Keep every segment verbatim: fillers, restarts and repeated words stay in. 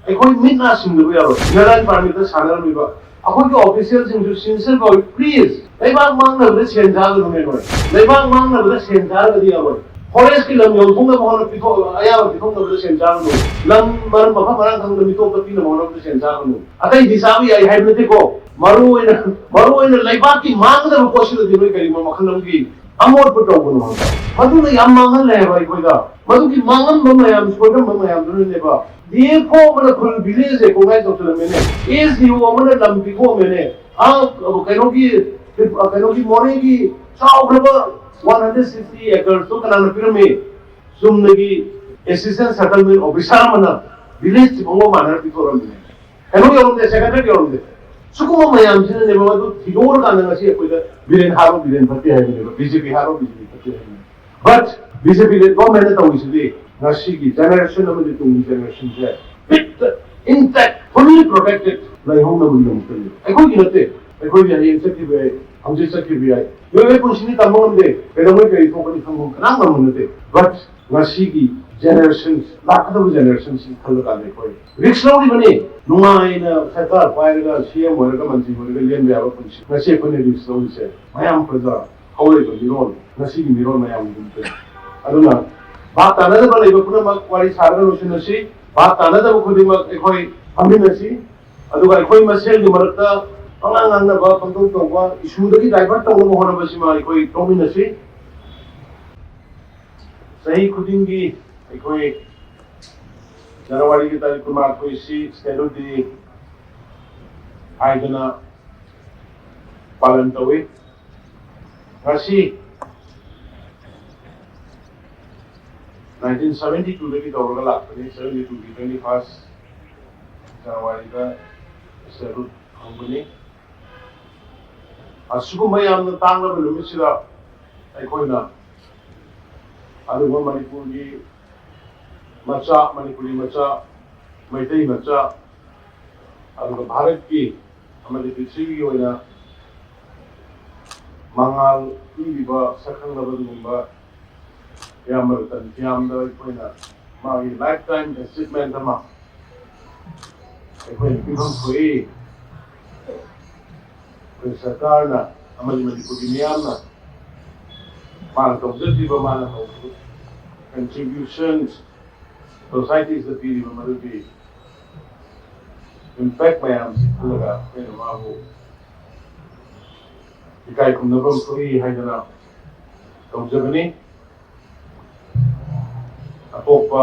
ꯑꯩꯈꯣꯏ ꯃꯤꯠ ꯅꯥ ꯁꯤꯡꯗꯕ ꯌꯥꯔꯣꯏ꯫ ꯏꯟꯅꯔ ꯂꯥꯏꯟ ꯄꯥꯔꯃꯤꯠꯇ ꯁꯥꯟꯅꯔꯝꯃꯤꯕ ꯑꯩꯈꯣꯏꯒꯤ ꯑꯣꯐꯤꯁꯤꯌꯦꯜꯁꯤꯡꯁꯨ ꯁꯤꯟꯁꯤꯌꯔ ꯑꯣꯏ, ꯄ꯭ꯂꯤꯖ꯫ ꯂꯩꯕꯥꯛ ꯃꯥꯡꯅꯕꯗ ꯁꯦꯟ ꯊꯥꯒꯅꯨ ꯃꯦ ꯅꯣꯏ꯫ ꯂꯩꯕꯥꯛ ꯃꯥꯡꯅꯕꯗ ꯁꯦꯟ ꯊꯥꯔꯒꯗꯤ ꯌꯥꯔꯣꯏ꯫ ꯐꯣꯔꯦꯁꯀꯤ ꯂꯝ ꯌꯣꯟꯊꯣꯛꯅꯕ ꯍꯣꯠꯅ ꯄꯤꯊꯣꯛ ꯑꯌꯥꯕ ꯄꯤꯊꯣꯛꯅꯕꯗ ꯁꯦꯟ ꯆꯥꯒꯅꯨ꯫ ꯂꯝ ꯃꯔꯝ ꯃꯐꯝ ꯃꯔꯥꯡ ꯈꯪꯗ ꯃꯤꯇꯣꯞꯇ ꯄꯤꯅꯕ ꯍꯣꯠꯅꯕꯗ ꯁꯦꯟ ꯆꯥꯒꯅꯨ꯫ ꯑꯇꯩꯗꯤ ꯆꯥꯕ ꯌꯥꯏ ꯍꯥꯏꯕ ꯅꯠꯇꯦꯀꯣ꯫ ꯃꯔꯨ ꯑꯣꯏꯅ ꯃꯔꯨ ꯑꯣꯏꯅ ꯂꯩꯕꯥꯛꯀꯤ ꯃꯥꯡꯒꯗꯕ ꯄꯣꯠꯁꯤꯗꯗꯤ ꯅꯣꯏ ꯀꯔꯤꯒꯨꯝꯕ ꯃꯈꯜ ꯑꯃꯒꯤ ꯑꯃꯣꯠꯄ ꯇꯧꯒꯅꯨ ꯍꯥꯏꯕ꯫ ꯃꯗꯨꯅ ꯌꯥꯝ ꯃꯥꯡꯍꯜꯂꯦ ꯍꯥꯏꯕ ꯑꯩꯈꯣꯏꯗ꯫ ꯃꯗꯨꯒꯤ ꯃꯥꯡꯉꯝꯕ ꯃꯌꯥꯝ, ꯁꯣꯏꯔꯝꯕ ꯃꯌꯥꯝꯗꯨꯅꯅꯦꯕ ꯗꯤ ꯑꯦꯐ ꯑꯣ ꯑꯃꯅ ꯈꯨꯜ ꯚꯤꯂꯦꯖꯁꯦ ꯀꯣꯡꯒꯥꯏ ꯇꯧꯁꯤꯜꯂꯝꯃꯦꯅꯦ꯫ ꯑꯦꯁ ꯗꯤ ꯑꯣ ꯑꯃꯅ ꯂꯝ ꯄꯤꯊꯣꯛꯑꯝꯃꯦꯅꯦ꯫ ꯑꯥ, ꯀꯩꯅꯣꯒꯤ ꯀꯩꯅꯣꯒꯤ ꯃꯣꯔꯦꯒꯤ ꯆꯥꯎꯈ꯭ꯔꯕ ꯋꯥꯟ ꯍꯟꯗ꯭ꯔꯦꯠ ꯁꯤꯛꯁꯇꯤ ꯑꯦꯀꯔꯁꯇꯣ ꯀꯅꯥꯅ ꯄꯤꯔꯝꯃꯤ? ꯆꯨꯝꯅꯒꯤ ꯑꯦꯁꯤꯁꯇꯦꯟ ꯁꯦꯇꯜꯃꯦꯟ ꯑꯣꯐꯤꯁꯥꯔ ꯑꯃꯅ ꯚꯤꯂꯦꯖ ꯐꯥꯎꯕ ꯃꯥꯟꯅꯔ ꯄꯤꯊꯣꯛꯂꯝꯃꯤꯅꯦ꯫ ꯀꯩꯅꯣ ꯌꯧꯔꯝꯗꯦ, ꯁꯦꯀ꯭ꯔꯦꯇꯔꯤ ꯌꯧꯔꯝꯗꯦ꯫ ꯁꯤꯒꯨꯝꯕ ꯃꯌꯥꯝꯁꯤꯅꯅꯦꯕ ꯃꯗꯨ ꯊꯤꯗꯣꯛꯑꯀꯥꯟꯗ ꯉꯁꯤ ꯑꯩꯈꯣꯏꯗ ꯕꯤꯔꯦꯟ ꯍꯥꯠꯂꯣ, ꯕꯤꯔꯦꯟ ꯐꯠꯇꯦ ꯍꯥꯏꯕꯅꯦꯕ, ꯕꯤ ꯖꯦ ꯄꯤ ꯍꯥꯠꯂꯣ, ꯕꯤ ꯖꯦ ꯄꯤ ꯐꯠꯇꯦ ꯍꯥꯏꯕꯅꯦꯕ꯫ ꯕꯠ ꯕꯤ ꯖꯦ ꯄꯤ ꯒꯣꯔꯃꯦꯟꯅ ꯇꯧꯔꯤꯁꯤꯗꯤ ꯉꯁꯤꯒꯤ ꯖꯦꯅꯦꯔꯦꯁꯟ ꯑꯃꯗꯤ ꯇꯨꯡꯒꯤ ꯖꯦꯅꯦꯔꯦꯁꯟꯁꯦ ꯐꯤꯠꯇ, ꯏꯟꯇꯦꯛ, ꯐꯨꯜꯂꯤ ꯄ꯭ꯔꯣꯇꯦꯛꯇꯦꯠ ꯂꯩꯍꯧꯅꯕꯒꯤꯗꯃꯛꯇꯅꯦꯕ꯫ ꯑꯩꯈꯣꯏꯒꯤ ꯅꯠꯇꯦ, ꯑꯩꯈꯣꯏꯗꯤ ꯍꯌꯦꯡ ꯆꯠꯈꯤꯕ ꯌꯥꯏ, ꯍꯪꯆꯤꯠ ꯆꯠꯈꯤꯕ ꯌꯥꯏ, ꯃꯤꯑꯣꯏꯕꯒꯤ ꯄꯨꯟꯁꯤꯗꯤ ꯇꯝꯕ ꯉꯝꯗꯦ, ꯀꯩꯗꯧꯉꯩ ꯀꯔꯤ ꯊꯣꯛꯀꯅꯤ ꯈꯪꯕ ꯀꯅꯥ ꯉꯝꯕ ꯅꯠꯇꯦ꯫ ꯕꯠ ꯉꯁꯤꯒꯤ ꯖꯦꯅꯦꯔꯦꯁꯟ, ꯂꯥꯛꯀꯗꯕ ꯖꯦꯅꯦꯔꯦꯁꯟꯁꯤ ꯈꯜꯂꯀꯥꯟꯗ ꯑꯩꯈꯣꯏ ꯔꯤꯛꯁ ꯂꯧꯔꯤꯕꯅꯤ꯫ ꯅꯨꯡꯉꯥꯏꯅ ꯁꯔꯀꯥꯔ ꯄꯥꯏꯔꯒ ꯁꯤ ꯑꯦꯝ ꯑꯣꯏꯔꯒ ꯃꯟꯇ꯭ꯔꯤ ꯑꯣꯏꯔꯒ ꯂꯦꯟꯕ ꯌꯥꯕ ꯄꯨꯟꯁꯤ꯫ ꯉꯁꯤ ꯑꯩꯈꯣꯏꯅ ꯔꯤꯛꯁ ꯂꯧꯔꯤꯁꯦ ꯃꯌꯥꯝ ꯄ꯭ꯔꯖꯥ, ꯍꯧꯔꯛꯏꯕ ꯃꯤꯔꯣꯜ, ꯉꯁꯤꯒꯤ ꯃꯤꯔꯣꯜ ꯃꯌꯥꯝꯒꯤꯗꯃꯛꯇꯅꯤ꯫ ꯑꯗꯨꯅ ꯚꯥꯞ ꯇꯥꯅꯗꯕ ꯂꯩꯕ ꯄꯨꯝꯅꯃꯛ ꯋꯥꯔꯤ ꯁꯥꯔꯒ ꯂꯣꯏꯁꯤꯟꯅꯁꯤ꯫ ꯚꯥꯞ ꯇꯥꯅꯗꯕ ꯈꯨꯗꯤꯡꯃꯛ ꯑꯩꯈꯣꯏ ꯐꯝꯃꯤꯟꯅꯁꯤ꯫ ꯑꯗꯨꯒ ꯑꯩꯈꯣꯏ ꯃꯁꯦꯜꯒꯤ ꯃꯔꯛꯇ ꯄꯉꯥꯡ ꯉꯥꯡꯅꯕ, ꯄꯪꯇꯧ ꯇꯧꯕ, ꯏꯁꯨꯗꯒꯤ ꯗꯥꯏꯚꯔꯠ ꯇꯧꯅꯕ ꯍꯣꯠꯅꯕꯁꯤꯃ ꯑꯩꯈꯣꯏ ꯇꯣꯛꯃꯤꯟꯅꯁꯤ꯫ ꯆꯍꯤ ꯈꯨꯗꯤꯡꯒꯤ ꯑꯩꯈꯣꯏ ꯖꯅꯋꯥꯔꯤꯒꯤ ꯇꯥꯔꯤꯛ ꯀꯨꯟꯃꯥꯊꯣꯏꯁꯤ ꯁꯦꯂꯨꯠ ꯗꯦ ꯍꯥꯏꯗꯅ ꯄꯥꯂꯟ ꯇꯧꯏ꯫ ꯉꯁꯤ ꯅꯥꯏꯟꯇꯤꯟ ꯁꯚꯦꯟꯇꯤ ꯇꯨꯗꯒꯤ ꯇꯧꯔꯒ ꯂꯥꯛꯄꯅꯤ꯫ ꯁꯚꯦꯟꯇꯤ ꯇꯨꯒꯤ ꯇ꯭ꯋꯦꯟꯇꯤ ꯐꯥꯔꯁ ꯖꯅꯋꯥꯔꯤꯗ ꯁꯦꯂꯨꯠ ꯐꯪꯕꯅꯤ꯫ ꯑꯁꯤꯒꯨꯝꯕ ꯌꯥꯝꯅ ꯇꯥꯡꯂꯕ ꯅꯨꯃꯤꯠꯁꯤꯗ ꯑꯩꯈꯣꯏꯅ ꯑꯗꯨꯒꯨꯝꯕ ꯃꯅꯤꯄꯨꯔꯒꯤ ꯃꯆꯥ, ꯃꯅꯤꯄꯨꯔꯤ ꯃꯆꯥ, ꯃꯩꯇꯩ ꯃꯆꯥ, ꯑꯗꯨꯒ ꯚꯥꯔꯠꯀꯤ ꯑꯃꯗꯤ ꯄ꯭ꯔꯤꯊꯤꯕꯤꯒꯤ ꯑꯣꯏꯅ ꯃꯉꯥꯜ ꯄꯤꯔꯤꯕ ꯁꯛꯈꯪꯂꯕ ꯑꯗꯨꯒꯨꯝꯕ ꯏꯌꯥꯝꯕ ꯔꯇꯟ ꯐꯤꯌꯥꯝꯗ ꯑꯩꯈꯣꯏꯅ ꯃꯥꯒꯤ ꯂꯥꯏꯐ ꯇꯥꯏꯝ ꯑꯦꯆꯤꯚꯃꯦꯟ ꯑꯃ ꯑꯩꯈꯣꯏꯅ ꯄꯤꯐꯝ ꯊꯣꯛꯏ꯫ ꯑꯩꯈꯣꯏ ꯁꯔꯀꯥꯔꯅ ꯑꯃꯗꯤ ꯃꯅꯤꯄꯨꯔꯒꯤ ꯃꯤꯌꯥꯝꯅ ꯃꯥꯅ ꯇꯧꯖꯈꯤꯕ, ꯃꯥꯅ ꯇꯧꯈꯤꯕ contributions, societyꯗ ꯄꯤꯔꯤꯕ ꯃꯗꯨꯒꯤ impact ꯃꯌꯥꯝꯁꯤ ꯈꯜꯂꯒ ꯑꯩꯈꯣꯏꯅ ꯃꯥꯕꯨ ꯏꯀꯥꯏ ꯈꯨꯝꯅꯐꯝ ꯊꯣꯛꯏ ꯍꯥꯏꯗꯅ ꯇꯧꯖꯕꯅꯤ꯫ ꯑꯇꯣꯞꯄ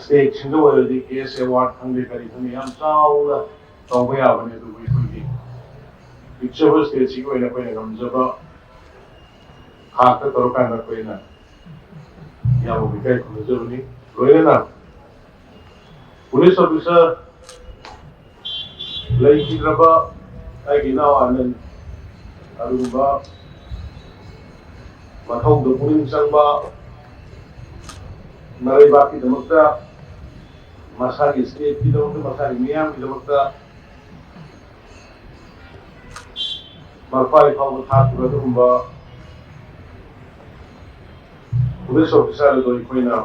stateꯁꯤꯡꯗ ꯑꯣꯏꯔꯗꯤ cash award ꯈꯪꯗꯦ, ꯀꯔꯤ ꯈꯪꯗꯦ, ꯌꯥꯝ ꯆꯥꯎꯅ ꯇꯧꯕ ꯌꯥꯕꯅꯤ꯫ ꯑꯗꯨꯕꯨ ꯑꯩꯈꯣꯏꯒꯤ ꯄꯤꯛꯆꯕ stateꯁꯤꯒꯤ ꯑꯣꯏꯅ ꯑꯩꯈꯣꯏꯅ ꯉꯝꯖꯕ ꯊꯥꯛꯇ ꯇꯧꯔꯀꯥꯟꯗ ꯑꯩꯈꯣꯏꯅ ꯌꯥꯝꯅ ꯏꯀꯥꯏ ꯈꯨꯝꯅꯖꯕꯅꯤ꯫ ꯂꯣꯏꯅꯅ police officer ꯂꯩꯈꯤꯗ꯭ꯔꯕ ꯑꯩꯒꯤ ꯏꯅꯥꯎ ꯑꯥꯅꯟ ꯑꯗꯨꯒꯨꯝꯕ ꯃꯊꯧꯗ ꯄꯨꯛꯅꯤꯡ ꯆꯪꯕ, ꯃꯔꯩꯕꯥꯛꯀꯤꯗꯃꯛꯇ, ꯃꯁꯥꯒꯤ stateꯀꯤꯗꯃꯛꯇ, ꯃꯁꯥꯒꯤ ꯃꯤꯌꯥꯝꯒꯤꯗꯃꯛꯇ ꯃꯔꯐꯥꯏ ꯐꯥꯎꯕ ꯊꯥꯈꯤꯕ ꯑꯗꯨꯒꯨꯝꯕ police officer ꯑꯗꯨ ꯑꯩꯈꯣꯏꯅ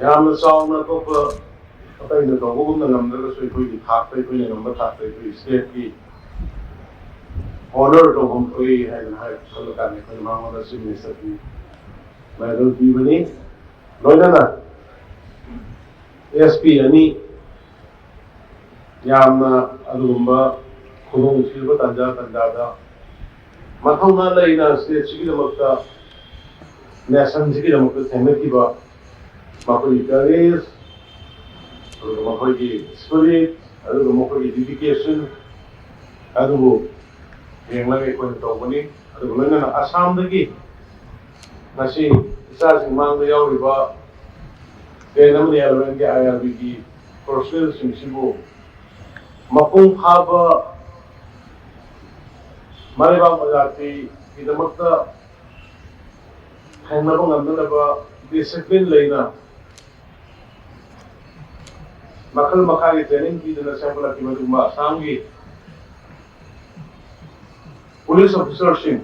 ꯌꯥꯝꯅ ꯆꯥꯎꯅ ꯑꯇꯣꯞꯄ ꯑꯇꯩꯅ ꯇꯧꯕꯒꯨꯝꯅ ꯉꯝꯗ꯭ꯔꯒꯁꯨ ꯑꯩꯈꯣꯏꯒꯤ ꯊꯥꯛꯇ, ꯑꯩꯈꯣꯏꯅ ꯉꯝꯕ ꯊꯥꯛꯇ ꯑꯩꯈꯣꯏ stateꯀꯤ honour ꯇꯧꯐꯝ ꯊꯣꯛꯏ ꯍꯥꯏꯗꯅ ꯍꯥꯏ ꯈꯜꯂꯀꯥꯟꯗ ꯑꯩꯈꯣꯏꯅ ꯃꯉꯣꯟꯗ Chief Ministerꯒꯤ medal ꯄꯤꯕꯅꯤ꯫ ꯂꯣꯏꯅꯅ SP ꯑꯅꯤ ꯌꯥꯝꯅ ꯑꯗꯨꯒꯨꯝꯕ ꯈꯨꯗꯣꯡꯊꯤꯕ ꯇꯟꯖꯥ ꯇꯟꯖꯥꯗ ꯃꯊꯧꯅꯥ ꯂꯩꯅ stateꯁꯤꯒꯤꯗꯃꯛꯇ, nationꯁꯤꯒꯤꯗꯃꯛꯇ ꯊꯦꯡꯅꯈꯤꯕ ꯃꯈꯣꯏꯒꯤ courage, ꯑꯗꯨꯒ ꯃꯈꯣꯏꯒꯤ spirit, ꯑꯗꯨꯒ ꯃꯈꯣꯏꯒꯤ dedication ꯑꯗꯨꯕꯨ ꯌꯦꯡꯂꯒ ꯑꯩꯈꯣꯏꯅ ꯇꯧꯕꯅꯤ꯫ ꯑꯗꯨꯒ ꯂꯣꯏꯅꯅ ꯑꯁꯥꯝꯗꯒꯤ ꯉꯁꯤ ꯏꯆꯥꯁꯤꯡ ꯃꯥꯡꯗ ꯌꯥꯎꯔꯤꯕ ten ꯑꯃꯗꯤ elevenꯒꯤ IRBꯒꯤ personnelꯁꯤꯡꯁꯤꯕꯨ ꯃꯄꯨꯡ ꯐꯥꯕ ꯃꯔꯩꯕꯥꯛ ꯃꯖꯥꯇꯤꯒꯤꯗꯃꯛꯇ ꯊꯦꯡꯅꯕ ꯉꯝꯅꯅꯕ discipline ꯂꯩꯅ ꯃꯈꯜ ꯃꯈꯥꯒꯤ training ꯄꯤꯗꯨꯅ ꯁꯦꯝꯒꯠꯂꯛꯈꯤꯕ ꯑꯗꯨꯒꯨꯝꯕ ꯑꯁꯥꯝꯒꯤ police officerꯁꯤꯡ,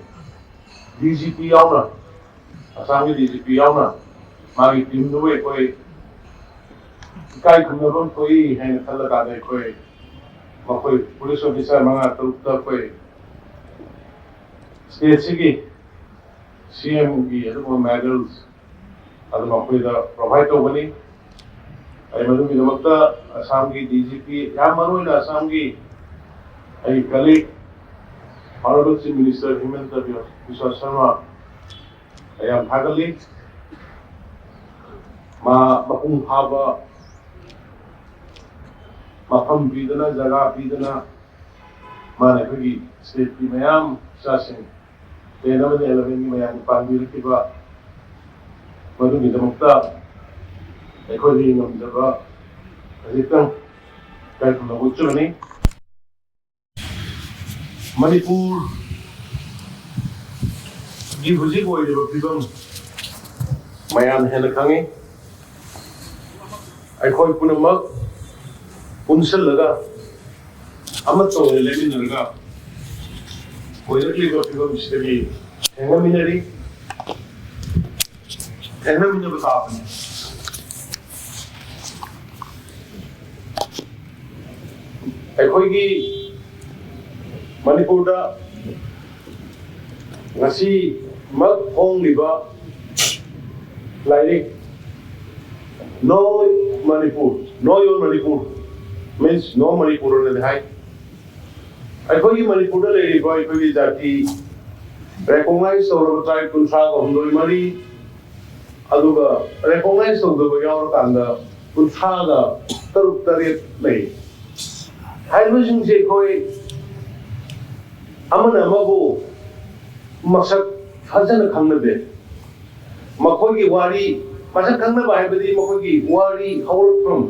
DGP ꯌꯥꯎꯅ, ꯑꯁꯥꯝꯒꯤ DGP ꯌꯥꯎꯅ ꯃꯥꯒꯤ teamꯗꯨꯕꯨ ꯑꯩꯈꯣꯏ ꯏꯀꯥꯏ ꯈꯨꯝꯅꯐꯝ ꯊꯣꯛꯏ ꯍꯥꯏꯅ ꯈꯜꯂꯀꯥꯟꯗ ꯑꯩꯈꯣꯏ ꯃꯈꯣꯏ ꯄꯨꯂꯤꯁ ꯑꯣꯐꯤꯁꯥꯔ ꯃꯉꯥ ꯇꯔꯨꯛꯇ ꯑꯩꯈꯣꯏ ꯁ꯭ꯇꯦꯠꯁꯤꯒꯤ ꯁꯤ ꯑꯦꯝꯒꯤ ꯑꯗꯨꯒꯨꯝꯕ ꯃꯦꯗꯜꯁ ꯑꯗꯨ ꯃꯈꯣꯏꯗ ꯄ꯭ꯔꯣꯚꯥꯏꯗ ꯇꯧꯒꯅꯤ꯫ ꯑꯩ ꯃꯗꯨꯒꯤꯗꯃꯛꯇ ꯑꯁꯥꯝꯒꯤ ꯗꯤ ꯖꯤ ꯄꯤ, ꯌꯥꯝ ꯃꯔꯨꯑꯣꯏꯅ ꯑꯁꯥꯝꯒꯤ ꯑꯩ click honourable chief minister ꯍꯤꯃꯟꯇ Visva Sharma ꯑꯩ ꯌꯥꯝ ꯊꯥꯒꯠꯂꯤ꯫ ꯃꯥ ꯃꯄꯨꯡ ꯐꯥꯕ ꯃꯐꯝ ꯄꯤꯗꯅ, ꯖꯒꯥ ꯄꯤꯗꯅ, ꯃꯥꯅ ꯑꯩꯈꯣꯏꯒꯤ ꯁ꯭ꯇꯦꯠꯀꯤ ꯃꯌꯥꯝ ꯏꯆꯥꯁꯤꯡ ꯇꯦꯟ ꯑꯃꯗꯤ ꯑꯦꯂꯚꯦꯟꯒꯤ ꯃꯌꯥꯝꯅ ꯄꯥꯡꯕꯤꯔꯛꯈꯤꯕ ꯃꯗꯨꯒꯤꯗꯃꯛꯇ ꯑꯩꯈꯣꯏꯒꯤ ꯉꯝꯖꯕ ꯈꯖꯤꯛꯇꯪ ꯏꯀꯥꯏ ꯈꯨꯝꯅꯕ ꯎꯠꯆꯕꯅꯤ꯫ ꯃꯅꯤꯄꯨꯔꯒꯤ ꯍꯧꯖꯤꯛ ꯑꯣꯏꯔꯤꯕ ꯐꯤꯕꯝ ꯃꯌꯥꯝ ꯍꯦꯟꯅ ꯈꯪꯉꯤ꯫ ꯑꯩꯈꯣꯏ ꯄꯨꯝꯅꯃꯛ ꯄꯨꯟꯁꯤꯜꯂꯒ ꯑꯃꯠꯇ ꯑꯣꯏꯅ ꯂꯦꯞꯃꯤꯟꯅꯔꯒ ꯑꯣꯏꯔꯛꯂꯤꯕ ꯐꯤꯕꯝꯁꯤꯗꯒꯤ ꯊꯦꯡꯅꯃꯤꯟꯅꯔꯤ, ꯊꯦꯡꯅꯃꯤꯟꯅꯕ ꯇꯥꯕꯅꯤ꯫ ꯑꯩꯈꯣꯏꯒꯤ ꯃꯅꯤꯄꯨꯔꯗ ꯉꯁꯤꯃꯛ ꯐꯣꯡꯂꯤꯕ ꯂꯥꯏꯔꯤꯛ No Manipur, Know Your Manipur means No Manipur ꯑꯅꯗꯤ ꯍꯥꯏ꯫ ꯑꯩꯈꯣꯏꯒꯤ ꯃꯅꯤꯄꯨꯔꯗ ꯂꯩꯔꯤꯕ ꯑꯩꯈꯣꯏꯒꯤ ꯖꯥꯇꯤ ꯔꯦꯀꯣꯒꯅꯥꯏꯖ ꯇꯧꯔꯕ ꯇ꯭ꯔꯥꯏꯕ ꯀꯨꯟꯊ꯭ꯔꯥꯒ ꯍꯨꯝꯗꯣꯏ ꯃꯔꯤ, ꯑꯗꯨꯒ ꯔꯦꯀꯣꯒꯅꯥꯏꯖ ꯇꯧꯗꯕ ꯌꯥꯎꯔꯀꯥꯟꯗ ꯀꯨꯟꯊ꯭ꯔꯥꯒ ꯇꯔꯨꯛ ꯇꯔꯦꯠ ꯂꯩ꯫ ꯍꯥꯏꯔꯤꯕꯁꯤꯡꯁꯦ ꯑꯩꯈꯣꯏ ꯑꯃꯅ ꯑꯃꯕꯨ ꯃꯁꯛ ꯐꯖꯅ ꯈꯪꯅꯗꯦ꯫ ꯃꯈꯣꯏꯒꯤ ꯋꯥꯔꯤ ꯃꯁꯛ ꯈꯪꯅꯕ ꯍꯥꯏꯕꯗꯤ ꯃꯈꯣꯏꯒꯤ ꯋꯥꯔꯤ ꯍꯧꯔꯛꯐꯝ,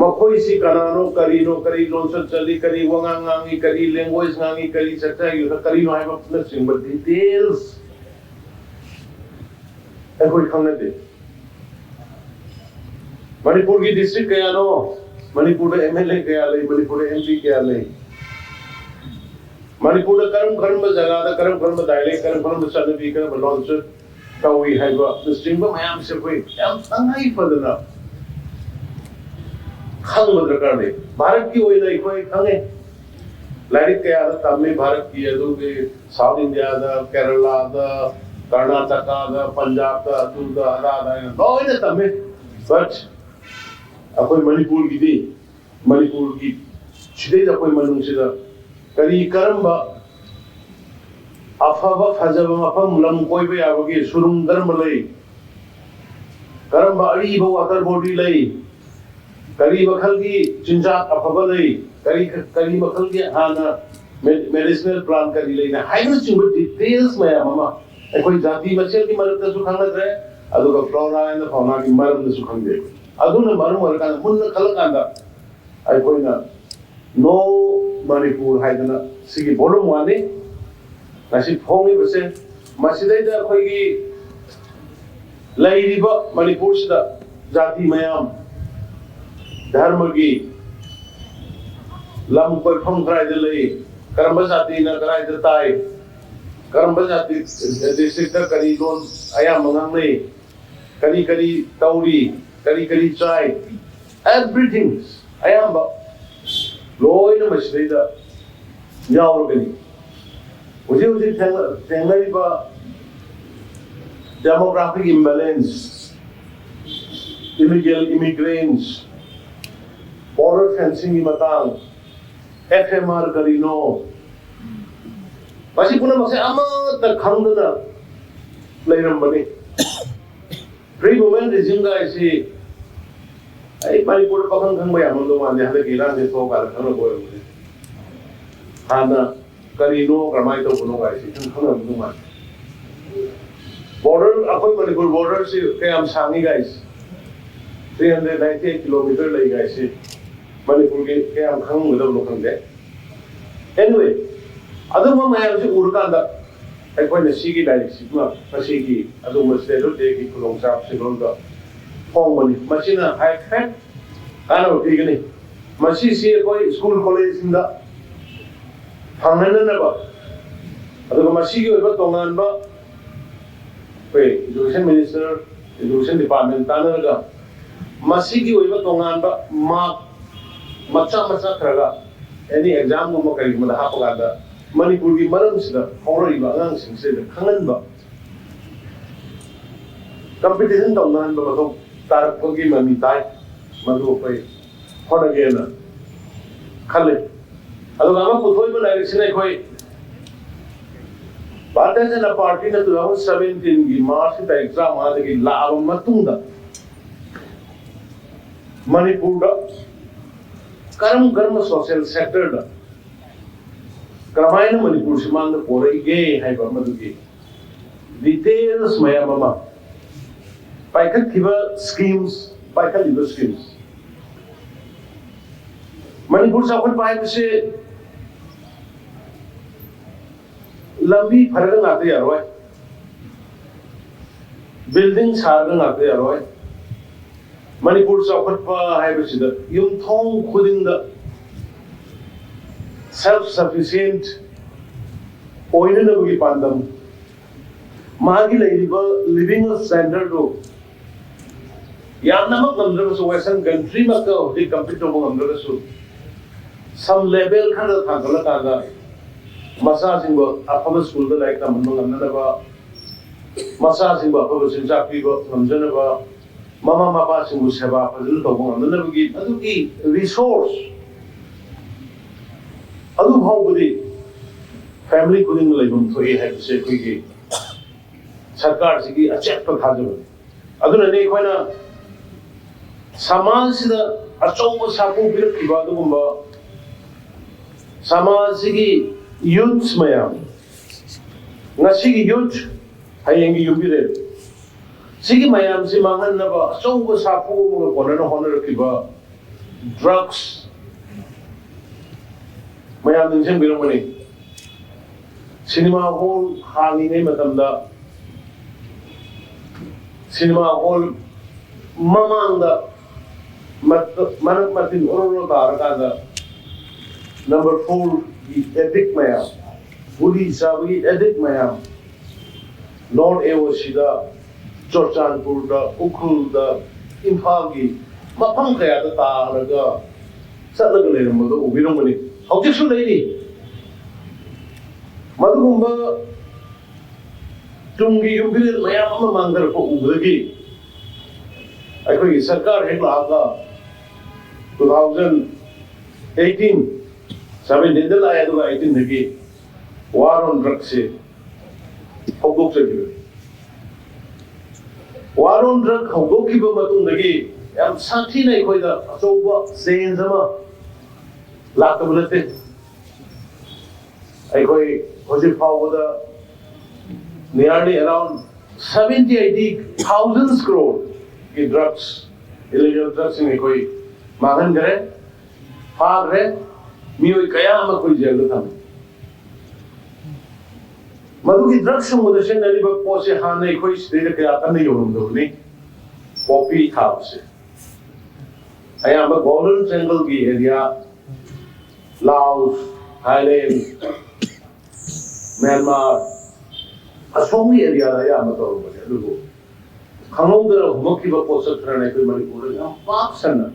ꯃꯈꯣꯏꯁꯤ ꯀꯅꯥꯅꯣ, ꯀꯔꯤꯅꯣ, ꯀꯔꯤ ꯂꯣꯟꯆꯠ ꯆꯠꯂꯤ, ꯀꯔꯤ ꯋꯥꯉꯥꯡ ꯉꯥꯡꯉꯤ, ꯀꯔꯤ ꯂꯦꯡꯒ꯭ꯋꯦꯖ ꯉꯥꯡꯉꯤ, ꯀꯔꯤ ꯆꯥꯛꯆꯥ ꯌꯨꯊꯛ ꯀꯔꯤꯅꯣ ꯍꯥꯏꯕꯅꯆꯤꯡꯕ ꯗꯤꯇꯦꯜꯁ ꯑꯩꯈꯣꯏ ꯈꯪꯅꯗꯦ꯫ ꯃꯅꯤꯄꯨꯔꯒꯤ ꯗꯤꯁꯇ꯭ꯔꯤꯛ ꯀꯌꯥꯅꯣ, ꯃꯅꯤꯄꯨꯔꯗ ꯑꯦꯝ ꯑꯦꯜ ꯑꯦ ꯀꯌꯥ ꯂꯩ, ꯃꯅꯤꯄꯨꯔꯗ ꯑꯦꯝ ꯄꯤ ꯀꯌꯥ ꯂꯩ, ꯃꯅꯤꯄꯨꯔꯗ ꯀꯔꯝ ꯀꯔꯝꯕ ꯖꯒꯥꯗ ꯀꯔꯝ ꯀꯔꯝꯕ ꯗꯥꯏꯂꯦꯛ, ꯀꯔꯝ ꯀꯔꯝꯕ ꯆꯠꯅꯕꯤ, ꯀꯔꯝꯕ ꯂꯣꯟꯆꯠ ꯇꯧꯏ ꯍꯥꯏꯕꯅꯆꯤꯡꯕ ꯃꯌꯥꯝꯁꯦ ꯑꯩꯈꯣꯏ ꯌꯥꯝ ꯇꯉꯥꯏ ꯐꯗꯅ ꯈꯪꯕ ꯗꯔꯀꯥꯔ ꯂꯩ꯫ ꯚꯥꯔꯠꯀꯤ ꯑꯣꯏꯅ ꯑꯩꯈꯣꯏ ꯈꯪꯉꯦ, ꯂꯥꯏꯔꯤꯛ ꯀꯌꯥꯗ ꯇꯝꯃꯤ, ꯚꯥꯔꯠꯀꯤ ꯑꯗꯨꯒꯤ ꯁꯥꯎꯠ ꯏꯟꯗꯤꯌꯥꯗ, ꯀꯦꯔꯂꯥꯗ, ꯀꯔꯅꯥꯇꯀꯥꯗ, ꯄꯟꯖꯥꯕꯇ, ꯑꯗꯨꯗ ꯑꯗꯥꯗ ꯍꯥꯏꯅ ꯂꯣꯏꯅ ꯇꯝꯃꯤ꯫ But ꯑꯩꯈꯣꯏ ꯃꯅꯤꯄꯨꯔꯒꯤꯗꯤ, ꯃꯅꯤꯄꯨꯔꯒꯤ ꯁꯤꯗꯩꯗ ꯑꯩꯈꯣꯏ ꯃꯅꯨꯡꯁꯤꯗ ꯀꯔꯤ, ꯀꯔꯝꯕ ꯑꯐꯕ ꯐꯖꯕ ꯃꯐꯝ, ꯂꯝ ꯀꯣꯏꯕ ꯌꯥꯕꯒꯤ ꯁꯨꯔꯨꯡ ꯀꯔꯝꯕ ꯂꯩ, ꯀꯔꯝꯕ ꯑꯔꯤꯕ ꯋꯥꯇꯔ ꯕꯣꯗꯤ ꯂꯩ, ꯀꯔꯤ ꯃꯈꯜꯒꯤ ꯆꯤꯟꯖꯥꯛ ꯑꯐꯕ ꯂꯩ, ꯀꯔꯤ, ꯀꯔꯤ ꯃꯈꯜꯒꯤ ꯍꯥꯟꯅ ꯃꯦ-, ꯃꯦꯗꯤꯁꯤꯅꯦꯜ ꯄ꯭ꯂꯥꯟ ꯀꯔꯤ ꯂꯩꯅ ꯍꯥꯏꯕꯅꯆꯤꯡꯕ ꯗꯤꯇꯦꯜꯁ ꯃꯌꯥꯝ ꯑꯃ ꯑꯩꯈꯣꯏ ꯖꯥꯇꯤ ꯃꯁꯦꯜꯒꯤ ꯃꯔꯛꯇꯁꯨ ꯈꯪꯅꯗ꯭ꯔꯦ, ꯑꯗꯨꯒ ꯐ꯭ꯂꯣꯔꯥ ꯑꯦꯟ ꯐꯥꯎꯅꯥꯒꯤ ꯃꯔꯝꯗꯁꯨ ꯈꯪꯗꯦ꯫ ꯑꯗꯨꯅ ꯃꯔꯝ ꯑꯣꯏꯔꯀꯥꯟꯗ ꯃꯨꯟꯅ ꯈꯜꯂꯀꯥꯟꯗ ꯑꯩꯈꯣꯏꯅ ꯅꯣ ꯃꯅꯤꯄꯨꯔ ꯍꯥꯏꯗꯅ ꯁꯤꯒꯤ ꯚꯣꯂꯨꯝ ꯋꯥꯟꯅꯤ ꯉꯁꯤ ꯐꯣꯡꯉꯤꯕꯁꯦ꯫ ꯃꯁꯤꯗꯩꯗ ꯑꯩꯈꯣꯏꯒꯤ ꯂꯩꯔꯤꯕ ꯃꯅꯤꯄꯨꯔꯁꯤꯗ ꯖꯥꯇꯤ ꯃꯌꯥꯝ, ꯙꯔꯃꯒꯤ ꯂꯝ ꯀꯣꯏꯐꯝ ꯀꯗꯥꯏꯗ ꯂꯩ, ꯀꯔꯝꯕ ꯖꯥꯇꯤꯅ ꯀꯗꯥꯏꯗ ꯇꯥꯏ, ꯀꯔꯝꯕ ꯖꯥꯇꯤ, ꯗꯤꯁꯇ꯭ꯔꯤꯛꯇ ꯀꯔꯤ ꯂꯣꯟ ꯑꯌꯥꯝꯕ ꯉꯥꯡꯅꯩ, ꯀꯔꯤ ꯀꯔꯤ ꯇꯧꯔꯤ, ꯀꯔꯤ ꯀꯔꯤ ꯆꯥꯏ, everything, ꯑꯌꯥꯝꯕ ꯂꯣꯏꯅ ꯃꯁꯤꯗꯩꯗ ꯌꯥꯎꯔꯒꯅꯤ꯫ ꯍꯧꯖꯤꯛ ꯍꯧꯖꯤꯛ ꯊꯦꯡꯅ-, ꯊꯦꯡꯅꯔꯤꯕ demographic imbalance, illegal immigrants, border fencingꯒꯤ ꯃꯇꯥꯡ, F M R ꯀꯔꯤꯅꯣ, ꯃꯁꯤ ꯄꯨꯝꯅꯃꯛꯁꯦ ꯑꯃꯠꯇ ꯈꯪꯗꯅ ꯂꯩꯔꯝꯕꯅꯤ꯫ Free movement regime ꯒꯥꯏꯁꯤ ꯑꯩ ꯃꯅꯤꯄꯨꯔꯗ ꯄꯥꯈꯪ ꯈꯪꯕ ꯌꯥꯝꯃꯝꯗꯧ ꯃꯥꯟꯗꯦ, ꯍꯟꯗꯛꯀꯤ ꯏꯔꯥꯡꯁꯦ ꯊꯣꯛꯑꯀꯥꯟꯗ ꯈꯪꯅꯕ ꯑꯣꯏꯔꯝꯒꯅꯤ꯫ ꯍꯥꯟꯅ ꯀꯔꯤꯅꯣ, ꯀꯔꯝꯍꯥꯏꯅ ꯇꯧꯕꯅꯣ ꯒꯥꯏꯁꯤ ꯈꯪ-, ꯈꯪꯅꯔꯝꯗꯧ ꯃꯥꯟꯗꯦ꯫ ꯕꯣꯔꯗꯔ, ꯑꯩꯈꯣꯏ ꯃꯅꯤꯄꯨꯔ ꯕꯣꯔꯗꯔꯁꯤ ꯀꯌꯥꯝ ꯁꯥꯡꯉꯤ ꯒꯥꯏꯁꯤ, three hundred ninety eight kilometer ꯂꯩ ꯒꯥꯏꯁꯤ ꯃꯅꯤꯄꯨꯔꯒꯤ ꯀꯌꯥꯝ ꯈꯪꯉꯝꯒꯗꯕꯅꯣ ꯈꯪꯗꯦ꯫ Anyway, ꯑꯗꯨꯝꯕ ꯃꯌꯥꯝꯁꯤ ꯎꯔꯀꯥꯟꯗ ꯑꯩꯈꯣꯏꯅ ꯁꯤꯒꯤ ꯂꯥꯏꯔꯤꯛꯁꯤꯃ, ꯉꯁꯤꯒꯤ ꯑꯗꯨꯒꯨꯝꯕ State of Dayꯒꯤ ꯈꯨꯗꯣꯡꯆꯥꯕꯁꯤꯡꯂꯣꯝꯗ ꯐꯣꯡꯕꯅꯤ꯫ ꯃꯁꯤꯅ ꯍꯥꯏꯐꯦꯠ ꯀꯥꯟꯅꯕ ꯄꯤꯒꯅꯤ꯫ ꯃꯁꯤꯁꯤ ꯑꯩꯈꯣꯏ ꯁ꯭ꯀꯨꯜ ꯀꯣꯂꯦꯖꯁꯤꯡꯗ ꯐꯪꯍꯟꯅꯅꯕ, ꯑꯗꯨꯒ ꯃꯁꯤꯒꯤ ꯑꯣꯏꯕ ꯇꯣꯉꯥꯟꯕ ꯑꯩꯈꯣꯏ education minister, education department ꯇꯥꯟꯅꯔꯒ ꯃꯁꯤꯒꯤ ꯑꯣꯏꯕ ꯇꯣꯉꯥꯟꯕ ꯃꯥꯔꯛ ꯃꯆꯥ ꯃꯆꯥ ꯈꯔꯒ ꯑꯦꯅꯤ ꯑꯦꯛꯖꯥꯝꯒꯨꯝꯕ ꯀꯔꯤꯒꯨꯝꯕꯗ ꯍꯥꯞꯄ ꯀꯥꯟꯗ ꯃꯅꯤꯄꯨꯔꯒꯤ ꯃꯔꯝꯁꯤꯗ ꯍꯧꯔꯛꯏꯕ ꯑꯉꯥꯡꯁꯤꯡꯁꯤꯗ ꯈꯪꯍꯟꯕ, ꯀꯝꯄꯤꯇꯤꯁꯟ ꯇꯧꯅꯍꯟꯕ ꯃꯊꯧ ꯇꯥꯔꯛꯄꯒꯤ ꯃꯃꯤ ꯇꯥꯏ꯫ ꯃꯗꯨ ꯑꯩꯈꯣꯏ ꯍꯣꯠꯅꯒꯦꯅ ꯈꯜꯂꯤ꯫ ꯑꯗꯨꯒ ꯑꯃ ꯄꯨꯊꯣꯛꯏꯕ ꯂꯥꯏꯔꯤꯛꯁꯤꯅ ꯑꯩꯈꯣꯏ Bharatiya Janata ꯄꯥꯔꯇꯤꯅ two thousand seventeen ꯒꯤ ꯃꯥꯔꯆꯀꯤ ꯇꯥꯔꯤꯛ ꯇꯔꯥꯃꯉꯥꯗꯒꯤ ꯂꯥꯛꯑꯕ ꯃꯇꯨꯡꯗ ꯃꯅꯤꯄꯨꯔꯗ ꯀꯔꯝ ꯀꯔꯝꯕ ꯁꯣꯁꯤꯌꯦꯜ ꯁꯦꯛꯇꯔꯗ ꯀꯔꯝꯍꯥꯏꯅ ꯃꯅꯤꯄꯨꯔꯁꯤ ꯃꯥꯡꯗ ꯄꯣꯔꯛꯏꯒꯦ ꯍꯥꯏꯕ ꯃꯗꯨꯒꯤ ꯗꯤꯇꯦꯜꯁ ꯃꯌꯥꯝ ꯑꯃ, ꯄꯥꯏꯈꯠꯈꯤꯕ ꯁ꯭ꯀꯤꯝꯁ, ꯄꯥꯏꯈꯠꯂꯤꯕ ꯁ꯭ꯀꯤꯝꯁ, ꯃꯅꯤꯄꯨꯔ ꯆꯥꯎꯈꯠꯄ ꯍꯥꯏꯕꯁꯤ ꯂꯝꯕꯤ ꯐꯔꯒ ꯉꯥꯛꯇ ꯌꯥꯔꯣꯏ, ꯕꯤꯜꯗꯤꯡ ꯁꯥꯔꯒ ꯉꯥꯛꯇ ꯌꯥꯔꯣꯏ꯫ ꯃꯅꯤꯄꯨꯔ ꯆꯥꯎꯈꯠꯄ ꯍꯥꯏꯕꯁꯤꯗ ꯌꯨꯝꯊꯣꯡ ꯈꯨꯗꯤꯡꯗ ꯁꯦꯜꯐ ꯁꯐꯤꯁꯤꯌꯦꯟꯠ ꯑꯣꯏꯅꯅꯕꯒꯤ ꯄꯥꯟꯗꯝ, ꯃꯥꯒꯤ ꯂꯩꯔꯤꯕ ꯂꯤꯕꯤꯡ ꯁ꯭ꯇꯦꯟꯗꯔꯗꯨ ꯌꯥꯝꯅꯃꯛ ꯉꯝꯗ꯭ꯔꯒꯁꯨ, ꯋꯦꯁꯇꯔꯟ ꯀꯟꯇ꯭ꯔꯤꯃꯛꯀ ꯍꯧꯖꯤꯛ ꯀꯝꯄꯤꯠ ꯇꯧꯕ ꯉꯝꯗ꯭ꯔꯒꯁꯨ, ꯁꯝ ꯂꯦꯚꯦꯜ ꯈꯔ ꯊꯥꯡꯒꯠꯂꯀꯥꯟꯗ ꯃꯆꯥꯁꯤꯡꯕꯨ ꯑꯐꯕ ꯁ꯭ꯀꯨꯜꯗ ꯂꯥꯏꯔꯤꯛ ꯇꯝꯍꯟꯕ ꯉꯝꯅꯅꯕ, ꯃꯆꯥꯁꯤꯡꯕꯨ ꯑꯐꯕ ꯆꯤꯟꯖꯥꯛ ꯄꯤꯕ ꯉꯝꯖꯅꯕ, ꯃꯃꯥ ꯃꯄꯥꯁꯤꯡꯕꯨ ꯁꯦꯕꯥ ꯐꯖꯅ ꯇꯧꯕ ꯉꯝꯅꯅꯕꯒꯤ ꯑꯗꯨꯒꯤ ꯔꯤꯁꯣꯔꯁ ꯑꯗꯨ ꯐꯥꯎꯕꯗꯤ ꯐꯦꯃꯤꯂꯤ ꯈꯨꯗꯤꯡꯗ ꯂꯩꯐꯝ ꯊꯣꯛꯏ ꯍꯥꯏꯕꯁꯦ ꯑꯩꯈꯣꯏꯒꯤ ꯁꯔꯀꯥꯔꯁꯤꯒꯤ ꯑꯆꯦꯠꯄ ꯊꯥꯖꯕꯅꯤ꯫ ꯑꯗꯨꯅꯅꯤ ꯑꯩꯈꯣꯏꯅ ꯁꯃꯥꯖꯁꯤꯗ ꯑꯆꯧꯕ ꯁꯥꯐꯨ ꯄꯤꯔꯛꯈꯤꯕ ꯑꯗꯨꯒꯨꯝꯕ ꯁꯃꯥꯖꯁꯤꯒꯤ ꯌꯨꯠꯁ ꯃꯌꯥꯝ, ꯉꯁꯤꯒꯤ ꯌꯨꯠ, ꯍꯌꯦꯡꯒꯤ ꯌꯨꯝꯕꯤꯔꯦꯜ, ꯁꯤꯒꯤ ꯃꯌꯥꯝꯁꯤ ꯃꯥꯡꯍꯟꯅꯕ ꯑꯆꯧꯕ ꯁꯥꯐꯨ ꯑꯃꯒ ꯀꯣꯟꯅꯅ ꯍꯣꯠꯅꯔꯛꯈꯤꯕ ꯗ꯭ꯔꯒꯁ, ꯃꯌꯥꯝ ꯅꯤꯡꯁꯤꯡꯕꯤꯔꯝꯒꯅꯤ꯫ ꯁꯤꯅꯦꯃꯥ ꯍꯣꯜ ꯍꯥꯡꯉꯤꯉꯩ ꯃꯇꯝꯗ, ꯁꯤꯅꯦꯃꯥ ꯍꯣꯜ ꯃꯃꯥꯡꯗ ꯃꯔꯛ ꯃꯔꯛ ꯃꯇꯤꯟ ꯑꯣꯔꯣ ꯑꯣꯔꯣ ꯇꯥꯔꯀꯥꯟꯗ ꯅꯝꯕꯔ ꯐꯣꯔꯒꯤ ꯑꯦꯗꯤꯛ ꯃꯌꯥꯝ, ꯒꯨꯂꯤ ꯆꯥꯕꯒꯤ ꯑꯦꯗꯤꯛ ꯃꯌꯥꯝ, ꯅꯣꯔꯠ ꯑꯦ ꯑꯣ ꯁꯤꯗ, ꯆꯨꯔꯆꯥꯟꯄꯨꯔꯗ, ꯎꯈ꯭ꯔꯨꯜꯗ, ꯏꯝꯐꯥꯜꯒꯤ ꯃꯐꯝ ꯀꯌꯥꯗ ꯇꯥꯔꯒ ꯆꯠꯂꯒ ꯂꯩꯔꯝꯕꯗꯣ ꯎꯕꯤꯔꯝꯒꯅꯤ꯫ ꯍꯧꯖꯤꯛꯁꯨ ꯂꯩꯔꯤ꯫ ꯃꯗꯨꯒꯨꯝꯕ ꯇꯨꯡꯒꯤ ꯌꯨꯝꯕꯤꯔꯦꯜ ꯃꯌꯥꯝ ꯑꯃ ꯃꯥꯡꯊꯔꯛꯄ ꯎꯕꯗꯒꯤ ꯑꯩꯈꯣꯏꯒꯤ ꯁꯔꯀꯥꯔ ꯍꯦꯛ ꯂꯥꯛꯑꯒ two thousand eighteen, seventeenꯗ ꯂꯥꯛꯑꯦ, ꯑꯗꯨꯒ eighteenꯗꯒꯤ War on Drugsꯁꯦ ꯍꯧꯗꯣꯛꯆꯈꯤꯕꯅꯤ꯫ War on Drug ꯍꯧꯗꯣꯛꯈꯤꯕ ꯃꯇꯨꯡꯗꯒꯤ ꯌꯥꯝ ꯁꯥꯊꯤꯅ ꯑꯩꯈꯣꯏꯗ ꯑꯆꯧꯕ change ꯑꯃ ꯂꯥꯛꯇꯕ ꯅꯠꯇꯦ꯫ ꯑꯩꯈꯣꯏ ꯍꯧꯖꯤꯛ ꯐꯥꯎꯕꯗ nearly around seventy eighty thousand crore ꯒꯤ drugs, illegal drugsꯁꯤꯡ ꯑꯩꯈꯣꯏ ꯃꯥꯡꯍꯟꯈ꯭ꯔꯦ, ꯐꯥꯈ꯭ꯔꯦ, ꯃꯤꯑꯣꯏ ꯀꯌꯥ ꯑꯃ ꯑꯩꯈꯣꯏ jailꯗ ꯊꯝꯃꯤ꯫ ꯃꯗꯨꯒꯤ drug ꯁꯨꯡꯕꯗ ꯁꯤꯖꯤꯟꯅꯔꯤꯕ ꯄꯣꯠꯁꯦ ꯍꯥꯟꯅ ꯑꯩꯈꯣꯏ ꯁꯤꯗꯩꯗ ꯀꯌꯥ ꯀꯟꯅ ꯌꯧꯔꯝꯗꯕꯅꯤ꯫ Poppy ꯊꯥꯕꯁꯦ ꯑꯌꯥꯝꯕ Golden Triangleꯒꯤ area, Laos, Thailand, Myanmar, ꯑꯁꯣꯝꯒꯤ areaꯗ ꯑꯌꯥꯝꯕ ꯇꯧꯔꯝꯕꯅꯦ꯫ ꯑꯗꯨꯕꯨ ꯈꯪꯍꯧꯗꯅ ꯍꯨꯝꯃꯛꯈꯤꯕ ꯄꯣꯠꯁꯛ ꯈꯔꯅ ꯑꯩꯈꯣꯏ ꯃꯅꯤꯄꯨꯔꯗ ꯌꯥꯝ ꯄꯥꯛ ꯁꯟꯅ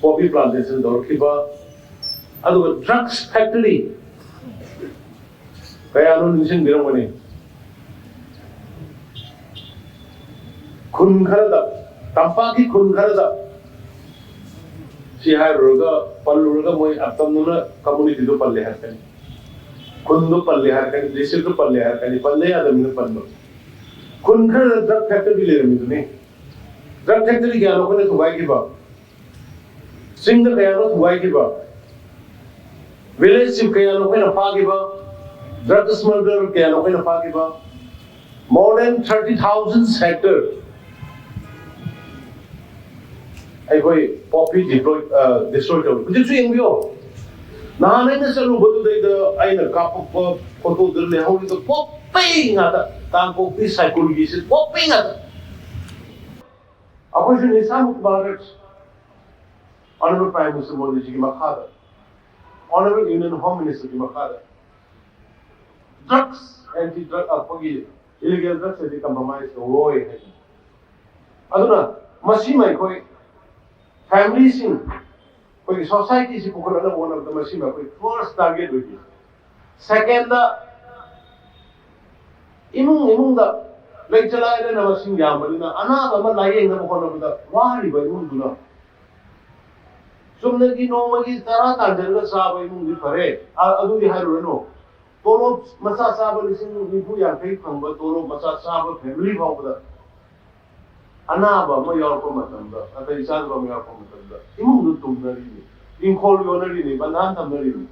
poppy plantation ꯇꯧꯔꯛꯈꯤꯕ, ꯑꯗꯨꯒ drugs factory ꯀꯌꯥꯅꯣ ꯅꯤꯡꯁꯤꯡꯕꯤꯔꯝꯒꯅꯤ꯫ ꯈꯨꯟ ꯈꯔꯗ, ꯇꯝꯄꯥꯛꯀꯤ ꯈꯨꯟ ꯈꯔꯗ ꯁꯤ ꯍꯥꯏꯔꯨꯔꯒ, ꯄꯜꯂꯨꯔꯒ ꯃꯣꯏ ꯑꯇꯝꯅꯅ communityꯗꯣ ꯄꯜꯂꯦ ꯍꯥꯏꯔꯛꯀꯅꯤ, ꯈꯨꯟꯗꯣ ꯄꯜꯂꯦ ꯍꯥꯏꯔꯛꯀꯅꯤ, districtꯗꯣ ꯄꯜꯂꯦ ꯍꯥꯏꯔꯛꯀꯅꯤ, ꯄꯟꯕ ꯌꯥꯗꯕꯅꯤꯅ ꯄꯟꯕ꯫ ꯈꯨꯟ ꯈꯔꯗ drug factory ꯂꯩꯔꯝꯃꯤꯗꯨꯅꯤ꯫ Drug factory ꯀꯌꯥꯅꯣ ꯑꯩꯈꯣꯏꯅ ꯊꯨꯒꯥꯏꯈꯤꯕ? ꯆꯤꯡꯗ ꯀꯌꯥꯅꯣ ꯊꯨꯒꯥꯏꯈꯤꯕ? Village chief ꯀꯌꯥꯅꯣ ꯑꯩꯈꯣꯏꯅ ꯐꯥꯈꯤꯕ? Drug smuggler ꯀꯌꯥꯅꯣ ꯑꯩꯈꯣꯏꯅ ꯐꯥꯈꯤꯕ? More than thirty thousand hectare ꯑꯩꯈꯣꯏ poppy deploy, ꯑ, destroy ꯇꯧꯔꯤ꯫ ꯍꯧꯖꯤꯛꯁꯨ ꯌꯦꯡꯕꯤꯌꯣ, ꯅꯍꯥꯟ ꯑꯩꯅ ꯆꯠꯂꯨꯕꯗꯨꯗꯩꯗ ꯑꯩꯅ ꯀꯥꯞꯄꯛꯄ photoꯗꯨꯗ ꯂꯩꯍꯧꯔꯤꯗꯣ poppy ꯉꯥꯛꯇ꯫ ꯀꯥꯡꯄꯣꯛꯄꯤ ꯁꯥꯏꯀꯨꯜꯒꯤꯁꯤ poppy ꯉꯥꯛꯇ꯫ ꯑꯩꯈꯣꯏꯁꯨ ꯅꯤꯁꯥ ꯃꯨꯛ ꯚꯥꯔꯠ, Honorable Prime Minister ꯃꯣꯗꯤꯖꯤꯒꯤ ꯃꯈꯥꯗ, Honorable Union Home Ministerꯒꯤ ꯃꯈꯥꯗ drugs, anti drug, ꯑꯩꯈꯣꯏꯒꯤ illegal drugs ꯑꯁꯤ compromise ꯇꯧꯔꯣꯏ ꯍꯥꯏꯅ ꯑꯗꯨꯅ ꯃꯁꯤꯃ ꯑꯩꯈꯣꯏ ꯐꯦꯃꯤꯂꯤꯁꯤꯡ, ꯑꯩꯈꯣꯏꯒꯤ ꯁꯣꯁꯥꯏꯇꯤꯁꯤ ꯄꯨꯈꯠꯂꯛꯅꯕ ꯍꯣꯠꯅꯕꯗ ꯃꯁꯤꯃ ꯑꯩꯈꯣꯏ ꯐꯥꯔꯁ ꯇꯥꯔꯒꯦꯠ ꯑꯣꯏꯕꯤ꯫ ꯁꯦꯀꯦꯟꯗ, ꯏꯃꯨꯡ ꯏꯃꯨꯡꯗ ꯂꯩꯇ ꯂꯥꯏꯔꯅ ꯃꯁꯤꯡ ꯌꯥꯝꯕꯅꯤꯅ ꯑꯅꯥꯕ ꯑꯃ ꯂꯥꯏꯌꯦꯡꯅꯕ ꯍꯣꯠꯅꯕꯗ ꯋꯥꯔꯤꯕ ꯏꯃꯨꯡꯗꯨꯅ ꯆꯨꯝꯅꯒꯤ ꯅꯣꯡꯃꯒꯤ ꯇꯔꯥ ꯇꯥꯟꯖꯔꯒ ꯆꯥꯕ ꯏꯃꯨꯡꯗꯤ ꯐꯔꯦ, ꯑ-, ꯑꯗꯨꯗꯤ ꯍꯥꯏꯔꯨꯔꯅꯨ꯫ ꯇꯣꯂꯣꯞ ꯃꯆꯥ ꯆꯥꯕ ꯂꯤꯁꯤꯡ ꯅꯤꯐꯨ ꯌꯥꯡꯈꯩ ꯐꯪꯕ ꯇꯣꯂꯣꯞ ꯃꯆꯥ ꯆꯥꯕ ꯐꯦꯃꯤꯂꯤ ꯐꯥꯎꯕꯗ ꯑꯅꯥꯕ ꯑꯃ ꯌꯥꯎꯔꯛꯄ ꯃꯇꯝꯗ, ꯅꯥꯇꯩ ꯆꯥꯗꯕ ꯑꯃ ꯌꯥꯎꯔꯛꯄ ꯃꯇꯝꯗ ꯏꯃꯨꯡꯗꯨ ꯇꯨꯝꯅꯔꯤꯅꯤ, ꯏꯪꯈꯣꯜ ꯌꯣꯟꯅꯔꯤꯅꯤ, ꯕꯟꯙꯥꯟ ꯊꯝꯅꯔꯤꯅꯤ꯫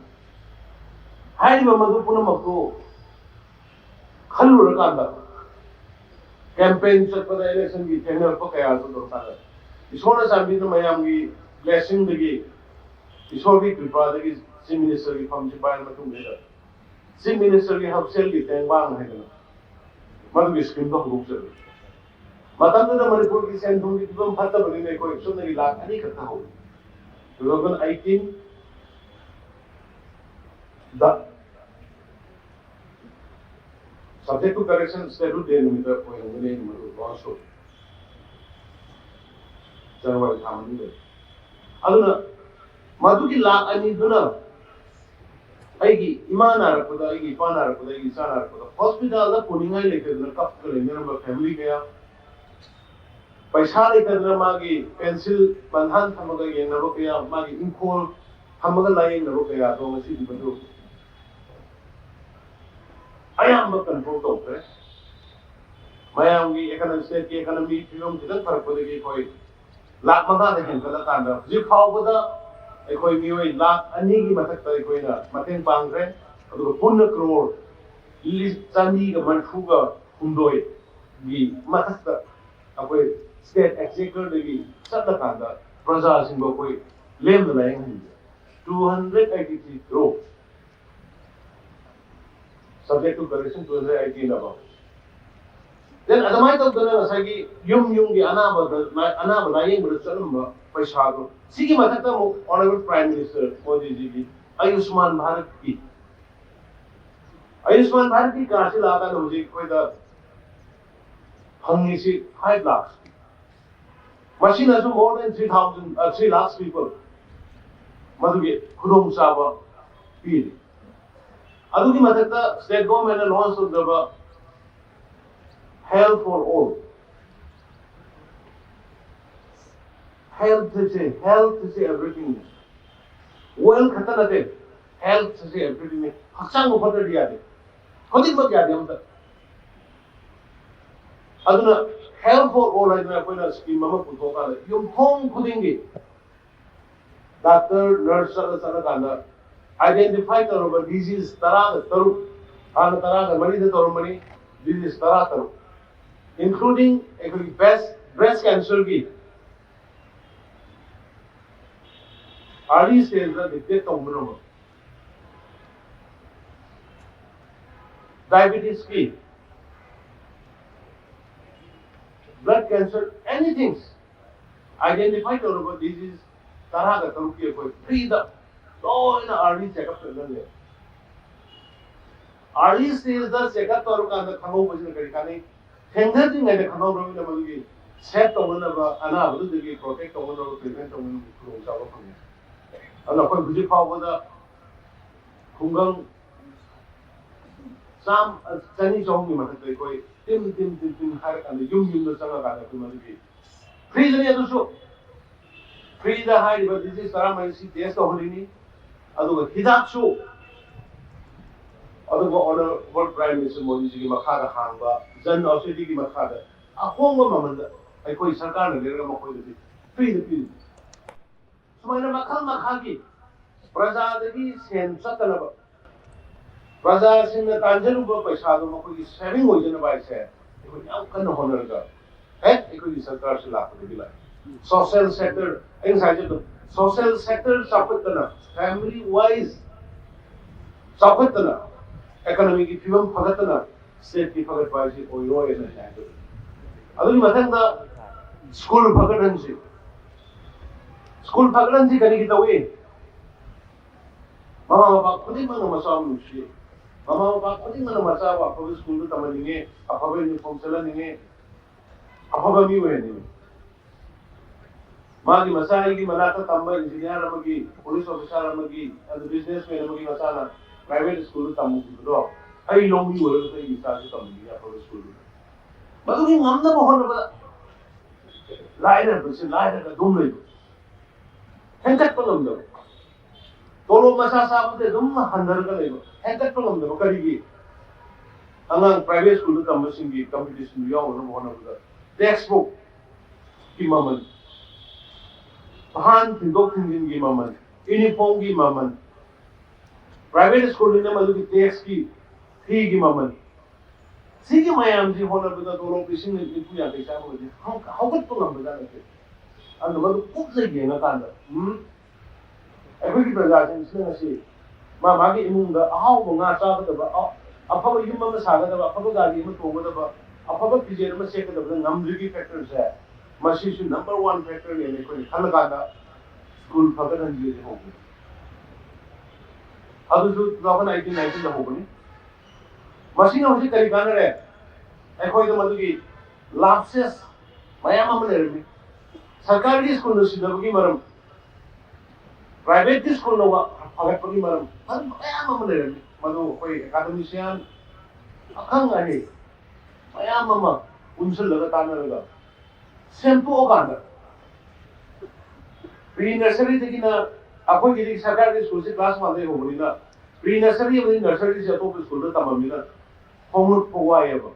ꯍꯥꯏꯔꯤꯕ ꯃꯗꯨ ꯄꯨꯝꯅꯃꯛꯇꯨ ꯈꯜꯂꯨꯔꯀꯥꯟꯗ ꯀꯦꯝꯄꯦꯟ ꯆꯠꯄꯗ ꯏꯂꯦꯛꯁꯟꯒꯤ ꯊꯦꯡꯅꯔꯛꯄ ꯀꯌꯥꯁꯨ ꯑꯗꯨꯝ ꯇꯥꯔꯦ꯫ ꯏꯁꯣꯔꯅ ꯆꯥꯟꯕꯤꯗꯨꯅ ꯃꯌꯥꯝꯒꯤ ꯕ꯭ꯂꯦꯁꯤꯡꯗꯒꯤ ꯏꯁꯣꯔꯒꯤ ꯀ꯭ꯔꯤꯄꯥꯗꯒꯤ ꯆꯤꯐ ꯃꯤꯅꯤꯁꯇꯔꯒꯤ ꯐꯝꯁꯤ ꯄꯥꯏꯔ ꯃꯇꯨꯡꯗ ꯆꯤꯐ ꯃꯤꯅꯤꯁꯇꯔꯒꯤ ꯍꯛꯁꯦꯜꯒꯤ ꯇꯦꯡꯕꯥꯡ ꯍꯥꯏꯗꯅ ꯃꯗꯨꯒꯤ ꯁ꯭ꯀꯤꯝꯗꯣ ꯍꯧꯗꯣꯛꯆꯔꯤ꯫ ꯃꯇꯝꯗꯨꯗ ꯃꯅꯤꯄꯨꯔꯒꯤ ꯁꯦꯟ ꯊꯨꯝꯒꯤ ꯐꯤꯕꯝ ꯐꯠꯇꯕꯅꯤꯅ ꯑꯩꯈꯣꯏ ꯁꯨꯞꯅꯒꯤ ꯂꯥꯛ ꯑꯅꯤ ꯈꯛꯇ ꯍꯧꯏ꯫ Two thousand eighteen the subject to correction statute day ꯅꯨꯃꯤꯠꯇ ꯑꯣꯏꯔꯝꯒꯅꯤ ꯑꯩꯅ ꯃꯗꯨ ꯂꯣꯟꯁ ꯇꯧ ꯖꯅꯋꯥꯔꯤ ꯊꯥ ꯃꯅꯨꯡꯗ꯫ ꯑꯗꯨꯅ ꯃꯗꯨꯒꯤ ꯂꯥꯛ ꯑꯅꯤꯗꯨꯅ ꯑꯩꯒꯤ ꯏꯃꯥ ꯅꯥꯔꯛꯄꯗ, ꯑꯩꯒꯤ ꯏꯄꯥ ꯅꯥꯔꯛꯄꯗ, ꯑꯩꯒꯤ ꯏꯆꯥ ꯅꯥꯔꯛꯄꯗ ꯍꯣꯁꯄꯤꯇꯥꯜꯗ ꯄꯨꯅꯤꯡꯉꯥꯏ ꯂꯩꯇꯗꯅ ꯀꯞꯄꯒ ꯂꯩꯅꯔꯝꯕ ꯐꯦꯃꯤꯂꯤ ꯀꯌꯥ, ꯄꯩꯁꯥ ꯂꯩꯇꯗꯅ ꯃꯥꯒꯤ ꯄꯦꯟꯁꯤꯜ ꯕꯟꯙꯥꯟ ꯊꯝꯃꯒ ꯌꯦꯡꯅꯕ ꯀꯌꯥ, ꯃꯥꯒꯤ ꯏꯪꯈꯣꯜ ꯊꯝꯃꯒ ꯂꯥꯏꯌꯦꯡꯅꯕ ꯀꯌꯥꯗꯣ ꯉꯁꯤꯗꯤ ꯃꯗꯨ ꯑꯌꯥꯝꯕ ꯀꯟꯇ꯭ꯔꯣꯜ ꯇꯧꯈ꯭ꯔꯦ꯫ ꯃꯌꯥꯝꯒꯤ ꯏꯀꯅ-, ꯁ꯭ꯇꯦꯠꯀꯤ ꯏꯀꯅꯃꯤ ꯐꯤꯕꯝ ꯈꯤꯇꯪ ꯐꯔꯛꯄꯗꯒꯤ ꯑꯩꯈꯣꯏ ꯂꯥꯛ ꯃꯉꯥꯗ ꯍꯦꯟꯒꯠꯂꯀꯥꯟꯗ ꯍꯧꯖꯤꯛ ꯐꯥꯎꯕꯗ ꯑꯩꯈꯣꯏ ꯃꯤꯑꯣꯏ ꯂꯥꯛ ꯑꯅꯤꯒꯤ ꯃꯊꯛꯇ ꯑꯩꯈꯣꯏꯅ ꯃꯇꯦꯡ ꯄꯥꯡꯈ꯭ꯔꯦ꯫ ꯑꯗꯨꯒ ꯄꯨꯟꯅ ꯀ꯭ꯔꯣꯔ ꯂꯤ-, ꯆꯅꯤꯒ ꯃꯔꯤꯐꯨꯒ ꯍꯨꯝꯗꯣꯏꯒꯤ ꯃꯊꯛꯇ ꯑꯩꯈꯣꯏ ꯁ꯭ꯇꯦꯠ ꯑꯦꯛꯖꯦꯀꯔꯗꯒꯤ ꯆꯠꯂꯀꯥꯟꯗ ꯄ꯭ꯔꯖꯥꯁꯤꯡꯕꯨ ꯑꯩꯈꯣꯏ ꯂꯦꯝꯅ ꯂꯥꯏꯌꯦꯡꯍꯟꯕ two hundred eighty three crore, subject to correction two hundred eighty ꯅꯕ꯫ Then ꯑꯗꯨꯃꯥꯏꯅ ꯇꯧꯗꯅ ꯉꯁꯥꯏꯒꯤ ꯌꯨꯝ ꯌꯨꯝꯒꯤ ꯑꯅꯥꯕꯗ, ꯑꯅꯥꯕ ꯂꯥꯏꯌꯦꯡꯕꯗ ꯆꯠꯂꯝꯕ ꯄꯩꯁꯥꯗꯣ ꯁꯤꯒꯤ ꯃꯊꯛꯇ ꯑꯃꯨꯛ Honourable Prime Minister ꯃꯣꯗꯤꯖꯤꯒꯤ ꯑꯌꯨꯁꯃꯥꯟ ꯚꯥꯔꯠꯀꯤ, ꯑꯌꯨꯁꯃꯥꯟ ꯚꯥꯔꯠꯀꯤ ꯀꯥꯔꯗꯁꯤ ꯂꯥꯛꯑꯀꯥꯟꯗ ꯍꯧꯖꯤꯛ ꯑꯩꯈꯣꯏꯗ ꯐꯪꯉꯤꯁꯤ five lakhs꯫ ꯃꯁꯤꯅꯁꯨ more than three thousand, three lakhs people ꯃꯗꯨꯒꯤ ꯈꯨꯗꯣꯡꯆꯥꯕ ꯄꯤꯔꯤ꯫ ꯑꯗꯨꯒꯤ ꯃꯊꯛꯇ state government ꯅ launch ꯇꯧꯖꯕ health for all, health say health say everything ꯅꯤ꯫ Wealth ꯈꯛꯇ ꯅꯠꯇꯦ, health ꯁꯦ everything ꯅꯤ꯫ ꯍꯛꯆꯥꯡꯕꯨ ꯐꯠꯇ꯭ꯔꯗꯤ ꯌꯥꯗꯦ, ꯈꯨꯗꯤꯡꯃꯛ ꯌꯥꯗꯦ ꯑꯝꯇ꯫ ꯑꯗꯨꯅ health for all ꯍꯥꯏꯗꯅ ꯑꯩꯈꯣꯏꯅ scheme ꯑꯃ ꯄꯨꯊꯣꯛꯀꯥꯟꯗ ꯌꯨꯝꯊꯣꯡ ꯈꯨꯗꯤꯡꯒꯤ doctor, nurse ꯆꯠꯂ ꯆꯠꯂꯀꯥꯟꯗ identify ꯇꯧꯔꯕ disease ꯇꯔꯥꯒ ꯇꯔꯨꯛ, ꯍꯥꯟꯅ ꯇꯔꯥꯒ ꯃꯔꯤꯗ ꯇꯧꯔꯝꯕꯅꯤ, disease ꯇꯔꯥ ꯇꯔꯨꯛ, including ꯑꯩꯈꯣꯏꯒꯤ breast breast cancer ꯒꯤ early stage ꯗ detect ꯇꯧꯕ ꯉꯝꯕ, diabetes ꯀꯤ, blood cancer, anything, identify ꯇꯧꯔꯕ disease ꯇꯔꯥꯒ ꯇꯔꯨꯛꯀꯤ ꯑꯩꯈꯣꯏ free ꯗ ꯂꯣꯏꯅ early checkup ꯇꯧꯅ ꯂꯩ꯫ Early stage ꯗ checkup ꯇꯧꯔꯀꯥꯟꯗ ꯈꯪꯍꯧꯕꯁꯤꯅ ꯀꯔꯤ ꯀꯥꯟꯅꯩ? ꯊꯦꯡꯅꯗ꯭ꯔꯤꯉꯩꯗ ꯈꯪꯍꯧꯔꯕꯅꯤꯅ ꯃꯗꯨꯒꯤ save ꯇꯧꯅꯅꯕ, ꯑꯅꯥꯕꯗꯨꯗꯒꯤ protect ꯇꯧꯅꯅꯕ, prevent ꯇꯧꯅꯅꯕ ꯈꯨꯗꯣꯡꯆꯥꯕ ꯐꯪꯉꯤ꯫ ꯑꯗꯨꯅ ꯑꯩꯈꯣꯏ ꯍꯧꯖꯤꯛ ꯐꯥꯎꯕꯗ ꯈꯨꯡꯒꯪ ꯆꯥꯝ-, ꯆꯅꯤ ꯆꯍꯨꯝꯒꯤ ꯃꯊꯛꯇ ꯑꯩꯈꯣꯏ ꯇꯤꯝ, ꯇꯤꯝ, ꯇꯤꯝ, ꯇꯤꯝ ꯍꯥꯏꯔꯀꯥꯟꯗ ꯌꯨꯝ ꯌꯨꯝꯗ ꯆꯪꯉꯀꯥꯟꯗ ꯑꯩꯈꯣꯏ ꯃꯗꯨꯒꯤ free ꯗꯅꯤ꯫ ꯑꯗꯨꯁꯨ free ꯗ ꯍꯥꯏꯔꯤꯕ disease ꯇꯔꯥꯃꯔꯤꯁꯤ test ꯇꯧꯍꯜꯂꯤꯅꯤ꯫ ꯑꯗꯨꯒ ꯍꯤꯗꯥꯛꯁꯨ ꯑꯗꯨꯒ Honourable Prime Minister ꯃꯣꯗꯤꯖꯤꯒꯤ ꯃꯈꯥꯗ ꯍꯥꯡꯕ ꯖꯟ ꯑꯧꯁꯥꯙꯤꯒꯤ ꯃꯈꯥꯗ ꯑꯍꯣꯡꯕ ꯃꯃꯜꯗ ꯑꯩꯈꯣꯏ ꯁꯔꯀꯥꯔꯅ ꯂꯩꯔꯒ ꯃꯈꯣꯏꯗꯗꯤ free ꯗ ꯄꯤꯔꯤ꯫ ꯁꯨꯃꯥꯏꯅ ꯃꯈꯜ ꯃꯈꯥꯒꯤ ꯄ꯭ꯔꯖꯥꯗꯒꯤ ꯁꯦꯟ ꯆꯠꯇꯅꯕ, ꯄ꯭ꯔꯖꯥꯁꯤꯡꯅ ꯇꯥꯟꯖꯔꯨꯕ ꯄꯩꯁꯥꯗꯣ ꯃꯈꯣꯏꯒꯤ saving ꯑꯣꯏꯖꯅꯕ ꯍꯥꯏꯁꯦ ꯑꯩꯈꯣꯏ ꯌꯥꯝ ꯀꯟꯅ ꯍꯣꯠꯅꯔꯒ ꯍꯦꯛ ꯑꯩꯈꯣꯏꯒꯤ ꯁꯔꯀꯥꯔꯁꯤ ꯂꯥꯛꯄꯗꯒꯤ ꯂꯥꯛꯑꯦ꯫ Social sector, ꯑꯩ ꯉꯁꯥꯏꯁꯨ ꯑꯗꯨꯝ, social sector ꯆꯥꯎꯈꯠꯇꯅ, family wise ꯆꯥꯎꯈꯠꯇꯅ, economy ꯒꯤ ꯐꯤꯕꯝ ꯐꯒꯠꯇꯅ state ꯀꯤ ꯐꯒꯠꯄ ꯍꯥꯏꯁꯤ ꯑꯣꯏꯔꯣꯏꯅ ꯑꯩꯅ ꯍꯥꯏꯖꯕꯅꯤ꯫ ꯑꯗꯨꯒꯤ ꯃꯊꯪꯗ school ꯐꯒꯠꯍꯟꯁꯤ꯫ School ꯐꯒꯠꯍꯟꯁꯤ ꯀꯔꯤꯒꯤ ꯇꯧꯏ? ꯃꯃꯥ ꯃꯄꯥ ꯈꯨꯗꯤꯡꯃꯛꯅ ꯃꯆꯥꯕꯨ ꯅꯨꯡꯁꯤ꯫ ꯃꯃꯥ ꯃꯄꯥ ꯈꯨꯗꯤꯡꯃꯛꯅ ꯃꯆꯥꯕꯨ ꯑꯐꯕ school ꯗ ꯇꯝꯍꯟꯅꯤꯡꯉꯤ, ꯑꯐꯕ uniform ꯁꯦꯠꯍꯟꯅꯤꯡꯉꯤ, ꯑꯐꯕ ꯃꯤ ꯑꯣꯏꯍꯟꯅꯤꯡꯉꯤ꯫ ꯃꯥꯒꯤ ꯃꯆꯥ ꯑꯩꯒꯤ ꯃꯅꯥꯛꯇ ꯇꯝꯕ ꯏꯟꯖꯤꯅꯤꯌꯥꯔ ꯑꯃꯒꯤ, ꯄꯨꯂꯤꯁ ꯑꯣꯐꯤꯁꯥꯔ ꯑꯃꯒꯤ, ꯑꯗꯨ ꯕꯤꯖꯤꯅꯦꯁꯃꯦꯟ ꯑꯃꯒꯤ ꯃꯆꯥꯅ ꯄ꯭ꯔꯥꯏꯚꯦꯠ ꯁ꯭ꯀꯨꯜꯗ ꯇꯝꯃꯨꯈꯤꯕꯗꯣ ꯑꯩ ꯂꯧꯅꯤꯡꯉꯨꯔꯒꯁꯨ ꯑꯩꯒꯤ ꯏꯆꯥꯁꯨ ꯇꯝꯕꯤꯅꯤ ꯑꯐꯕ ꯁ꯭ꯀꯨꯜꯗꯨꯗ꯫ ꯃꯗꯨꯒꯤ ꯉꯝꯅꯕ ꯍꯣꯠꯅꯕꯗ ꯂꯥꯏꯔꯕꯁꯤ ꯂꯥꯏꯔꯒ ꯑꯗꯨꯝ ꯂꯩꯕ, ꯍꯦꯟꯒꯠꯄ ꯉꯝꯗꯕ꯫ ꯇꯣꯂꯣꯞ ꯃꯆꯥ ꯆꯥꯕꯗꯤ ꯑꯗꯨꯝ ꯍꯟꯊꯔꯒ ꯂꯩꯕ, ꯍꯦꯟꯒꯠꯄ ꯉꯝꯗꯕ꯫ ꯀꯔꯤꯒꯤ? ꯑꯉꯥꯡ ꯄ꯭ꯔꯥꯏꯚꯦꯠ ꯁ꯭ꯀꯨꯜꯗ ꯇꯝꯕꯁꯤꯡꯒꯤ ꯀꯝꯄꯤꯇꯤꯁꯟꯗꯨ ꯌꯥꯎꯅꯅꯕ ꯍꯣꯠꯅꯕꯗ ꯇꯦꯛꯁ ꯕꯨꯛꯀꯤ ꯃꯃꯜ, ꯑꯍꯥꯟ ꯊꯤꯟꯗꯣꯛ ꯊꯤꯟꯖꯤꯟꯒꯤ ꯃꯃꯜ, ꯌꯨꯅꯤꯐꯣꯔꯝꯒꯤ ꯃꯃꯜ, ꯄ꯭ꯔꯥꯏꯚꯦꯠ ꯁ꯭ꯀꯨꯜꯅꯤꯅ ꯃꯗꯨꯒꯤ ꯇꯦꯛꯁꯀꯤ ꯐꯤꯒꯤ ꯃꯃꯜ, ꯁꯤꯒꯤ ꯃꯌꯥꯝꯁꯤ ꯍꯣꯠꯅꯕꯗ ꯇꯣꯂꯣꯞ ꯂꯤꯁꯤꯡ ꯅꯤꯐꯨ ꯌꯥꯡꯈꯩ ꯆꯥꯕꯒꯗꯤ ꯍꯧ-, ꯍꯧꯒꯠꯄ ꯉꯝꯕꯖꯥꯠ ꯅꯠꯇꯦ꯫ ꯑꯗꯨ ꯃꯗꯨ ꯀꯨꯞꯅ ꯌꯦꯡꯉꯀꯥꯟꯗ, ꯎꯝ, ꯑꯩꯈꯣꯏꯒꯤ ꯄ꯭ꯔꯖꯥꯁꯤꯡꯁꯤꯅ ꯉꯁꯤ ꯃꯥ ꯃꯥꯒꯤ ꯏꯃꯨꯡꯗ ꯑꯍꯥꯎꯕ ꯉꯥ ꯆꯥꯒꯗꯕ, ꯑ-, ꯑꯐꯕ ꯌꯨꯝ ꯑꯃ ꯁꯥꯒꯗꯕ, ꯑꯐꯕ ꯒꯥꯔꯤ ꯑꯃ ꯇꯣꯡꯒꯗꯕ, ꯑꯐꯕ ꯐꯤꯖꯦꯠ ꯑꯃ ꯁꯦꯠꯀꯗꯕꯗ ꯉꯝꯗ꯭ꯔꯤꯒꯤ ꯐꯦꯛꯇꯔꯁꯦ, ꯃꯁꯤꯁꯨ ꯅꯝꯕꯔ ꯋꯥꯟ ꯐꯦꯛꯇꯔꯅꯦꯅ ꯑꯩꯈꯣꯏꯅ ꯈꯜꯂꯀꯥꯟꯗ ꯁ꯭ꯀꯨꯜ ꯐꯒꯠꯍꯟꯕꯤꯔꯗꯤ ꯍꯧꯕꯅꯤ꯫ ꯑꯗꯨꯁꯨ two thousand eighteen nineteen ꯗ ꯍꯧꯕꯅꯤ꯫ ꯃꯁꯤꯅ ꯍꯧꯖꯤꯛ ꯀꯔꯤ ꯀꯥꯟꯅꯔꯦ? ꯑꯩꯈꯣꯏꯗ ꯃꯗꯨꯒꯤ ꯂꯥꯞꯁꯦꯁ ꯃꯌꯥꯝ ꯑꯃ ꯂꯩꯔꯝꯃꯤ꯫ ꯁꯔꯀꯥꯔꯒꯤ ꯁ꯭ꯀꯨꯜꯅ ꯁꯤꯟꯅꯕꯒꯤ ꯃꯔꯝ, ꯄ꯭ꯔꯥꯏꯚꯦꯠꯀꯤ ꯁ꯭ꯀꯨꯜꯅ ꯋꯥ-, ꯐꯒꯠꯄꯒꯤ ꯃꯔꯝ, ꯃꯔꯝ ꯃꯌꯥꯝ ꯑꯃ ꯂꯩꯔꯝꯃꯤ꯫ ꯃꯗꯨ ꯑꯩꯈꯣꯏ ꯑꯦꯀꯥꯗꯃꯤꯁꯤꯌꯥꯟ ꯑꯈꯪ ꯑꯍꯩ ꯃꯌꯥꯝ ꯑꯃ ꯄꯨꯟꯁꯤꯜꯂꯒ ꯇꯥꯟꯅꯔꯒ ꯁꯦꯝꯗꯣꯛꯑꯀꯥꯟꯗ, ꯄ꯭ꯔꯤ ꯅꯔꯁꯔꯤꯗꯒꯤꯅ, ꯑꯩꯈꯣꯏꯒꯤꯗꯤ ꯁꯔꯀꯥꯔꯒꯤ ꯁ꯭ꯀꯨꯜꯁꯦ ꯀ꯭ꯂꯥꯁ ꯋꯥꯟꯗꯒꯤ ꯍꯧꯕꯅꯤꯅ, ꯄ꯭ꯔꯤ ꯅꯔꯁꯔꯤ ꯑꯃꯗꯤ ꯅꯔꯁꯔꯤꯁꯦ ꯑꯇꯣꯞꯄ ꯁ꯭ꯀꯨꯜꯗ ꯇꯝꯃꯝꯅꯤꯅ ꯍꯣꯡꯂꯛꯄ ꯋꯥꯏꯑꯦꯕ,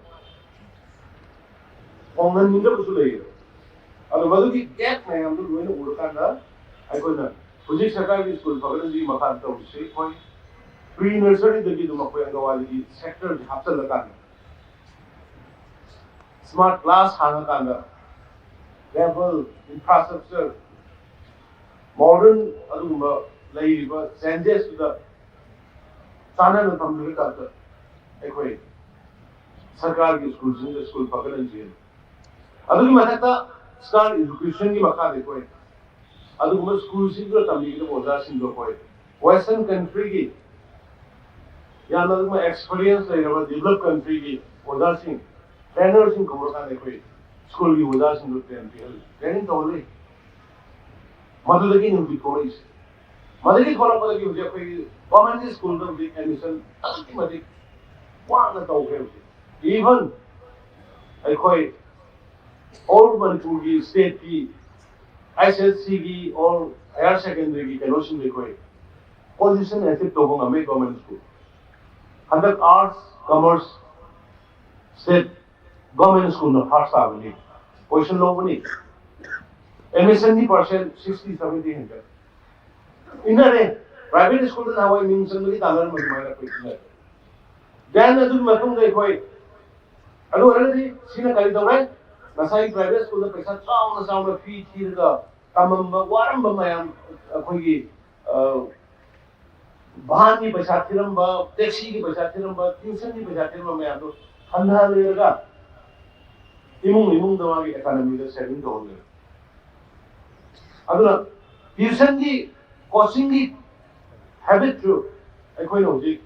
ꯍꯣꯡꯍꯟꯅꯤꯡꯗꯕꯁꯨ ꯂꯩꯌꯦꯕ꯫ ꯑꯗꯣ ꯃꯗꯨꯒꯤ ꯒꯦꯞ ꯃꯌꯥꯝꯗꯨ ꯂꯣꯏꯅ ꯎꯔꯀꯥꯟꯗ ꯑꯩꯈꯣꯏꯅ ꯍꯧꯖꯤꯛ ꯁꯔꯀꯥꯔꯒꯤ ꯁ꯭ꯀꯨꯜ ꯐꯒꯠꯍꯟꯕꯒꯤ ꯃꯈꯥꯗ ꯇꯧꯔꯤꯁꯤ ꯑꯩꯈꯣꯏ ꯄ꯭ꯔꯤ ꯅꯔꯁꯔꯤꯗꯒꯤ ꯑꯗꯨꯝ ꯑꯩꯈꯣꯏ ꯑꯪꯒꯋꯥꯗꯤꯒꯤ ꯁꯦꯛꯇꯔꯁꯤ ꯍꯥꯞꯆꯤꯜꯂꯀꯥꯟꯗ ꯁ꯭ꯃꯥꯔꯠ ꯀ꯭ꯂꯥꯁ ꯍꯥꯡꯉꯀꯥꯟꯗ ꯇꯦꯕꯜ, ꯏꯟꯐ꯭ꯔꯥꯁ꯭ꯇ꯭ꯔꯛꯆꯔ, ꯃꯣꯗꯔꯟ ꯑꯗꯨꯒꯨꯝꯕ ꯂꯩꯔꯤꯕ ꯆꯦꯟꯖꯦꯁꯇꯨꯗ ꯆꯥꯟꯅꯅ ꯊꯝꯕꯤꯕ ꯇꯥꯏꯞꯇ ꯑꯩꯈꯣꯏ ꯁꯔꯀꯥꯔꯒꯤ ꯁ꯭ꯀꯨꯜꯁꯤꯡꯗ ꯁ꯭ꯀꯨꯜ ꯐꯒꯠꯍꯟꯁꯤ꯫ ꯑꯗꯨꯒꯤ ꯃꯊꯛꯇ ꯁ꯭ꯀꯥꯜ ꯏꯗꯨꯀꯦꯁꯟꯒꯤ ꯃꯈꯥꯗ ꯑꯩꯈꯣꯏ ꯑꯗꯨꯒꯨꯝꯕ ꯁ꯭ꯀꯨꯜꯁꯤꯡꯗꯨꯗ ꯇꯝꯕꯤꯒꯗꯕ ꯑꯣꯖꯥꯁꯤꯡꯗꯣ ꯑꯩꯈꯣꯏ ꯋꯦꯁꯇꯔꯟ ꯀꯟꯇ꯭ꯔꯤꯒꯤ ꯌꯥꯝꯅ ꯑꯗꯨꯒꯨꯝꯕ ꯑꯦꯛꯁꯄꯤꯔꯤꯌꯦꯟꯁ ꯂꯩꯔꯕ ꯗꯤꯕꯂꯞ ꯀꯟꯇ꯭ꯔꯤꯒꯤ ꯑꯣꯖꯥꯁꯤꯡ, ꯇ꯭ꯔꯦꯅꯔꯁꯤꯡ ꯀꯧꯔꯀꯥꯟꯗ ꯑꯩꯈꯣꯏ ꯁ꯭ꯀꯨꯜꯒꯤ ꯑꯣꯖꯥꯁꯤꯡꯗꯣ ꯇ꯭ꯔꯦꯟ ꯄꯤꯍꯜꯂꯤ, ꯇ꯭ꯔꯦꯅꯤꯡ ꯇꯧꯍꯜꯂꯤ꯫ ꯃꯗꯨꯗꯒꯤ ꯍꯧꯖꯤꯛ ꯊꯣꯛꯂꯛꯏꯁꯦ꯫ ꯃꯗꯨꯗꯒꯤ ꯊꯣꯛꯂꯛꯄꯗꯒꯤ ꯍꯧꯖꯤꯛ ꯑꯩꯈꯣꯏꯒꯤ ꯒꯣꯔꯃꯦꯟꯒꯤ ꯁ꯭ꯀꯨꯜꯗ ꯍꯧꯖꯤꯛ ꯑꯦꯗꯃꯤꯁꯟ ꯑꯗꯨꯛꯀꯤ ꯃꯇꯤꯛ ꯋꯥꯡꯅ ꯇꯧꯈ꯭ꯔꯦ ꯍꯧꯖꯤꯛ꯫ Even ꯑꯩꯈꯣꯏ ꯑꯣꯜ ꯃꯅꯤꯄꯨꯔꯒꯤ ꯁ꯭ꯇꯦꯠꯀꯤ ꯑꯦꯁ ꯑꯦꯁ ꯁꯤꯒꯤ ꯑꯣꯜ ꯍꯥꯌꯔ ꯁꯦꯀꯦꯟꯗꯔꯤꯒꯤ ꯀꯩꯅꯣꯁꯤꯡꯗ ꯑꯩꯈꯣꯏ ꯄꯣꯖꯤꯁꯟ ꯑꯦꯆꯤꯞ ꯇꯧꯕ ꯉꯝꯃꯦ ꯒꯣꯔꯃꯦꯟ ꯁ꯭ꯀꯨꯜ꯫ ꯍꯟꯗꯛ ꯑꯥꯔꯠꯁ ꯀꯃꯔꯁ ꯁ꯭ꯇꯦꯠ ꯒꯣꯔꯃꯦꯟ ꯁ꯭ꯀꯨꯜꯅ ꯐꯥꯔꯁ ꯇꯥꯕꯅꯤ, ꯄꯣꯖꯤꯁꯟ ꯂꯧꯕꯅꯤ꯫ ꯑꯦꯗꯃꯤꯁꯟꯒꯤ ꯄꯥꯔꯁꯦꯟ ꯁꯤꯛꯁꯇꯤ ꯁꯚꯦꯟꯇꯤ ꯍꯦꯟꯒꯠꯂꯦ꯫ ꯏꯟꯅꯔꯦ꯫ ꯄ꯭ꯔꯥꯏꯚꯦꯠ ꯁ꯭ꯀꯨꯜꯗ ꯅꯍꯥꯟꯋꯥꯏ ꯃꯤꯡ ꯆꯟꯕꯒꯤ ꯇꯥꯟꯅꯔꯝꯕ ꯑꯗꯨꯃꯥꯏꯅ ꯑꯩꯈꯣꯏ ꯏꯟꯅꯔꯦ꯫ ꯗꯦꯟ ꯑꯗꯨꯒꯤ ꯃꯇꯨꯡꯗ ꯑꯩꯈꯣꯏ ꯑꯗꯨ ꯑꯣꯏꯔꯒꯗꯤ ꯁꯤꯅ ꯀꯔꯤ ꯇꯧꯔꯦ? ꯉꯁꯥꯏ ꯄ꯭ꯔꯥꯏꯚꯦꯠ ꯁ꯭ꯀꯨꯜꯗ ꯄꯩꯁꯥ ꯆꯥꯎꯅ ꯆꯥꯎꯅ ꯐꯤ ꯊꯤꯔꯒ ꯇꯝꯃꯝꯕ ꯋꯥꯔꯝꯕ ꯃꯌꯥꯝ, ꯑꯩꯈꯣꯏꯒꯤ ꯚꯥꯟꯒꯤ ꯄꯩꯁꯥ ꯊꯤꯔꯝꯕ, ꯇꯦꯛꯁꯤꯒꯤ ꯄꯩꯁꯥ ꯊꯤꯔꯝꯕ, ꯇ꯭ꯌꯨꯁꯟꯒꯤ ꯄꯩꯁꯥ ꯊꯤꯔꯝꯕ ꯃꯌꯥꯝꯗꯣ ꯍꯟꯊꯍꯜꯂꯦꯔꯒ ꯏꯃꯨꯡ ꯏꯃꯨꯡꯗ ꯃꯥꯒꯤ ꯑꯦꯀꯥꯅꯃꯤꯗ ꯁꯦꯚꯤꯡ ꯇꯧꯍꯜꯂꯦ꯫ ꯑꯗꯨꯅ ꯇ꯭ꯌꯨꯁꯟꯒꯤ, ꯀꯣꯆꯤꯡꯒꯤ ꯍꯦꯕꯤꯠꯁꯨ ꯑꯩꯈꯣꯏꯅ ꯍꯧꯖꯤꯛ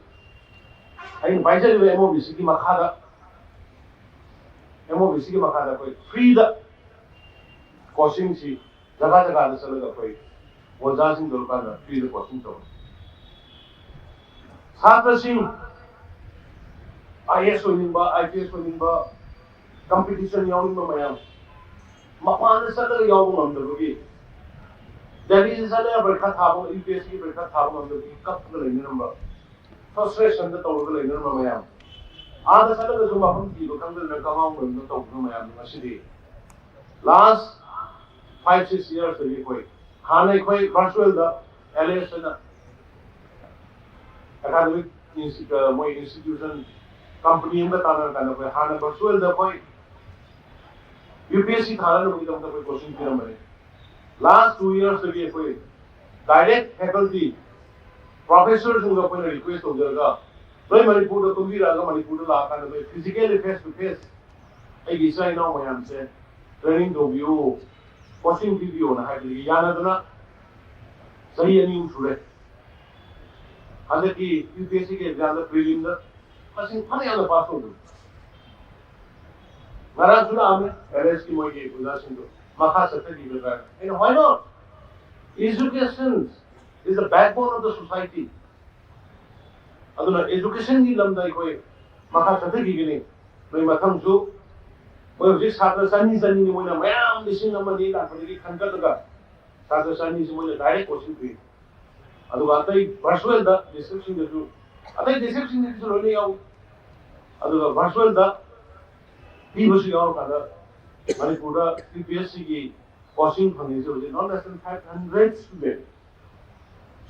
ꯑꯩꯅ ꯄꯥꯏꯖꯔꯤꯕ ꯑꯦꯝ ꯑꯣ ꯕꯤ ꯁꯤꯒꯤ ꯃꯈꯥꯗ, ꯑꯦꯝ ꯑꯣ ꯕꯤ ꯁꯤꯒꯤ ꯃꯈꯥꯗ ꯑꯩꯈꯣꯏ ꯐ꯭ꯔꯤꯗ ꯀꯣꯆꯤꯡꯁꯤ ꯖꯒꯥ ꯖꯒꯥꯗ ꯆꯠꯂꯒ ꯑꯩꯈꯣꯏ ꯑꯣꯖꯥꯁꯤꯡ ꯇꯧꯔꯀꯥꯟꯗ ꯐ꯭ꯔꯤꯗ ꯀꯣꯆꯤꯡ ꯇꯧꯋꯤ꯫ ꯁꯥꯇ꯭ꯔꯁꯤꯡ ꯑꯥꯏ ꯑꯦꯁ ꯑꯣꯏꯅꯤꯡꯕ, ꯑꯥꯏ ꯄꯤ ꯑꯦꯁ ꯑꯣꯏꯅꯤꯡꯕ, ꯀꯝꯄꯤꯇꯤꯁꯟ ꯌꯥꯎꯅꯤꯡꯕ ꯃꯌꯥꯝ ꯃꯄꯥꯟꯗ ꯆꯠꯂꯒ ꯌꯥꯎꯕ ꯉꯝꯗꯕꯒꯤ, ꯗꯦꯜꯂꯤꯗ ꯆꯠꯂꯒ ꯄꯔꯤꯈꯥ ꯊꯥꯕ, ꯌꯨ ꯄꯤ ꯑꯦꯁ ꯁꯤꯒꯤ ꯄꯔꯤꯈꯥ ꯊꯥꯕ ꯉꯝꯗꯕꯒꯤ ꯀꯞꯄꯒ ꯂꯩꯅꯔꯝꯕ, ꯐ꯭ꯔꯁꯇ꯭ꯔꯦꯁꯟꯗ ꯇꯧꯔꯒ ꯂꯩꯅꯔꯝꯕ ꯃꯌꯥꯝ, ꯑꯥꯗ ꯆꯠꯂꯒꯁꯨ ꯃꯐꯝ ꯊꯤꯕ ꯈꯪꯗꯗꯅ ꯀꯃꯥꯎ ꯀꯔꯤꯅꯣ ꯇꯧꯗꯅ ꯃꯌꯥꯝꯗꯣ ꯉꯁꯤꯗꯤ ꯂꯥꯁ ꯐꯥꯏꯚ ꯁꯤꯛꯁ ꯏꯌꯥꯔꯁꯇꯒꯤ ꯑꯩꯈꯣꯏ ꯍꯥꯟꯅ ꯑꯩꯈꯣꯏ ꯚꯔꯆꯨꯋꯦꯜꯗ ꯑꯦꯜ ꯑꯦꯁ ꯑꯅ ꯑꯦꯀꯥꯗꯃꯤꯛ ꯃꯣꯏ ꯏꯟꯁꯇꯤꯇ꯭ꯌꯨꯁꯟ ꯀꯝꯄꯅꯤ ꯑꯃꯒ ꯇꯥꯟꯅꯔꯀꯥꯟꯗ ꯑꯩꯈꯣꯏ ꯍꯥꯟꯅ ꯚꯔꯆꯨꯋꯦꯜꯗ ꯑꯩꯈꯣꯏ ꯌꯨ ꯄꯤ ꯑꯦꯁ ꯁꯤ ꯊꯥꯅꯕꯒꯤꯗꯃꯛꯇ ꯑꯩꯈꯣꯏ ꯀꯣꯆꯤꯡ ꯄꯤꯔꯝꯕꯅꯤ꯫ ꯂꯥꯁ ꯇꯨ ꯏꯌꯥꯔꯁꯇꯒꯤ ꯑꯩꯈꯣꯏ ꯗꯥꯏꯔꯦꯛ ꯐꯦꯀꯜꯇꯤ ꯄ꯭ꯔꯣꯐꯦꯁꯔꯁꯤꯡꯒ ꯑꯩꯈꯣꯏꯅ ꯔꯤꯀ꯭ꯋꯦꯁ ꯇꯧꯖꯔꯒ ꯅꯣꯏ ꯃꯅꯤꯄꯨꯔꯗ ꯀꯨꯝꯕꯤꯔꯛꯑꯒ ꯃꯅꯤꯄꯨꯔꯗ ꯂꯥꯛꯑꯀꯥꯟꯗ ꯅꯣꯏ ꯐꯤꯖꯤꯀꯦꯜꯂꯤ ꯐꯦꯁ ꯇꯨ ꯐꯦꯁ ꯑꯩꯒꯤ ꯏꯆꯥ ꯏꯅꯥꯎ ꯃꯌꯥꯝꯁꯦ ꯇ꯭ꯔꯦꯅꯤꯡ ꯇꯧꯕꯤꯌꯨ, ꯀꯣꯆꯤꯡ ꯄꯤꯕꯤꯌꯨꯅ ꯍꯥꯏꯕꯗꯒꯤ ꯌꯥꯅꯗꯅ ꯆꯍꯤ ꯑꯅꯤ ꯑꯍꯨꯝ ꯁꯨꯔꯦ꯫ ꯍꯟꯗꯛꯀꯤ ꯌꯨ ꯄꯤ ꯑꯦꯁ ꯁꯤꯒꯤ ꯑꯦꯛꯖꯥꯝꯗ ꯄ꯭ꯔꯤꯂꯤꯝꯗ ꯃꯁꯤꯡ ꯐꯅꯌꯥꯝꯅ ꯄꯥꯁ ꯇꯧꯗꯣꯏꯅꯤ꯫ ꯉꯔꯥꯡꯁꯨ ꯂꯥꯛꯑꯝꯃꯦ ꯑꯦꯜ ꯑꯦꯁꯀꯤ ꯃꯣꯏꯒꯤ ꯑꯣꯖꯥꯁꯤꯡꯗꯣ ꯃꯈꯥ ꯆꯠꯊꯈꯤꯒꯗ꯭ꯔꯥ? ꯑꯩꯅ why not? Education is the backbone of the society. ꯑꯗꯨꯅ educationꯒꯤ ꯂꯝꯗ ꯑꯩꯈꯣꯏ ꯃꯈꯥ ꯆꯠꯊꯈꯤꯒꯅꯤ꯫ ꯅꯣꯏ ꯃꯊꯪꯁꯨ ꯃꯣꯏ ꯍꯧꯖꯤꯛ ꯁꯥꯇ꯭ꯔ ꯆꯅꯤ ꯆꯅꯤꯅꯤ ꯃꯣꯏꯅ ꯃꯌꯥꯝ ꯂꯤꯁꯤꯡ ꯑꯃ ꯑꯅꯤ ꯂꯥꯛꯄꯗꯒꯤ ꯈꯟꯒꯠꯂꯒ ꯁꯥꯇ꯭ꯔ ꯆꯅꯤꯁꯤ ꯃꯣꯏꯅ direct coaching ꯄꯤ꯫ ꯑꯗꯨꯒ ꯑꯇꯩ virtualꯗ districtꯁꯤꯡꯗꯁꯨ, ꯑꯇꯩ districtꯁꯤꯡꯗꯁꯨ ꯂꯣꯏꯅ ꯌꯥꯎꯏ꯫ ꯑꯗꯨꯒ virtualꯗ ꯄꯤꯕꯁꯨ ꯌꯥꯎꯔꯀꯥꯟꯗ ꯃꯅꯤꯄꯨꯔꯗ UPSCꯒꯤ coaching ꯐꯪꯉꯤꯁꯦ ꯍꯧꯖꯤꯛ not less than five hundred student꯫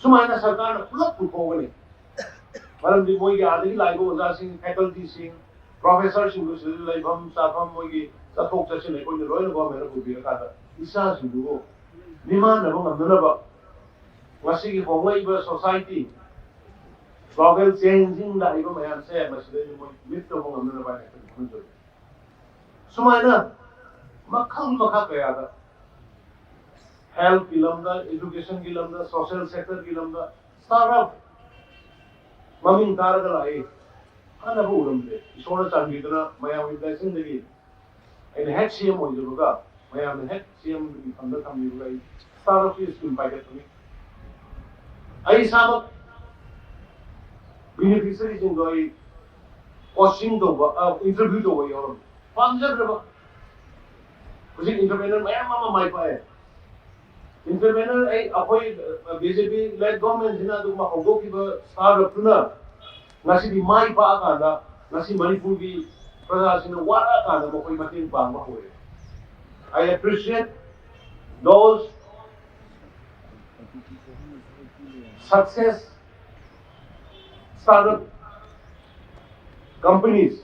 ꯁꯨꯃꯥꯏꯅ ꯁꯔꯀꯥꯔꯅ ꯄꯨꯂꯞ ꯄꯨꯊꯣꯛꯑꯒꯅꯤ꯫ ꯃꯔꯝꯗꯤ ꯃꯣꯏꯒꯤ ꯑꯥꯗꯒꯤ ꯂꯥꯛꯏꯕ ꯑꯣꯖꯥꯁꯤꯡ, facultyꯁꯤꯡ, professorꯁꯤꯡꯗꯨ ꯁꯤꯗ ꯂꯩꯐꯝ ꯆꯥꯐꯝ, ꯃꯣꯏꯒꯤ ꯆꯠꯊꯣꯛ ꯆꯠꯁꯤꯟ ꯑꯩꯈꯣꯏꯅ ꯂꯣꯏꯅ governmentꯅ ꯄꯨꯕꯤꯔꯀꯥꯟꯗ ꯏꯆꯥꯁꯤꯡꯗꯨꯕꯨ ꯃꯤꯃꯥꯟꯅꯕ ꯉꯝꯅꯅꯕ, ꯉꯁꯤꯒꯤ ꯍꯣꯡꯂꯛꯏꯕ society, global changeing ꯂꯥꯛꯏꯕ ꯃꯌꯥꯝꯁꯦ ꯃꯁꯤꯗꯩꯗ ꯃꯣꯏ meet ꯇꯧꯕ ꯉꯝꯅꯅꯕ ꯍꯥꯏꯅ ꯑꯩꯈꯣꯏꯅ ꯈꯟꯖꯩ꯫ ꯁꯨꯃꯥꯏꯅ ꯃꯈꯜ ꯃꯈꯥ ꯀꯌꯥꯗ healthꯀꯤ ꯂꯝꯗ, educationꯒꯤ ꯂꯝꯗ, social sectorꯒꯤ ꯂꯝꯗ startup ꯃꯃꯤꯡ ꯇꯥꯔꯒ ꯂꯥꯛꯏ꯫ ꯀꯥꯟꯅꯕ ꯎꯔꯝꯗꯦ꯫ ꯏꯁꯣꯔꯅ ꯆꯥꯟꯕꯤꯗꯨꯅ ꯃꯌꯥꯝꯒꯤ blessingꯗꯒꯤ ꯑꯩꯅ ꯍꯦꯛ CM ꯑꯣꯏꯖꯕꯒ ꯃꯌꯥꯝꯅ ꯍꯦꯛ CMꯒꯤ ꯐꯝꯗ ꯊꯝꯕꯤꯕꯒ ꯑꯩ startupꯀꯤ scheme ꯄꯥꯏꯈꯠꯄꯅꯤ꯫ ꯑꯩ ꯏꯁꯥꯃꯛ beneficiaryꯁꯤꯡꯗꯣ ꯑꯩ coaching ꯇꯧꯕ, ꯑ, interview ꯇꯧꯕ ꯌꯥꯎꯔꯝꯃꯤ꯫ ꯄꯥꯝꯖꯈ꯭ꯔꯕ꯫ ꯍꯧꯖꯤꯛ entrepreneur ꯃꯌꯥꯝ ꯑꯃ ꯃꯥꯏ ꯄꯥꯛꯑꯦ꯫ Entrepreneur ꯑꯩ, ꯑꯩꯈꯣꯏ, ꯑ, BJP led governmentꯁꯤꯅ ꯑꯗꯨꯒꯨꯝꯕ ꯍꯧꯗꯣꯛꯈꯤꯕ startupꯇꯨꯅ ꯉꯁꯤꯗꯤ ꯃꯥꯏ ꯄꯥꯛꯑꯀꯥꯟꯗ, ꯉꯁꯤ ꯃꯅꯤꯄꯨꯔꯒꯤ ꯄ꯭ꯔꯖꯥꯁꯤꯡꯅ ꯋꯥꯔꯛꯑꯀꯥꯟꯗ ꯃꯈꯣꯏ ꯃꯇꯦꯡ ꯄꯥꯡꯕ ꯍꯧꯔꯦ꯫ I appreciate those success startup companies,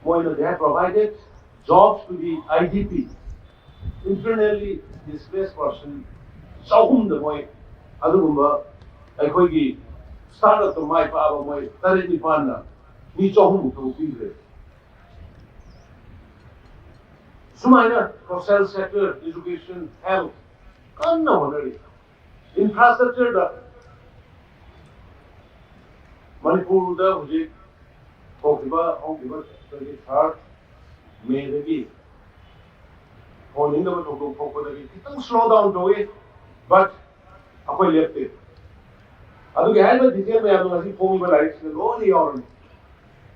ꯃꯣꯏꯅ they have provided jobs to the IDP, internally displaced person ꯆꯍꯨꯝꯗ ꯃꯣꯏ ꯑꯗꯨꯒꯨꯝꯕ ꯑꯩꯈꯣꯏꯒꯤ startupꯇ ꯃꯥꯏ ꯄꯥꯛꯑꯕ ꯃꯣꯏ ꯇꯔꯦꯠ ꯅꯤꯄꯥꯟꯅ ꯃꯤ ꯆꯍꯨꯝꯃꯨꯛ ꯊꯕꯛ ꯄꯤꯈ꯭ꯔꯦ꯫ ꯁꯨꯃꯥꯏꯅ social sector, education, health ꯀꯟꯅ ꯍꯣꯠꯅꯔꯤ꯫ Infrastructureꯗ ꯃꯅꯤꯄꯨꯔꯗ ꯍꯧꯖꯤꯛ ꯊꯣꯛꯈꯤꯕ ꯍꯧꯈꯤꯕ ꯆꯍꯤ third Mayꯗꯒꯤ ꯍꯣꯟꯅꯤꯡꯗꯕ ꯊꯧꯗꯣꯛ ꯊꯣꯛꯄꯗꯒꯤ ꯈꯤꯇꯪ slow down ꯇꯧꯏ꯫ But ꯑꯩꯈꯣꯏ ꯂꯦꯞꯇꯦ꯫ ꯑꯗꯨꯒꯤ ꯍꯥꯏꯔꯤꯕ detail ꯃꯌꯥꯝꯗꯣ ꯉꯁꯤ ꯐꯣꯡꯉꯤꯕ ꯂꯥꯏꯔꯤꯛꯁꯤꯗ ꯂꯣꯏꯅ ꯌꯥꯎꯔꯅꯤ꯫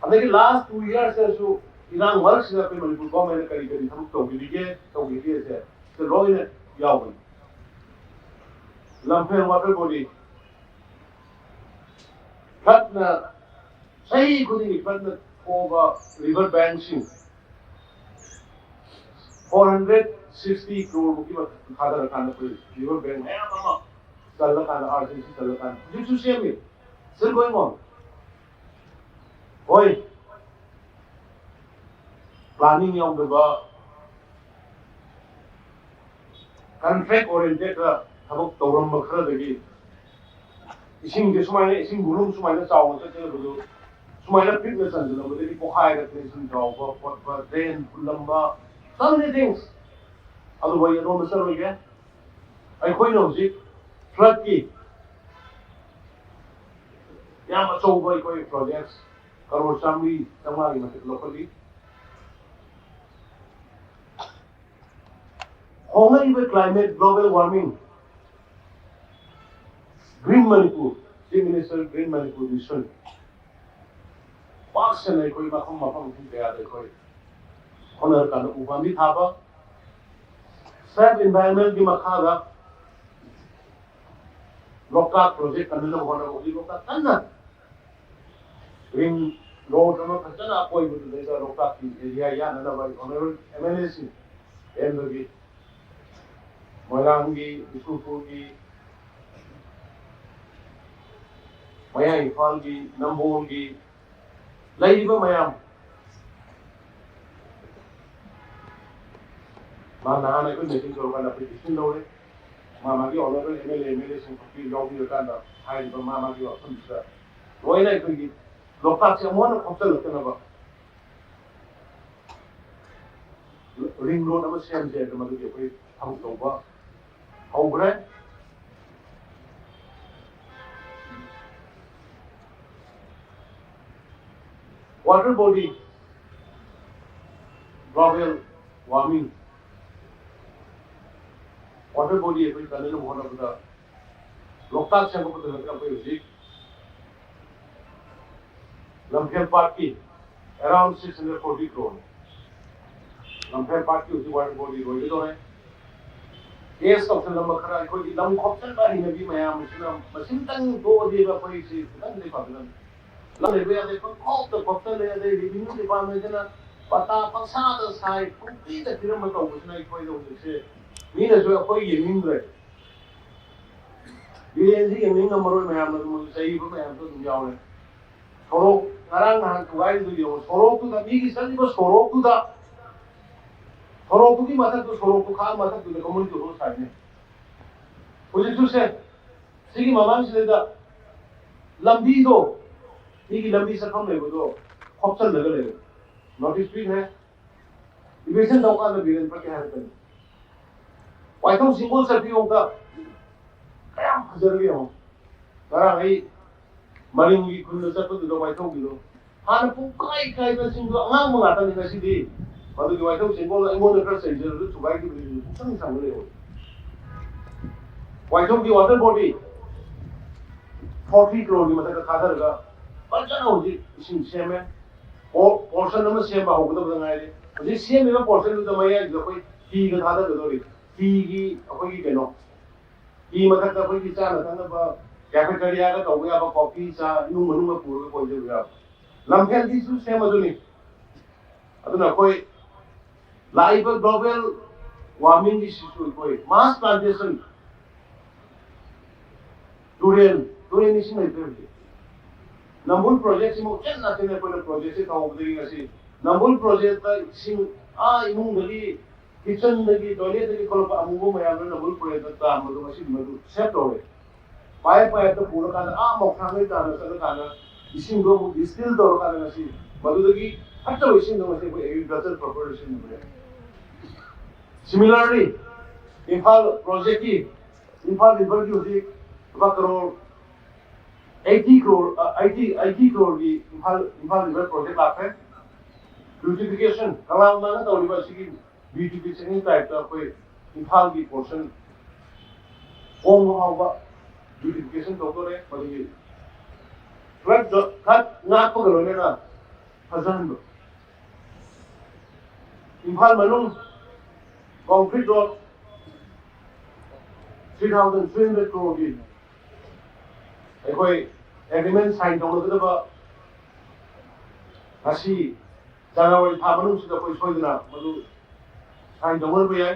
ꯑꯗꯒꯤ last two yearsꯇꯁꯨ ꯏꯔꯥꯡ ꯃꯔꯛꯁꯤꯗ ꯑꯩꯈꯣꯏ ꯃꯅꯤꯄꯨꯔ governmentꯅ ꯀꯔꯤ ꯀꯔꯤ ꯊꯕꯛ ꯇꯧꯕꯤꯔꯤꯒꯦ, ꯇꯧꯕꯤꯔꯤꯒꯦꯁꯦ ꯁꯤꯗ ꯂꯣꯏꯅ ꯌꯥꯎꯒꯅꯤ꯫ ꯂꯝꯐꯦꯜ water body floodꯅ, ꯆꯍꯤ ꯈꯨꯗꯤꯡꯒꯤ floodꯅ ꯊꯣꯛꯑꯕ river bankꯁꯤꯡ four hundred sixty crore ꯃꯨꯛꯀꯤ ꯃꯊꯛ ꯊꯥꯗꯔꯀꯥꯟꯗ ꯑꯩꯈꯣꯏ river bank ꯃꯌꯥꯝ ꯑꯃ ꯆꯜꯂꯀꯥꯟꯗ, RCC ꯆꯜꯂꯀꯥꯟꯗ ꯍꯧꯖꯤꯛꯁꯨ ꯁꯦꯝꯃꯤ꯫ Still going on. ꯍꯣꯏ, planning ꯌꯥꯎꯗꯕ, contract orientedꯇ ꯊꯕꯛ ꯇꯧꯔꯝꯕ ꯈꯔꯗꯒꯤ ꯏꯁꯤꯡꯁꯦ ꯁꯨꯃꯥꯏꯅ, ꯏꯁꯤꯡ volume ꯁꯨꯃꯥꯏꯅ ꯆꯥꯎꯅ ꯆꯠꯀꯗꯕꯗꯨ ꯁꯨꯃꯥꯏꯅ ꯄꯤꯛꯅ ꯆꯟꯁꯤꯜꯂꯝꯕꯗꯒꯤ ꯄꯣꯈꯥꯏꯔꯛꯇꯅ ꯏꯁꯤꯡ ꯆꯥꯎꯕ ꯈꯣꯠꯄ, drain ꯐꯨꯜꯂꯝꯕ, so many things꯫ ꯑꯗꯨꯕꯨ ꯑꯩ ꯑꯗꯣꯝꯗ ꯆꯠꯂꯣꯏꯒꯦ꯫ ꯑꯩꯈꯣꯏꯅ ꯍꯧꯖꯤꯛ floodꯀꯤ ꯌꯥꯝ ꯑꯆꯧꯕ ꯑꯩꯈꯣꯏ projects ꯀꯔꯣꯔ ꯆꯥꯝꯃꯔꯤ ꯆꯥꯝꯃꯉꯥꯒꯤ ꯃꯊꯛ ꯂꯧꯈꯠꯂꯤ꯫ ꯍꯣꯡꯂꯛꯂꯤꯕ climate, global warming, Green Manipur, Chief Minister Green Manipur Mission, ꯄꯥꯛ ꯁꯟꯅ ꯑꯩꯈꯣꯏ ꯃꯐꯝ ꯃꯐꯝ ꯀꯌꯥꯗ ꯑꯩꯈꯣꯏ ꯍꯣꯠꯅꯔꯀꯥꯟꯗ ꯎ ꯄꯥꯝꯕꯤ ꯊꯥꯕ, Save Environmentꯀꯤ ꯃꯈꯥꯗ ꯂꯣꯛꯇꯥꯛ project ꯀꯟꯅꯅꯕ ꯍꯣꯠꯅꯕ ꯍꯧꯖꯤꯛ ꯂꯣꯛꯇꯥꯛ ꯀꯟꯅ ring road ꯑꯃ ꯐꯖꯅ ꯑꯀꯣꯏꯕꯗꯨꯗꯩꯗ ꯂꯣꯛꯇꯥꯛꯀꯤ area ꯌꯥꯅꯅꯕ ꯑꯩ honourable MLAꯁꯤꯡ, ꯀꯦꯟꯗ꯭ꯔꯒꯤ, ꯃꯣꯏꯔꯥꯡꯒꯤ, ꯕꯤꯁꯅꯨꯄꯨꯔꯒꯤ, ꯃꯌꯥꯏ ꯏꯝꯐꯥꯜꯒꯤ, ꯅꯝꯕꯣꯜꯒꯤ ꯂꯩꯔꯤꯕ ꯃꯌꯥꯝ, ꯃꯥ ꯅꯍꯥꯟ ꯑꯩꯈꯣꯏ meeting ꯇꯧꯔꯀꯥꯟꯗ ꯑꯩꯈꯣꯏ decision ꯂꯧꯔꯦ꯫ ꯃꯥ ꯃꯥꯒꯤ honourable MLA, MLAꯁꯤꯡ ꯌꯥꯎꯕꯤꯔꯀꯥꯟꯗ ꯍꯥꯏꯔꯤꯕ ꯃꯥ ꯃꯥꯒꯤ ꯋꯥꯐꯝꯁꯤꯗ ꯂꯣꯏꯅ ꯑꯩꯈꯣꯏꯒꯤ ꯂꯣꯛꯇꯥꯛꯁꯦ ꯑꯃꯨꯛ ꯍꯟꯅ ꯈꯣꯞꯆꯜꯂꯛꯇꯅꯕ ring road ꯑꯃ ꯁꯦꯝꯁꯦ ꯍꯥꯏꯗꯅ ꯃꯗꯨꯒꯤ ꯑꯩꯈꯣꯏ ꯊꯕꯛ ꯇꯧꯕ ꯍꯧꯈ꯭ꯔꯦ꯫ Water body, global warming, water body ꯑꯩꯈꯣꯏ ꯀꯟꯅꯅꯕ ꯍꯣꯠꯅꯕꯗ ꯂꯣꯛꯇꯥꯛ ꯁꯦꯝꯒꯠꯄꯗ ꯅꯠꯇꯅ ꯑꯩꯈꯣꯏ ꯍꯧꯖꯤꯛ ꯂꯝꯐꯦꯜ ꯄꯥꯠꯀꯤ around six hundred forty crore, ꯂꯝꯐꯦꯜ ꯄꯥꯠꯀꯤ ꯍꯧꯖꯤꯛ ꯋꯥꯇꯔ ꯕꯣꯗꯤ ꯂꯣꯏꯒꯗꯧꯔꯦ꯫ ꯀꯦꯁ ꯇꯧꯁꯜꯂꯝꯕ ꯈꯔ ꯑꯩꯈꯣꯏꯒꯤ ꯂꯝ ꯈꯣꯞꯆꯟꯕ ꯍꯩꯅꯕꯤ ꯃꯌꯥꯝ ꯑꯁꯤꯅ ꯃꯁꯤꯝꯇꯪ ꯇꯣꯛꯑꯗꯤꯕ ꯑꯩꯈꯣꯏꯁꯤ ꯈꯤꯇꯪꯗꯤ ꯐꯒꯗꯕꯅꯤ꯫ ꯂꯝ ꯂꯩꯕ ꯌꯥꯗꯦ, ꯄꯪꯈꯣꯞꯇ ꯈꯣꯞꯆꯜꯂꯦ, ꯑꯗꯩ ꯔꯦꯚꯤꯅ꯭ꯌꯨ ꯗꯤꯄꯥꯔꯠꯃꯦꯟꯁꯤꯅ ꯄꯇꯥ ꯄꯪꯁꯥꯗ ꯁꯥꯏ, ꯄꯨꯡꯄꯤꯗ ꯄꯤꯔꯝꯕ ꯇꯧꯕꯁꯤꯅ ꯑꯩꯈꯣꯏꯗ ꯍꯧꯖꯤꯛꯁꯦ ꯃꯤꯅꯁꯨ ꯑꯩꯈꯣꯏ ꯌꯦꯡꯅꯤꯡꯗ꯭ꯔꯦ꯫ ꯕꯤꯔꯦꯟꯁꯤ ꯌꯦꯡꯅꯤꯡꯉꯝꯃꯔꯣꯏ ꯃꯌꯥꯝꯅ ꯑꯗꯨꯝ ꯆꯩꯕ ꯃꯌꯥꯝꯁꯨ ꯑꯗꯨꯝ ꯌꯥꯎꯔꯦ꯫ ꯁꯣꯔꯣꯛ ꯉꯔꯥꯡ ꯅꯍꯥꯟ ꯊꯨꯒꯥꯏꯔꯤꯗꯨ ꯌꯦꯡꯉꯣ, ꯁꯣꯔꯣꯛꯇꯨꯗ ꯃꯤꯒꯤ ꯆꯠꯂꯤꯕ ꯁꯣꯔꯣꯛꯇꯨꯗ, ꯁꯣꯔꯣꯛꯇꯨꯒꯤ ꯃꯊꯛꯇꯨ, ꯁꯣꯔꯣꯛꯇꯨ ꯈꯥꯛꯑ ꯃꯊꯛꯇꯨꯗ ꯀꯃꯨꯅꯤꯇꯤ ꯍꯣꯜ ꯁꯥꯏꯅꯦ꯫ ꯍꯧꯖꯤꯛꯁꯨ ꯁꯦ, ꯁꯤꯒꯤ ꯃꯃꯥꯡꯁꯤꯗꯩꯗ ꯂꯝꯕꯤꯗꯣ, ꯃꯤꯒꯤ ꯂꯝꯕꯤ ꯆꯠꯐꯝ ꯂꯩꯕꯗꯣ ꯈꯣꯞꯆꯜꯂꯒ ꯂꯩꯔꯦ꯫ ꯅꯣꯇꯤꯁ ꯄꯤꯈ꯭ꯔꯦ꯫ ꯏꯚꯤꯛꯁꯟ ꯇꯧꯀꯥꯟꯗ ꯕꯤꯔꯦꯟ ꯐꯠꯇꯦ ꯍꯥꯏꯔꯛꯀꯅꯤ꯫ ꯋꯥꯏꯊꯧ ꯁꯤꯡꯒꯣꯜ ꯆꯠꯄꯤꯌꯣꯛꯇ ꯀꯌꯥꯝ ꯐꯖꯔꯒꯦ ꯌꯦꯡꯉꯣ꯫ ꯉꯔꯥꯡ ꯑꯩ ꯃꯔꯤꯡꯒꯤ ꯈꯨꯜꯗ ꯆꯠꯄꯗꯨꯗ ꯋꯥꯏꯊꯧꯒꯤꯗꯣ ꯍꯥꯟꯅ ꯄꯨꯡꯀꯥꯏ ꯀꯥꯏꯕꯁꯤꯡꯗꯣ ꯑꯉꯥꯡꯕ ꯉꯥꯛꯇꯅꯤ꯫ ꯉꯁꯤꯗꯤ ꯃꯗꯨꯒꯤ ꯋꯥꯏꯊꯧ ꯆꯦꯡꯒꯣꯜ ꯑꯩꯉꯣꯟꯗ ꯈꯔ ꯆꯩꯖꯔꯁꯨ ꯊꯨꯒꯥꯏꯈꯤꯕꯗꯨ ꯄꯨꯡꯁꯪ ꯁꯪꯕ ꯂꯩꯍꯧꯔꯦ꯫ ꯋꯥꯏꯊꯧꯒꯤ ꯋꯥꯇꯔ ꯕꯣꯗꯤ ꯐꯣꯔꯇꯤ ꯀ꯭ꯔꯣꯔꯒꯤ ꯃꯊꯛꯇ ꯊꯥꯗꯔꯒ ꯐꯖꯅ ꯍꯧꯖꯤꯛ ꯏꯁꯤꯡ ꯁꯦꯝꯃꯦ꯫ ꯄꯣꯔꯁꯟ ꯑꯃ ꯁꯦꯝꯕ ꯍꯧꯒꯗꯕꯗ ꯉꯥꯏꯔꯦ꯫ ꯍꯧꯖꯤꯛ ꯁꯦꯝꯃꯤꯕ ꯄꯣꯔꯁꯟꯗꯨꯗ ꯃꯌꯥꯏꯗꯨꯗ ꯑꯩꯈꯣꯏ ꯐꯤꯒ ꯊꯥꯗꯒꯗꯧꯔꯤ꯫ ꯐꯤꯒꯤ ꯑꯩꯈꯣꯏꯒꯤ ꯀꯩꯅꯣ, ꯐꯤ ꯃꯊꯛꯇ ꯑꯩꯈꯣꯏꯒꯤ ꯆꯥꯅ ꯊꯛꯅꯕ ꯀꯦꯐꯦꯇꯦꯔꯤꯌꯥꯒ ꯇꯧꯕ ꯌꯥꯕ, ꯀꯣꯐꯤ ꯆꯥ ꯏꯃꯨꯡ ꯃꯅꯨꯡꯗ ꯄꯨꯔꯒ ꯀꯣꯏꯖꯕ ꯌꯥꯕ꯫ ꯂꯝꯐꯦꯜꯒꯤꯁꯨ ꯁꯦꯝ ꯑꯗꯨꯅꯤ꯫ ꯑꯗꯨꯅ ꯑꯩꯈꯣꯏ ꯂꯥꯛꯏꯕ ꯒ꯭ꯂꯣꯕꯦꯜ ꯋꯥꯔꯃꯤꯡꯒꯤꯁꯤꯁꯨ ꯑꯩꯈꯣꯏ ꯃꯥꯁ ꯄ꯭ꯂꯥꯟꯇꯦꯁꯟ, ꯇꯨꯔꯦꯜ, ꯇꯨꯔꯦꯜ ꯏꯁꯤꯡ ꯂꯩꯇ꯭ꯔꯦ ꯍꯧꯖꯤꯛ꯫ ꯅꯝꯕꯨꯜ ꯄ꯭ꯔꯣꯖꯦꯛꯁꯤꯃꯨꯛ ꯆꯦꯠ ꯅꯥꯆꯦꯠꯅ ꯑꯩꯈꯣꯏꯅ ꯄ꯭ꯔꯣꯖꯦꯛꯁꯦ ꯇꯧꯍꯧꯕꯗꯒꯤ ꯉꯁꯤ ꯅꯝꯕꯨꯜ ꯄ꯭ꯔꯣꯖꯦꯛꯇ ꯏꯁꯤꯡ ꯑꯥ ꯏꯃꯨꯡꯗꯒꯤ, ꯀꯤꯠꯆꯟꯗꯒꯤ, ꯇꯣꯏꯂꯦꯠꯇꯒꯤ ꯊꯣꯛꯂꯛꯄ ꯑꯃꯨꯕ ꯃꯌꯥꯝꯗꯨꯅ ꯅꯝꯕꯨꯜ ꯄ꯭ꯔꯣꯖꯦꯛꯇ ꯇꯥꯔꯝꯕꯗꯣ ꯉꯁꯤꯗꯤ ꯃꯗꯨ ꯁꯦꯞ ꯇꯧꯔꯦ꯫ ꯄꯥꯏꯞ ꯄꯥꯏꯞꯇ ꯄꯨꯔꯀꯥꯟꯗ ꯑꯥ ꯃꯣꯈ꯭ꯔꯥꯡꯗꯩ ꯇꯥꯅ ꯆꯠꯂꯀꯥꯟꯗ ꯏꯁꯤꯡꯗꯣ ꯑꯃꯨꯛ ꯗꯤꯁꯇꯤꯜ ꯇꯧꯔꯀꯥꯟꯗ ꯉꯁꯤ ꯃꯗꯨꯗꯒꯤ ꯐꯠꯇꯕ ꯏꯁꯤꯡꯗꯣ ꯉꯁꯤ ꯑꯩꯈꯣꯏ ꯑꯦꯒ꯭ꯔꯤꯀꯜꯆꯔ ꯄꯔꯄꯁꯇ ꯁꯤꯖꯤꯟꯅꯕ ꯌꯥꯏ꯫ ꯁꯤꯃꯤꯂꯔꯂꯤ, ꯏꯝꯐꯥꯜ ꯄ꯭ꯔꯣꯖꯦꯛꯀꯤ, ꯏꯝꯐꯥꯜ ꯔꯤꯚꯔꯒꯤ ꯍꯧꯖꯤꯛ ꯂꯨꯄꯥ crore eighty crore, uh, eighty, eighty ꯀ꯭ꯔꯣꯔꯒꯤ ꯏꯝꯐꯥꯜ, ꯏꯝꯐꯥꯜ ꯔꯤꯚꯔ ꯄ꯭ꯔꯣꯖꯦꯛ ꯂꯥꯛꯈ꯭ꯔꯦ꯫ ꯕ꯭ꯌꯨꯇꯤꯐꯤꯀꯦꯁꯟ, ꯀꯪꯂꯥ ꯃꯃꯥꯡꯗ ꯇꯧꯔꯤꯕ ꯑꯁꯤꯒꯤ ꯕ꯭ꯌꯨꯇꯤꯐꯤꯀꯦꯁꯟꯒꯤ ꯇꯥꯏꯞꯇ ꯑꯩꯈꯣꯏ ꯏꯝꯐꯥꯜꯒꯤ ꯄꯣꯔꯁꯟ ꯍꯣꯡꯕ ꯐꯥꯎꯕ ꯕ꯭ꯌꯨꯇꯤꯐꯤꯀꯦꯁꯟ ꯇꯧꯗꯣꯔꯦ꯫ ꯃꯗꯨꯒꯤ ꯐ꯭ꯂꯠ ꯐ꯭ꯂꯠ ꯉꯥꯛꯄꯒ ꯂꯣꯏꯅꯅ ꯐꯖꯍꯟꯕ꯫ ꯏꯝꯐꯥꯜ ꯃꯅꯨꯡ concrete road three thousand three hundred ꯀ꯭ꯔꯣꯔꯒꯤ ꯑꯩꯈꯣꯏ ꯑꯦꯒ꯭ꯔꯤꯃꯦꯟ ꯁꯥꯏꯟ ꯇꯧꯅꯒꯗꯕ ꯉꯁꯤ ꯖꯅꯋꯥꯔꯤ ꯊꯥ ꯃꯅꯨꯡꯁꯤꯗ ꯑꯩꯈꯣꯏ ꯁꯣꯏꯗꯅ ꯃꯗꯨ ꯁꯥꯏꯟ ꯇꯧꯅꯔꯕ ꯌꯥꯏ꯫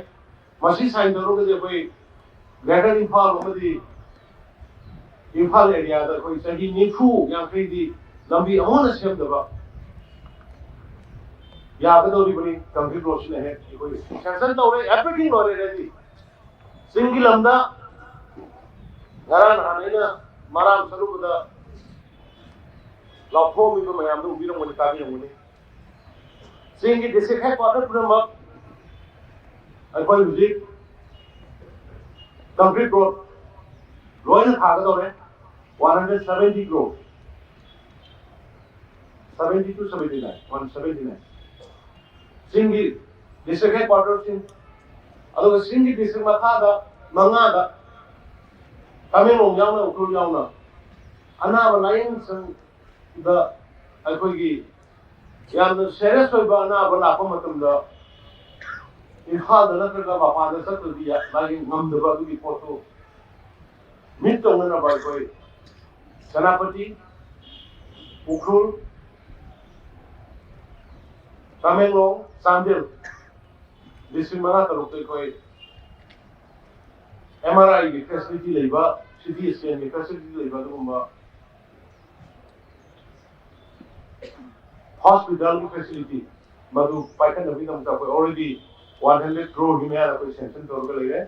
ꯃꯁꯤ ꯁꯥꯏꯟ ꯇꯧꯔꯒꯗꯤ ꯑꯩꯈꯣꯏ ꯒ꯭ꯔꯦꯇꯔ ꯏꯝꯐꯥꯜ ꯑꯃꯗꯤ ꯏꯝꯐꯥꯜ ꯑꯦꯔꯤꯌꯥꯗ ꯑꯩꯈꯣꯏ ꯆꯍꯤ ꯅꯤꯐꯨ ꯌꯥꯡꯈꯩꯗꯤ ꯂꯝꯕꯤ ꯑꯃꯨꯛ ꯍꯟꯅ ꯁꯦꯝꯗꯕ ꯌꯥꯒꯗꯧꯔꯤꯕꯅꯤ꯫ ꯀꯪꯀ꯭ꯔꯤꯠ ꯔꯣꯗꯁꯤꯅ ꯍꯦꯛ ꯑꯩꯈꯣꯏ ꯁꯦꯡꯁꯟ ꯇꯧꯔꯦ, ꯑꯦꯚ꯭ꯔꯤꯊꯤꯡ ꯂꯣꯏꯔꯦ ꯔꯦꯗꯤ꯫ ꯆꯤꯡꯒꯤ ꯂꯝꯗ ꯉꯔꯥꯡ ꯅꯍꯥꯟ ꯑꯩꯅ ꯃꯔꯥꯝ ꯆꯠꯂꯨꯕꯗ ꯂꯥꯎꯊꯣꯛꯑꯝꯃꯤꯕ ꯃꯌꯥꯝꯗꯨ ꯎꯕꯤꯔꯝꯒꯅꯤ, ꯇꯥꯕꯤꯔꯝꯒꯅꯤ꯫ ꯆꯤꯡꯒꯤ ꯗꯤꯁꯇ꯭ꯔꯤꯛ ꯍꯦꯗ ꯀ꯭ꯋꯥꯇꯔ ꯄꯨꯝꯅꯃꯛ ꯑꯩꯈꯣꯏ ꯍꯧꯖꯤꯛ ꯀꯪꯀ꯭ꯔꯤꯠ ꯔꯣꯗ ꯂꯣꯏꯅ ꯊꯥꯒꯗꯧꯔꯦ꯫ One hundred seventy crore, seventy to seventy nine, one seventy nine꯫ ꯆꯤꯡꯒꯤ ꯗꯤꯁꯇ꯭ꯔꯤꯛ ꯍꯦꯗ ꯀ꯭ꯋꯥꯇꯔꯁꯤꯡ, ꯑꯗꯨꯒ ꯆꯤꯡꯒꯤ ꯗꯤꯁꯇ꯭ꯔꯤꯛ ꯃꯈꯥꯗ ꯃꯉꯥꯗ, ꯇꯃꯦꯡꯂꯣꯡ ꯌꯥꯎꯅ, ꯎꯈ꯭ꯔꯨꯜ ꯌꯥꯎꯅ, ꯑꯅꯥꯕ ꯂꯥꯏꯌꯦꯡ ꯁꯪꯗ ꯑꯩꯈꯣꯏꯒꯤ ꯌꯥꯝꯅ ꯁꯦꯔꯤꯌꯁ ꯑꯣꯏꯕ ꯑꯅꯥꯕ ꯂꯥꯛꯄ ꯃꯇꯝꯗ ꯏꯝꯐꯥꯜꯗ ꯅꯠꯇ꯭ꯔꯒ ꯃꯄꯥꯟꯗ ꯆꯠꯇ꯭ꯔꯗꯤ ꯌꯥ-, ꯂꯥꯏꯌꯦꯡ ꯉꯝꯗꯕ ꯑꯗꯨꯒꯤ ꯄꯣꯠꯇꯨ ꯃꯤꯠ ꯇꯧꯅꯅꯕ ꯑꯩꯈꯣꯏ ꯁꯦꯅꯥꯄꯇꯤ, ꯎꯈ꯭ꯔꯨꯜ, ꯇꯃꯦꯡꯂꯣꯡ, ꯆꯥꯟꯗꯦꯜ, ꯗꯤꯁꯇ꯭ꯔꯤꯛ ꯃꯉꯥ ꯇꯔꯨꯛꯇ ꯑꯩꯈꯣꯏ ꯑꯦꯝ ꯑꯥꯔ ꯑꯥꯏꯒꯤ ꯐꯦꯁꯤꯂꯤꯇꯤ ꯂꯩꯕ, ꯁꯤ ꯇꯤ ꯁ꯭ꯀꯦꯟꯒꯤ ꯐꯦꯁꯤꯂꯤꯇꯤ ꯂꯩꯕ ꯑꯗꯨꯒꯨꯝꯕ ꯍꯣꯁꯄꯤꯇꯥꯜꯒꯤ ꯐꯦꯁꯤꯂꯤꯇꯤ ꯃꯗꯨ ꯄꯥꯏꯈꯠꯅꯕꯒꯤꯗꯃꯛꯇ ꯑꯩꯈꯣꯏ ꯑꯣꯜꯔꯦꯗꯤ ꯋꯥꯟ ꯍꯟꯗ꯭ꯔꯦꯗ ꯀ꯭ꯔꯣꯔꯒꯤ ꯃꯌꯥꯗ ꯑꯩꯈꯣꯏ ꯁꯦꯡꯁꯟ ꯇꯧꯔꯒ ꯂꯩꯔꯦ꯫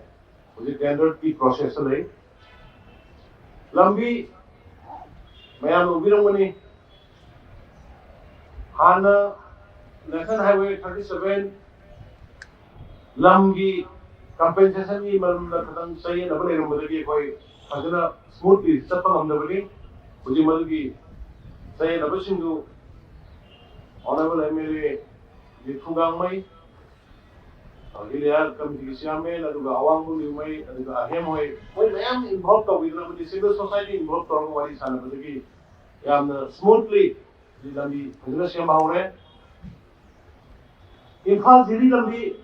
ꯍꯧꯖꯤꯛ ꯇꯦꯟꯗꯔꯒꯤ ꯄ꯭ꯔꯣꯁꯦꯁꯇ ꯂꯩ꯫ ꯂꯝꯕꯤ ꯃꯌꯥꯝꯅ ꯎꯕꯤꯔꯝꯒꯅꯤ, ꯍꯥꯟꯅ ꯅꯦꯁꯅꯦꯜ ꯍꯥꯏꯋꯦ ꯊꯥꯔꯇꯤ ꯁꯚꯦꯟ ꯂꯝꯒꯤ ꯀꯝꯄꯦꯟꯁꯦꯁꯟꯒꯤ ꯃꯔꯝꯗ ꯈꯤꯇꯪ ꯆꯌꯦꯠꯅꯕ ꯂꯩꯔꯝꯕꯗꯒꯤ ꯑꯩꯈꯣꯏ ꯐꯖꯅ ꯁ꯭ꯃꯨꯠꯂꯤ ꯆꯠꯄ ꯉꯝꯗꯕꯅꯤ꯫ ꯍꯧꯖꯤꯛ ꯃꯗꯨꯒꯤ ꯆꯌꯦꯠꯅꯕꯁꯤꯡꯗꯨ ꯑꯣꯅꯔꯦꯕꯜ ꯑꯦꯝ ꯑꯦꯜ ꯑꯦ ꯅꯤꯐꯨ ꯒꯥꯡꯃꯩ, ꯍꯤꯂꯤꯌꯥ ꯀꯝꯃꯤꯇꯤꯒꯤ ꯆꯤꯌꯥꯔꯃꯦꯟ, ꯑꯗꯨꯒ ꯑꯋꯥꯡꯕ ꯃꯤꯑꯣꯏ, ꯑꯗꯨꯒ ꯑꯍꯦꯝ ꯍꯣꯏ, ꯃꯣꯏ ꯃꯌꯥꯝ ꯏꯟꯚꯣꯜꯕ ꯇꯧꯕꯤꯗꯨꯅ ꯑꯃꯗꯤ ꯁꯤꯚꯤꯜ ꯁꯣꯁꯥꯏꯇꯤ ꯏꯟꯚꯣꯜꯕ ꯇꯧꯔꯒ ꯋꯥꯔꯤ ꯁꯥꯟꯅꯕꯗꯒꯤ ꯌꯥꯝꯅ ꯁ꯭ꯃꯨꯠꯂꯤ ꯂꯝꯕꯤ ꯐꯖꯅ ꯁꯦꯝꯕ ꯍꯧꯔꯦ꯫ ꯏꯝꯐꯥꯜ ꯖꯤꯔꯤ ꯂꯝꯕꯤ,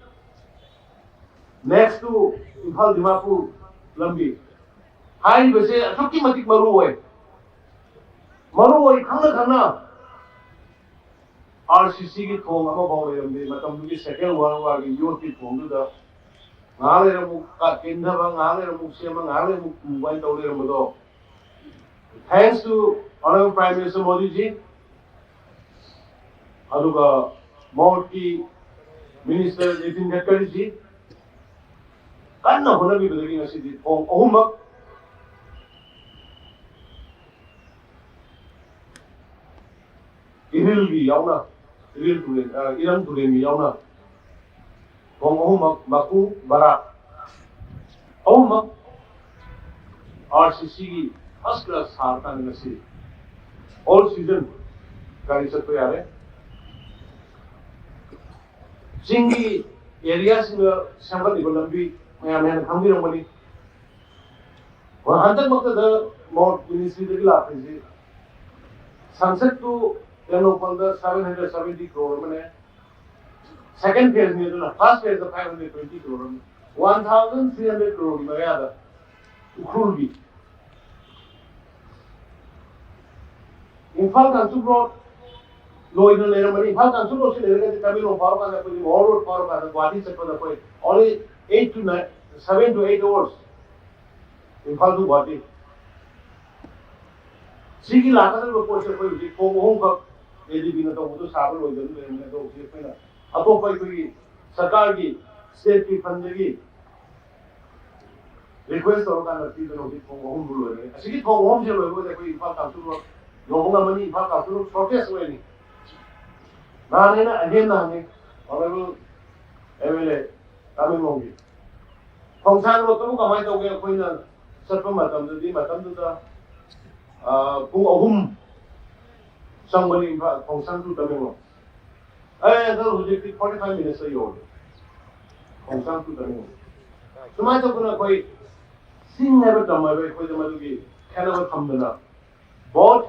next to ꯏꯝꯐꯥꯜ ꯗꯤꯃꯥꯄꯨꯔ ꯂꯝꯕꯤ ꯍꯥꯏꯔꯤꯕꯁꯦ ꯑꯁꯨꯛꯀꯤ ꯃꯇꯤꯛ ꯃꯔꯨ ꯑꯣꯏ꯫ ꯃꯔꯨ ꯑꯣꯏ ꯈꯪꯅ ꯈꯪꯅ ꯑꯥꯔ ꯁꯤ ꯁꯤꯒꯤ ꯊꯣꯡ ꯑꯃꯐꯥꯎ ꯂꯩꯔꯝꯗꯦ꯫ ꯃꯇꯝꯗꯨꯒꯤ ꯁꯦꯀꯦꯟ ꯋꯥꯔꯜ ꯋꯥꯔꯒꯤ ꯌꯣꯠꯀꯤ ꯊꯣꯡꯗꯨꯗ ꯉꯥꯏꯍꯥꯛ ꯂꯩꯔ ꯑꯃꯨꯛ ꯀꯤꯟꯊꯕ, ꯉꯥꯏꯍꯥꯛ ꯂꯩꯔ ꯑꯃꯨꯛ ꯁꯦꯝꯕ, ꯉꯥꯏꯍꯥꯛ ꯂꯩꯔ ꯑꯃꯨꯛ ꯄꯨꯕ ꯍꯥꯏꯅ ꯇꯧ ꯂꯩꯔꯝꯕꯗꯣ, thanks to Honorable Prime Minister ꯃꯣꯗꯤꯖꯤ, ꯑꯗꯨꯒ ꯃꯍꯥꯛꯀꯤ ꯃꯤꯅꯤꯁꯇꯔ ꯅꯤꯇꯤꯟ ꯒꯗꯀꯔꯤꯖꯤ ꯀꯟꯅ ꯍꯣꯠꯅꯕꯤꯕꯗꯒꯤ ꯉꯁꯤꯗꯤ ꯊꯣꯡ ꯑꯍꯨꯝꯃꯛ ꯏꯔꯤꯜꯒꯤ ꯌꯥꯎꯅ, ꯏꯔꯤꯜ ꯇꯨꯔꯦꯜ, ꯑ, ꯏꯔꯝ ꯇꯨꯔꯦꯜꯒꯤ ꯌꯥꯎꯅ ꯊꯣꯡ ꯑꯍꯨꯝꯃꯛ ꯃꯀꯨ ꯕꯔꯥ ꯑꯍꯨꯝꯃꯛ ꯑꯥꯔ ꯁꯤ ꯁꯤꯒꯤ ꯐꯥꯔꯁ ꯀ꯭ꯂꯥꯁ ꯁꯥꯔꯀꯥꯟꯗ ꯉꯁꯤ ꯑꯣꯜ ꯁꯤꯖꯟ ꯒꯥꯔꯤ ꯆꯠꯄ ꯌꯥꯔꯦ꯫ ꯆꯤꯡꯒꯤ ꯑꯦꯔꯤꯌꯥꯁꯤꯡꯗ ꯁꯦꯝꯒꯠꯂꯤꯕ ꯂꯝꯕꯤ ꯃꯌꯥꯝ ꯍꯦꯟꯅ ꯈꯪꯕꯤꯔꯝꯒꯅꯤ꯫ ꯍꯣꯏ, ꯍꯟꯗꯛꯃꯛꯇꯗ ꯃꯣꯠ ꯃꯤꯅꯤꯁꯇ꯭ꯔꯤꯗꯒꯤ ꯂꯥꯛꯄꯁꯤ ꯁꯪꯁꯠꯇꯨ ꯇꯦꯡꯅꯧꯄꯜꯗ seven hundred seventy crore ꯑꯃꯅꯦ꯫ Second phase ꯅꯤ ꯑꯗꯨꯅ, first phase ꯗ five hundred twenty crore ꯑꯃ, one thousand three hundred crore ꯒꯤ ꯃꯌꯥꯗ ꯎꯈ꯭ꯔꯨꯜꯒꯤ ꯏꯝꯐꯥꯜ ꯀꯥꯡꯆꯨꯞ ꯔꯣꯗ ꯂꯣꯏꯅ ꯂꯩꯔꯝꯕꯅꯤ꯫ ꯏꯝꯐꯥꯜ ꯀꯥꯡꯆꯨꯞ ꯔꯣꯗꯁꯤ ꯂꯩꯔꯒꯗꯤ ꯇꯃꯦꯡꯂꯣꯡ ꯐꯥꯎꯔꯀꯥꯟꯗ ꯑꯩꯈꯣꯏꯒꯤ ꯃꯣꯍꯣꯔ ꯔꯣꯗ ꯐꯥꯎꯔꯀꯥꯟꯗ ꯒꯨꯍꯥꯇꯤ ꯆꯠꯄꯗ ꯑꯩꯈꯣꯏ only eight to nine, seven to eight hours, Imphal to Guwahati. ꯁꯤꯒꯤ ꯂꯥꯛꯀꯗꯧꯔꯤꯕ ꯄꯣꯠꯁꯦ ꯑꯩꯈꯣꯏ ꯍꯧꯖꯤꯛ ꯊꯣꯡ ꯑꯍꯨꯝꯈꯛ ꯑꯦ ꯗꯤ ꯕꯤꯅ ꯇꯧꯕꯗꯣ ꯁꯥꯕ ꯂꯣꯏꯗꯅ ꯂꯩꯔꯝꯃꯦ꯫ ꯑꯗꯣ ꯍꯧꯖꯤꯛ ꯑꯩꯈꯣꯏꯅ ꯑꯇꯣꯞꯄ ꯑꯩꯈꯣꯏꯒꯤ ꯁꯔꯀꯥꯔꯒꯤ ꯁ꯭ꯇꯦꯠꯀꯤ ꯐꯟꯗꯒꯤ ꯔꯤꯀ꯭ꯋꯦꯁ ꯇꯧꯔꯀꯥꯟꯗ ꯄꯤꯗꯅ ꯍꯧꯖꯤꯛ ꯊꯣꯡ ꯑꯍꯨꯝꯗꯨ ꯂꯣꯏꯔꯦ꯫ ꯑꯁꯤꯒꯤ ꯊꯣꯡ ꯑꯍꯨꯝꯁꯦ ꯂꯣꯏꯕꯗ ꯑꯩꯈꯣꯏ ꯏꯝꯐꯥꯜ ꯀꯥꯡꯆꯨꯞ ꯔꯣꯗ ꯌꯧꯕ ꯉꯝꯃꯅꯤ꯫ ꯏꯝꯐꯥꯜ ꯀꯥꯡꯆꯨꯞ ꯔꯣꯗ ꯁꯣꯔꯇꯦꯖ ꯑꯣꯏꯔꯅꯤ꯫ ꯅꯍꯥꯟ ꯑꯩꯅ ꯑꯍꯦꯟꯅ ꯍꯪꯉꯤ, Honorable M L A ꯇꯃꯦꯡꯂꯣꯡꯒꯤ ꯈꯣꯡꯁꯥꯡ ꯔꯣꯗꯇꯕꯨ ꯀꯃꯥꯏꯅ ꯇꯧꯒꯦ? ꯑꯩꯈꯣꯏꯅ ꯆꯠꯄ ꯃꯇꯝꯗꯗꯤ, ꯃꯇꯝꯗꯨꯗ, ꯑ, ꯄꯨꯡ ꯑꯍꯨꯝ ꯆꯪꯕꯅꯤ ꯏꯝꯐꯥꯜ, ꯈꯣꯡꯁꯥꯡ to ꯇꯃꯦꯡꯂꯣꯡ꯫ ꯑꯦ, ꯑꯗꯣ ꯍꯧꯖꯤꯛꯇꯤ forty five minutes ꯇ ꯌꯧꯔꯦ꯫ ꯍꯛꯆꯥꯡ ꯇꯨꯗꯅꯤ꯫ ꯁꯨꯃꯥꯏꯅ ꯇꯧꯗꯅ ꯑꯩꯈꯣꯏ ꯆꯤꯡ ꯍꯥꯏꯕ ꯇꯝ ꯍꯥꯏꯕ ꯑꯩꯈꯣꯏꯗ ꯃꯗꯨꯒꯤ ꯈꯦꯠꯅꯕ ꯊꯝꯗꯅ, both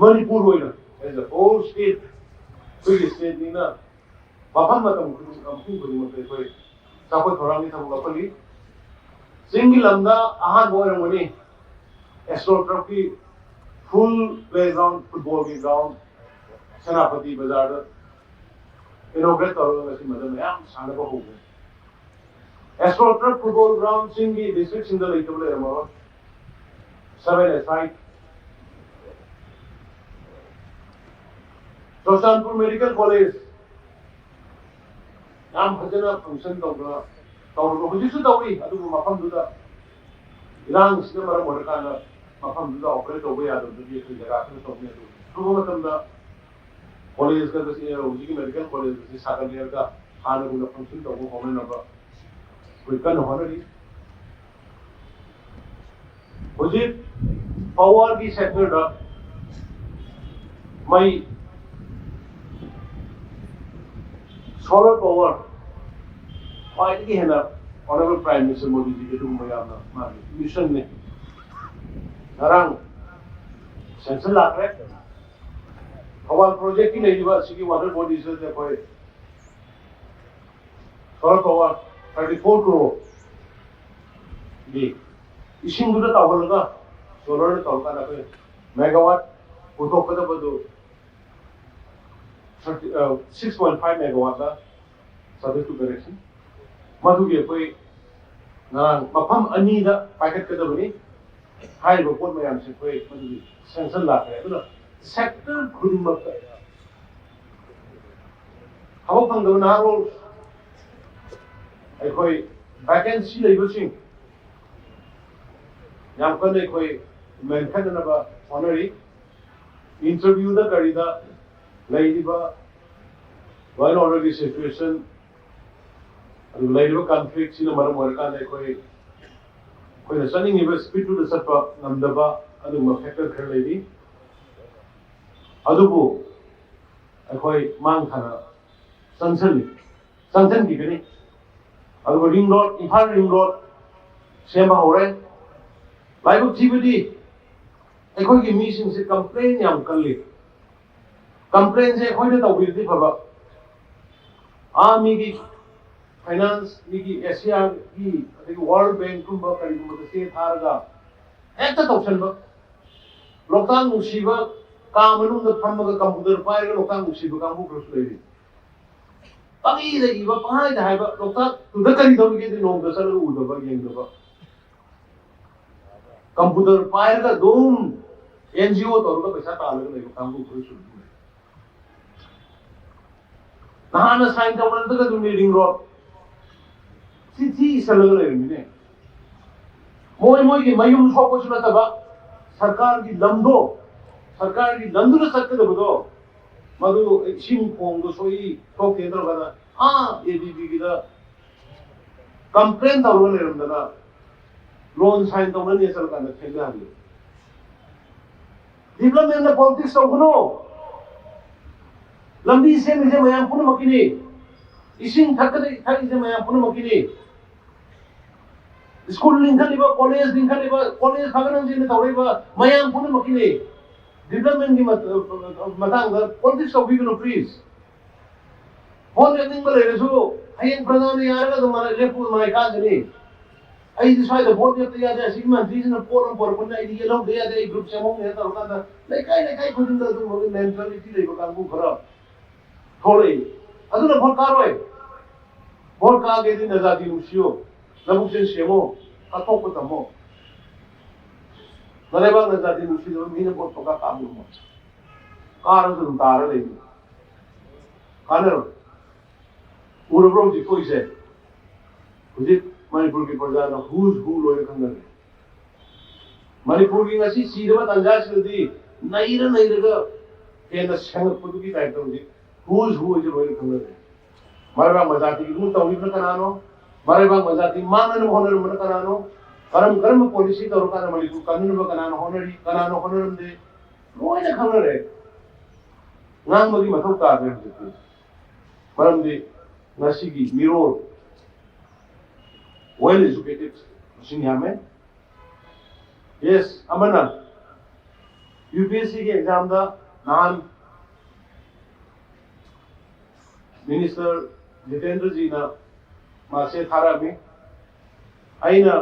ꯃꯅꯤꯄꯨꯔ ꯑꯣꯏꯅ, as a whole state, ꯑꯩꯈꯣꯏꯒꯤ stateꯅꯤꯅ ꯃꯐꯝ ꯃꯇꯝ ꯈꯨꯗꯤꯡ, ꯃꯐꯝ ꯈꯨꯗꯤꯡꯃꯛꯇ ꯑꯩꯈꯣꯏ ꯆꯥꯎꯈꯠ ꯊꯧꯔꯥꯡꯒꯤ ꯊꯕꯛ ꯂꯧꯈꯠꯂꯤ꯫ ꯆꯤꯡꯒꯤ ꯂꯝꯗ ꯑꯍꯥꯟꯕ ꯑꯣꯏꯔꯝꯒꯅꯤ AstroTurfꯀꯤ full playground, footballꯒꯤ ground ꯁꯦꯅꯥꯄꯇꯤ ꯕꯖꯥꯔꯗ inaugurate ꯇꯧꯔꯒ ꯉꯁꯤ ꯃꯗꯨ ꯃꯌꯥꯝ ꯁꯥꯟꯅꯕ ꯍꯧꯈ꯭ꯔꯦ꯫ AstroTurf football ground ꯆꯤꯡꯒꯤ districtꯁꯤꯡꯗ ꯂꯩꯇꯕ ꯂꯩꯔꯝꯃꯔꯣꯏ꯫ Seven aside, Churachandpur Medical College ꯌꯥꯝ ꯐꯖꯅ function ꯇꯧꯗꯅ ꯇꯧꯔꯕ, ꯍꯧꯖꯤꯛꯁꯨ ꯇꯧꯔꯤ, ꯑꯗꯨꯕꯨ ꯃꯐꯝꯗꯨꯗ ꯏꯔꯥꯡꯁꯤꯅ ꯃꯔꯝ ꯑꯣꯏꯔꯀꯥꯟꯗ ꯃꯐꯝꯗꯨꯗ operate ꯇꯧꯕ ꯌꯥꯗꯕꯗꯒꯤ ꯑꯩꯈꯣꯏ ꯖꯒꯥ ꯈꯔ ꯇꯧꯅꯤ꯫ ꯑꯗꯨ ꯊꯨꯕ ꯃꯇꯝꯗ college ꯀ-, ꯍꯧꯖꯤꯛꯀꯤ medical college ꯑꯁꯤ ꯁꯥꯒꯠꯂꯦꯔꯒ ꯍꯥꯟꯅꯒꯨꯝꯅ function ꯇꯧꯕ ꯍꯧꯅꯅꯕ ꯑꯩꯈꯣꯏ ꯀꯟꯅ ꯍꯣꯠꯅꯔꯤ꯫ ꯍꯧꯖꯤꯛ powerꯒꯤ sectorꯗ ꯃꯩ, solar power ꯈ꯭ꯋꯥꯏꯗꯒꯤ ꯍꯦꯟꯅ Honorable Prime Minister ꯃꯣꯗꯤꯖꯤꯒꯤ ꯑꯗꯨꯒꯨꯝꯕ ꯌꯥꯝꯅ ꯃꯥꯒꯤ missionꯅꯤ꯫ ꯉꯔꯥꯡ sanction ꯂꯥꯛꯈ꯭ꯔꯦ꯫ ꯊꯧꯕꯥꯜ projectꯀꯤ ꯂꯩꯔꯤꯕ ꯑꯁꯤꯒꯤ water bodyꯁꯤꯗ ꯑꯩꯈꯣꯏ solar power thirty four crore ꯒꯤ ꯏꯁꯤꯡꯗꯨꯗ ꯇꯧꯍꯜꯂꯒ solarꯅ ꯇꯧꯔꯀꯥꯟꯗ ꯑꯩꯈꯣꯏ megawatt ꯄꯨꯊꯣꯛꯀꯗꯕꯗꯨ thirty, six point five megawattꯇ subject to correction꯫ ꯃꯗꯨꯒꯤ ꯑꯩꯈꯣꯏ ꯉꯔꯥꯡ ꯃꯐꯝ ꯑꯅꯤꯗ ꯄꯥꯏꯈꯠꯀꯗꯕꯅꯤ꯫ ꯍꯥꯏꯔꯤꯕ ꯄꯣꯠ ꯃꯌꯥꯝꯁꯦ ꯑꯩꯈꯣꯏ ꯃꯗꯨꯒꯤ sanction ꯂꯥꯛꯈ꯭ꯔꯦ꯫ ꯑꯗꯨꯅ sector ꯈꯨꯗꯤꯡꯃꯛꯇ ꯊꯕꯛ ꯐꯪꯗꯕ ꯅꯍꯥꯔꯣꯜ, ꯑꯩꯈꯣꯏ vacancy ꯂꯩꯕꯁꯤꯡ ꯌꯥꯝ ꯀꯟꯅ ꯑꯩꯈꯣꯏ ꯃꯦꯟꯈꯠꯅꯅꯕ ꯍꯣꯠꯅꯔꯤ꯫ Interviewꯗ ꯀꯔꯤꯗ ꯂꯩꯔꯤꯕ law and orderꯒꯤ situation, ꯑꯗꯨꯒ ꯂꯩꯔꯤꯕ conflictꯁꯤꯅ ꯃꯔꯝ ꯑꯣꯏꯔꯀꯥꯟꯗ ꯑꯩꯈꯣꯏ, ꯑꯩꯈꯣꯏꯅ ꯆꯠꯅꯤꯡꯉꯤꯕ speedꯇꯨꯗ ꯆꯠꯄ ꯉꯝꯗꯕ ꯑꯗꯨꯒꯨꯝꯕ factor ꯈꯔ ꯂꯩꯔꯤ꯫ ꯑꯗꯨꯕꯨ ꯑꯩꯈꯣꯏ ꯃꯥꯡ ꯊꯥꯅ ꯆꯪꯁꯤꯜꯂꯤ, ꯆꯪꯁꯤꯟꯈꯤꯒꯅꯤ꯫ ꯑꯗꯨꯒ ring road, Imphal ring road ꯁꯦꯝꯕ ꯍꯧꯔꯦ꯫ ꯂꯥꯏꯕꯛ ꯊꯤꯕꯗꯤ ꯑꯩꯈꯣꯏꯒꯤ ꯃꯤꯁꯤꯡꯁꯦ complain ꯌꯥꯝ ꯀꯜꯂꯤ꯫ Complainꯁꯦ ꯑꯩꯈꯣꯏꯅ ꯇꯧꯕꯤꯔꯗꯤ ꯐꯕ, ꯑꯥ ꯃꯤꯒꯤ finance, ꯃꯤꯒꯤ ꯑꯦꯁꯤꯌꯥꯒꯤ, ꯑꯗꯒꯤ World Bankꯀꯨꯝꯕ ꯀꯔꯤꯒꯨꯝꯕꯗ ꯆꯦ ꯊꯥꯔꯒ ꯍꯦꯛꯇ ꯇꯧꯁꯟꯕ꯫ ꯂꯣꯛꯇꯥꯛ ꯅꯨꯡꯁꯤꯕ ꯀꯥ ꯃꯅꯨꯡꯗ ꯐꯝꯃꯒ computer ꯄꯥꯏꯔꯒ ꯂꯣꯛꯇꯥꯛ ꯅꯨꯡꯁꯤꯕ ꯀꯥꯡꯕꯨ ꯈꯔꯁꯨ ꯂꯩꯔꯤ꯫ ꯄꯪꯏꯗ ꯏꯕ, ꯄꯪꯍꯥꯏꯗ ꯍꯥꯏꯕ, ꯂꯣꯛꯇꯥꯛꯇꯨꯗ ꯀꯔꯤ ꯇꯧꯔꯤꯒꯦꯗꯤ ꯅꯣꯡꯃꯇ ꯆꯠꯂꯒ ꯎꯗꯕ, ꯌꯦꯡꯗꯕ꯫ Computer ꯄꯥꯏꯔꯒ ꯑꯗꯨꯝ NGO ꯇꯧꯔꯒ ꯄꯩꯁꯥ ꯇꯥꯜꯂꯒ ꯂꯩꯕ ꯀꯥꯡꯕꯨ ꯈꯔꯁꯨ ꯑꯗꯨꯝ ꯂꯩ꯫ ꯅꯍꯥꯟꯅ sign ꯇꯧꯅꯔꯒ ꯑꯗꯨꯝ ring road ꯆꯤꯊꯤ ꯏꯁꯜꯂꯒ ꯂꯩꯔꯝꯃꯤꯅꯦ꯫ ꯃꯣꯏ ꯃꯣꯏꯒꯤ ꯃꯌꯨꯝ ꯁꯣꯛꯄꯁꯨ ꯅꯠꯇꯕ, ꯁꯔꯀꯥꯔꯒꯤ ꯂꯝꯗꯣ, ꯁꯔꯀꯥꯔꯒꯤ ꯂꯝꯗꯨꯗ ꯆꯠꯀꯗꯕꯗꯣ, ꯃꯗꯨ ꯏꯁꯤꯡ ꯈꯣꯡꯗꯣ ꯁꯣꯛꯏ, ꯁꯣꯛꯇꯦ ꯇꯧꯔꯒꯅ ꯑꯥ ADBꯒꯤꯗ complain ꯇꯧꯔꯒ ꯂꯩꯔꯝꯗꯅ loan sign ꯇꯧꯅꯅꯤ ꯆꯠꯂꯀꯥꯟꯗ ꯊꯦꯡꯅꯍꯜꯂꯤ꯫ Developmentꯅ politics ꯇꯧꯒꯅꯨ꯫ ꯂꯝꯕꯤ ꯁꯦꯝꯃꯤꯁꯦ ꯃꯌꯥꯝ ꯄꯨꯝꯅꯃꯛꯀꯤꯅꯤ꯫ ꯏꯁꯤꯡ ꯊꯛꯀꯗ ꯊꯛꯏꯁꯦ ꯃꯌꯥꯝ ꯄꯨꯝꯅꯃꯛꯀꯤꯅꯤ꯫ School ꯂꯤꯡꯈꯠꯂꯤꯕ, college ꯂꯤꯡꯈꯠꯂꯤꯕ, college ꯐꯒꯠꯍꯟꯁꯦꯅ ꯇꯧꯔꯛꯏꯕ ꯃꯌꯥꯝ ꯄꯨꯝꯅꯃꯛꯀꯤꯅꯤ꯫ Developmentꯀꯤ ꯃꯇꯥꯡꯗ politics ꯇꯧꯕꯤꯒꯅꯨ, please꯫ Vote ꯂꯦꯞꯅꯤꯡꯕ ꯂꯩꯔꯁꯨ ꯍꯌꯦꯡ ꯄ꯭ꯔꯖꯥꯅ ꯌꯥꯔꯒ ꯑꯗꯨꯝ ꯂꯦꯞꯄꯨ, ꯃꯥꯏ ꯀꯥꯟꯒꯅꯤ꯫ ꯑꯩꯗꯤ ꯁ꯭ꯋꯥꯏꯗ vote ꯂꯦꯞꯇ ꯌꯥꯗꯦ, ꯑꯁꯤꯒꯤ ꯃꯟꯇ꯭ꯔꯤꯁꯤꯅ ꯄꯣꯠ ꯑꯃ ꯄꯨꯔꯛꯄꯅꯤꯅ ꯑꯩꯗꯤ ꯌꯦꯜꯍꯧꯗ ꯌꯥꯗꯦ, ꯑꯩ group ꯁꯦꯝꯍꯧꯅꯦꯅ ꯇꯧꯔꯀꯥꯟꯗ ꯂꯩꯀꯥꯏ ꯂꯩꯀꯥꯏ ꯈꯨꯗꯤꯡꯗ ꯑꯗꯨꯒꯨꯝꯕꯒꯤ mentality ꯂꯩꯕ ꯀꯥꯡꯕꯨ ꯈꯔ ꯊꯣꯛꯂꯛꯏ꯫ ꯑꯗꯨꯅ vote ꯀꯥꯔꯣꯏ꯫ Vote ꯀꯥꯒꯦꯗꯤ ꯅꯖꯥꯇꯤ ꯅꯨꯡꯁꯤꯌꯣ, ꯂꯧꯕꯨꯛꯆꯦꯟ ꯁꯦꯝꯃꯣ, ꯀꯠꯊꯣꯛꯄ ꯇꯝꯃꯣ꯫ ꯅꯂꯩꯕꯥꯛ ꯅꯖꯥꯇꯤ ꯅꯨꯡꯁꯤꯗꯕ ꯃꯤꯅ vote ꯄꯪꯀꯥ ꯀꯥꯕ ꯉꯝꯃꯣꯏ꯫ ꯀꯥꯔꯁꯨ ꯑꯗꯨꯝ ꯇꯥꯔ ꯂꯩꯅꯤ꯫ ꯀꯥꯟꯅꯔꯣꯏ꯫ ꯎꯔꯕ꯭ꯔꯣ ꯍꯧꯖꯤꯛ ꯊꯣꯛꯏꯁꯦ? ꯍꯧꯖꯤꯛ ꯃꯅꯤꯄꯨꯔꯒꯤ ꯄ꯭ꯔꯖꯥꯅ who's who ꯂꯣꯏꯅ ꯈꯪꯅꯔꯦ꯫ ꯃꯅꯤꯄꯨꯔꯒꯤ ꯉꯁꯤ ꯁꯤꯔꯕ ꯇꯥꯟꯖꯥꯁꯤꯗꯗꯤ ꯅꯩꯔ ꯅꯩꯔꯒ ꯍꯦꯟꯅ ꯁꯦꯡꯉꯛꯄꯗꯨꯒꯤ typeꯇ ꯍꯧꯖꯤꯛ who's who ꯑꯣꯏꯁꯦ ꯂꯣꯏꯅ ꯈꯪꯅꯔꯦ꯫ ꯃꯔꯩꯕꯥꯛ ꯃꯖꯥꯇꯤꯒꯤ ꯏꯃꯨꯡ ꯇꯧꯔꯤꯕꯅ ꯀꯅꯥꯅꯣ? ꯃꯔꯩꯕꯥꯛ ꯃꯖꯥꯇꯤ ꯃꯥꯡꯅꯅꯕ ꯍꯣꯠꯅꯔꯝꯕꯅ ꯀꯅꯥꯅꯣ? ꯀꯔꯝ ꯀꯔꯝꯕ policy ꯇꯧꯔꯀꯥꯟꯗ ꯃꯅꯤꯄꯨꯔ ꯀꯟꯅꯅꯕ ꯀꯅꯥꯅ ꯍꯣꯠꯅꯔꯤ, ꯀꯅꯥꯅ ꯍꯣꯠꯅꯔꯝꯗꯦ? ꯂꯣꯏꯅ ꯈꯪꯅꯔꯦ꯫ ꯉꯥꯡꯕꯒꯤ ꯃꯊꯧ ꯇꯥꯗ꯭ꯔꯦ ꯍꯧꯖꯤꯛꯇꯤ꯫ ꯃꯔꯝꯗꯤ ꯉꯁꯤꯒꯤ ꯃꯤꯔꯣꯜ Well educated, ꯃꯁꯤꯡ ꯌꯥꯝꯃꯦ꯫ Yes, ꯑꯃꯅ ꯌꯨ ꯄꯤ ꯑꯦꯁ ꯁꯤꯒꯤ ꯑꯦꯛꯖꯥꯝꯗ ꯅꯍꯥꯟ ꯃꯤꯅꯤꯁꯇꯔ ꯖꯤꯇꯦꯟꯗ꯭ꯔꯖꯤꯅ ꯃꯥꯁꯦ ꯊꯥꯔꯛꯑꯝꯃꯤ꯫ ꯑꯩꯅ,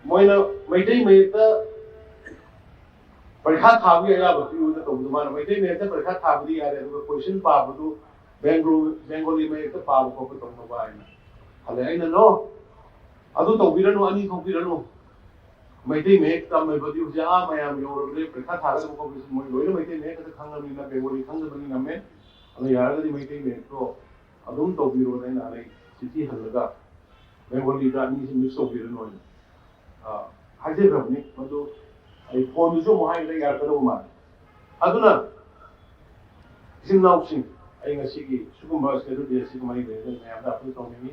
ꯃꯣꯏꯅ ꯃꯩꯇꯩ ꯃꯌꯦꯛꯇ ꯄꯔꯤꯈꯥ ꯊꯥꯕꯒꯤ ꯑꯌꯥꯕ ꯄꯤꯌꯨꯅ ꯇꯧꯕꯗꯣ, ꯃꯥꯅ ꯃꯩꯇꯩ ꯃꯌꯦꯛꯇ ꯄꯔꯤꯈꯥ ꯊꯥꯕꯗꯤ ꯌꯥꯔꯦ, ꯑꯗꯨꯒ ꯀꯣꯏꯁꯟ ꯄꯥꯕꯗꯨ ꯕꯦꯡꯒꯣ-, ꯕꯦꯡꯒꯣꯂꯤ ꯃꯌꯦꯛꯇ ꯄꯥꯕ ꯈꯣꯠꯄ ꯇꯧꯅꯕ ꯍꯥꯏꯅ ꯈꯜꯂꯦ꯫ ꯑꯩꯅ, "ꯅꯣ, ꯑꯗꯨ ꯇꯧꯕꯤꯔꯅꯨ, ꯑꯅꯤ ꯊꯣꯛꯄꯤꯔꯅꯨ꯫ ꯃꯩꯇꯩ ꯃꯌꯦꯛ ꯇꯝꯃꯕꯗꯤ ꯍꯧꯖꯤꯛ ꯑꯥ ꯃꯌꯥꯝ ꯌꯧꯔꯕꯅꯦ, ꯄꯔꯤꯈꯥ ꯊꯥꯒꯗꯕ ꯈꯣꯠꯄꯁꯤ ꯃꯣꯏ ꯂꯣꯏꯅ ꯃꯩꯇꯩ ꯃꯌꯦꯛ ꯈꯛꯇ ꯈꯪꯉꯕꯅꯤꯅ ꯕꯦꯡꯒꯣꯂꯤ ꯈꯪꯗꯕꯅꯤ ꯅꯝꯃꯦ꯫ ꯑꯗꯨꯅ ꯌꯥꯔꯒꯗꯤ ꯃꯩꯇꯩ ꯃꯌꯦꯛꯇꯣ ꯑꯗꯨꯝ ꯇꯧꯕꯤꯔꯣꯅ" ꯑꯩꯅ ꯍꯥꯟꯅꯩ ꯆꯤꯊꯤ ꯍꯜꯂꯒ ꯕꯦꯡꯒꯣꯂꯤꯗ ꯑꯅꯤꯁꯤ ꯃꯤꯛꯁ ꯇꯧꯕꯤꯔꯅꯨ ꯍꯥꯏꯅ, ꯑ, ꯍꯥꯏꯖꯈ꯭ꯔꯕꯅꯤ꯫ ꯃꯗꯨ ꯑꯩ ꯐꯣꯟꯗꯨꯁꯨ ꯑꯃꯨꯛ ꯍꯥꯏꯕꯗ ꯌꯥꯔꯛꯀꯗꯧꯕ ꯃꯥꯜꯂꯤ꯫ ꯑꯗꯨꯅ ꯏꯆꯤꯟ ꯏꯅꯥꯎꯁꯤꯡ, ꯑꯩ ꯉꯁꯤꯒꯤ ꯁꯤꯒꯨꯝꯕ ꯁꯦꯗꯨꯜ ꯗꯦ ꯑꯁꯤꯒ ꯃꯔꯤ ꯂꯩꯅꯅ ꯃꯌꯥꯝꯗ ꯑꯄꯤꯜ ꯇꯧꯅꯤꯡꯏ꯫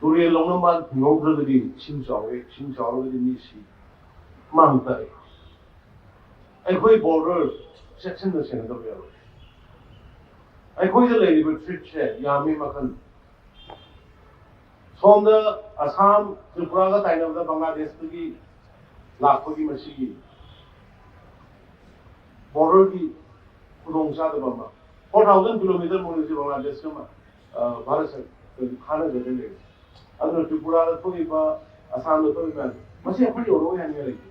ꯇꯨꯔꯦꯜ ꯂꯧꯅ ꯃꯥ ꯊꯤꯡꯍꯧꯗ꯭ꯔꯒꯗꯤ ꯏꯁꯤꯡ ꯆꯥꯎꯋꯦ, ꯏꯁꯤꯡ ꯆꯥꯎꯔꯒꯗꯤ ꯃꯤ ꯁꯤ ꯃꯥꯡ ꯇꯥꯛꯑꯦ꯫ ꯑꯩꯈꯣꯏ ꯕꯣꯔꯗꯔ ꯆꯦꯛꯁꯤꯟꯅ ꯁꯦꯟꯅꯗꯕ ꯌꯥꯔꯣꯏ꯫ ꯑꯩꯈꯣꯏꯗ ꯂꯩꯔꯤꯕ ꯊ꯭ꯔꯤꯠꯁꯦ ꯌꯥꯝꯃꯤ ꯃꯈꯜ꯫ ꯁꯣꯝꯗ ꯑꯁꯥꯝ, ꯇ꯭ꯔꯤꯄꯨꯔꯥꯒ ꯇꯥꯏꯅꯕꯗ ꯕꯪꯒ꯭ꯂꯥꯗꯦꯁꯇꯒꯤ ꯂꯥꯛꯄꯒꯤ ꯃꯁꯤꯒꯤ ꯕꯣꯔꯗꯔꯒꯤ ꯈꯨꯗꯣꯡꯆꯥꯗꯕ ꯑꯃ꯫ Four thousand kilometer ꯃꯨꯛꯅꯤꯁꯦ ꯕꯪꯒ꯭ꯂꯥꯗꯦꯁꯀ ꯑꯃ, ꯑ, ꯚꯥꯔꯠ ꯁꯔ-, ꯀꯩꯅꯣ, ꯈꯥꯅꯖꯗ ꯂꯩꯔꯦ꯫ ꯑꯗꯨꯅ ꯇ꯭ꯔꯤꯄꯨꯔꯥꯗ ꯊꯣꯛꯏꯕ, ꯑꯁꯥꯝꯗ ꯊꯣꯛꯏꯕ ꯃꯌꯥꯝꯁꯦ, ꯃꯁꯤ ꯑꯩꯈꯣꯏ ꯌꯧꯔꯛꯑꯣꯏ ꯍꯥꯏꯅꯤꯡꯉꯥꯏ ꯂꯩꯇꯦ꯫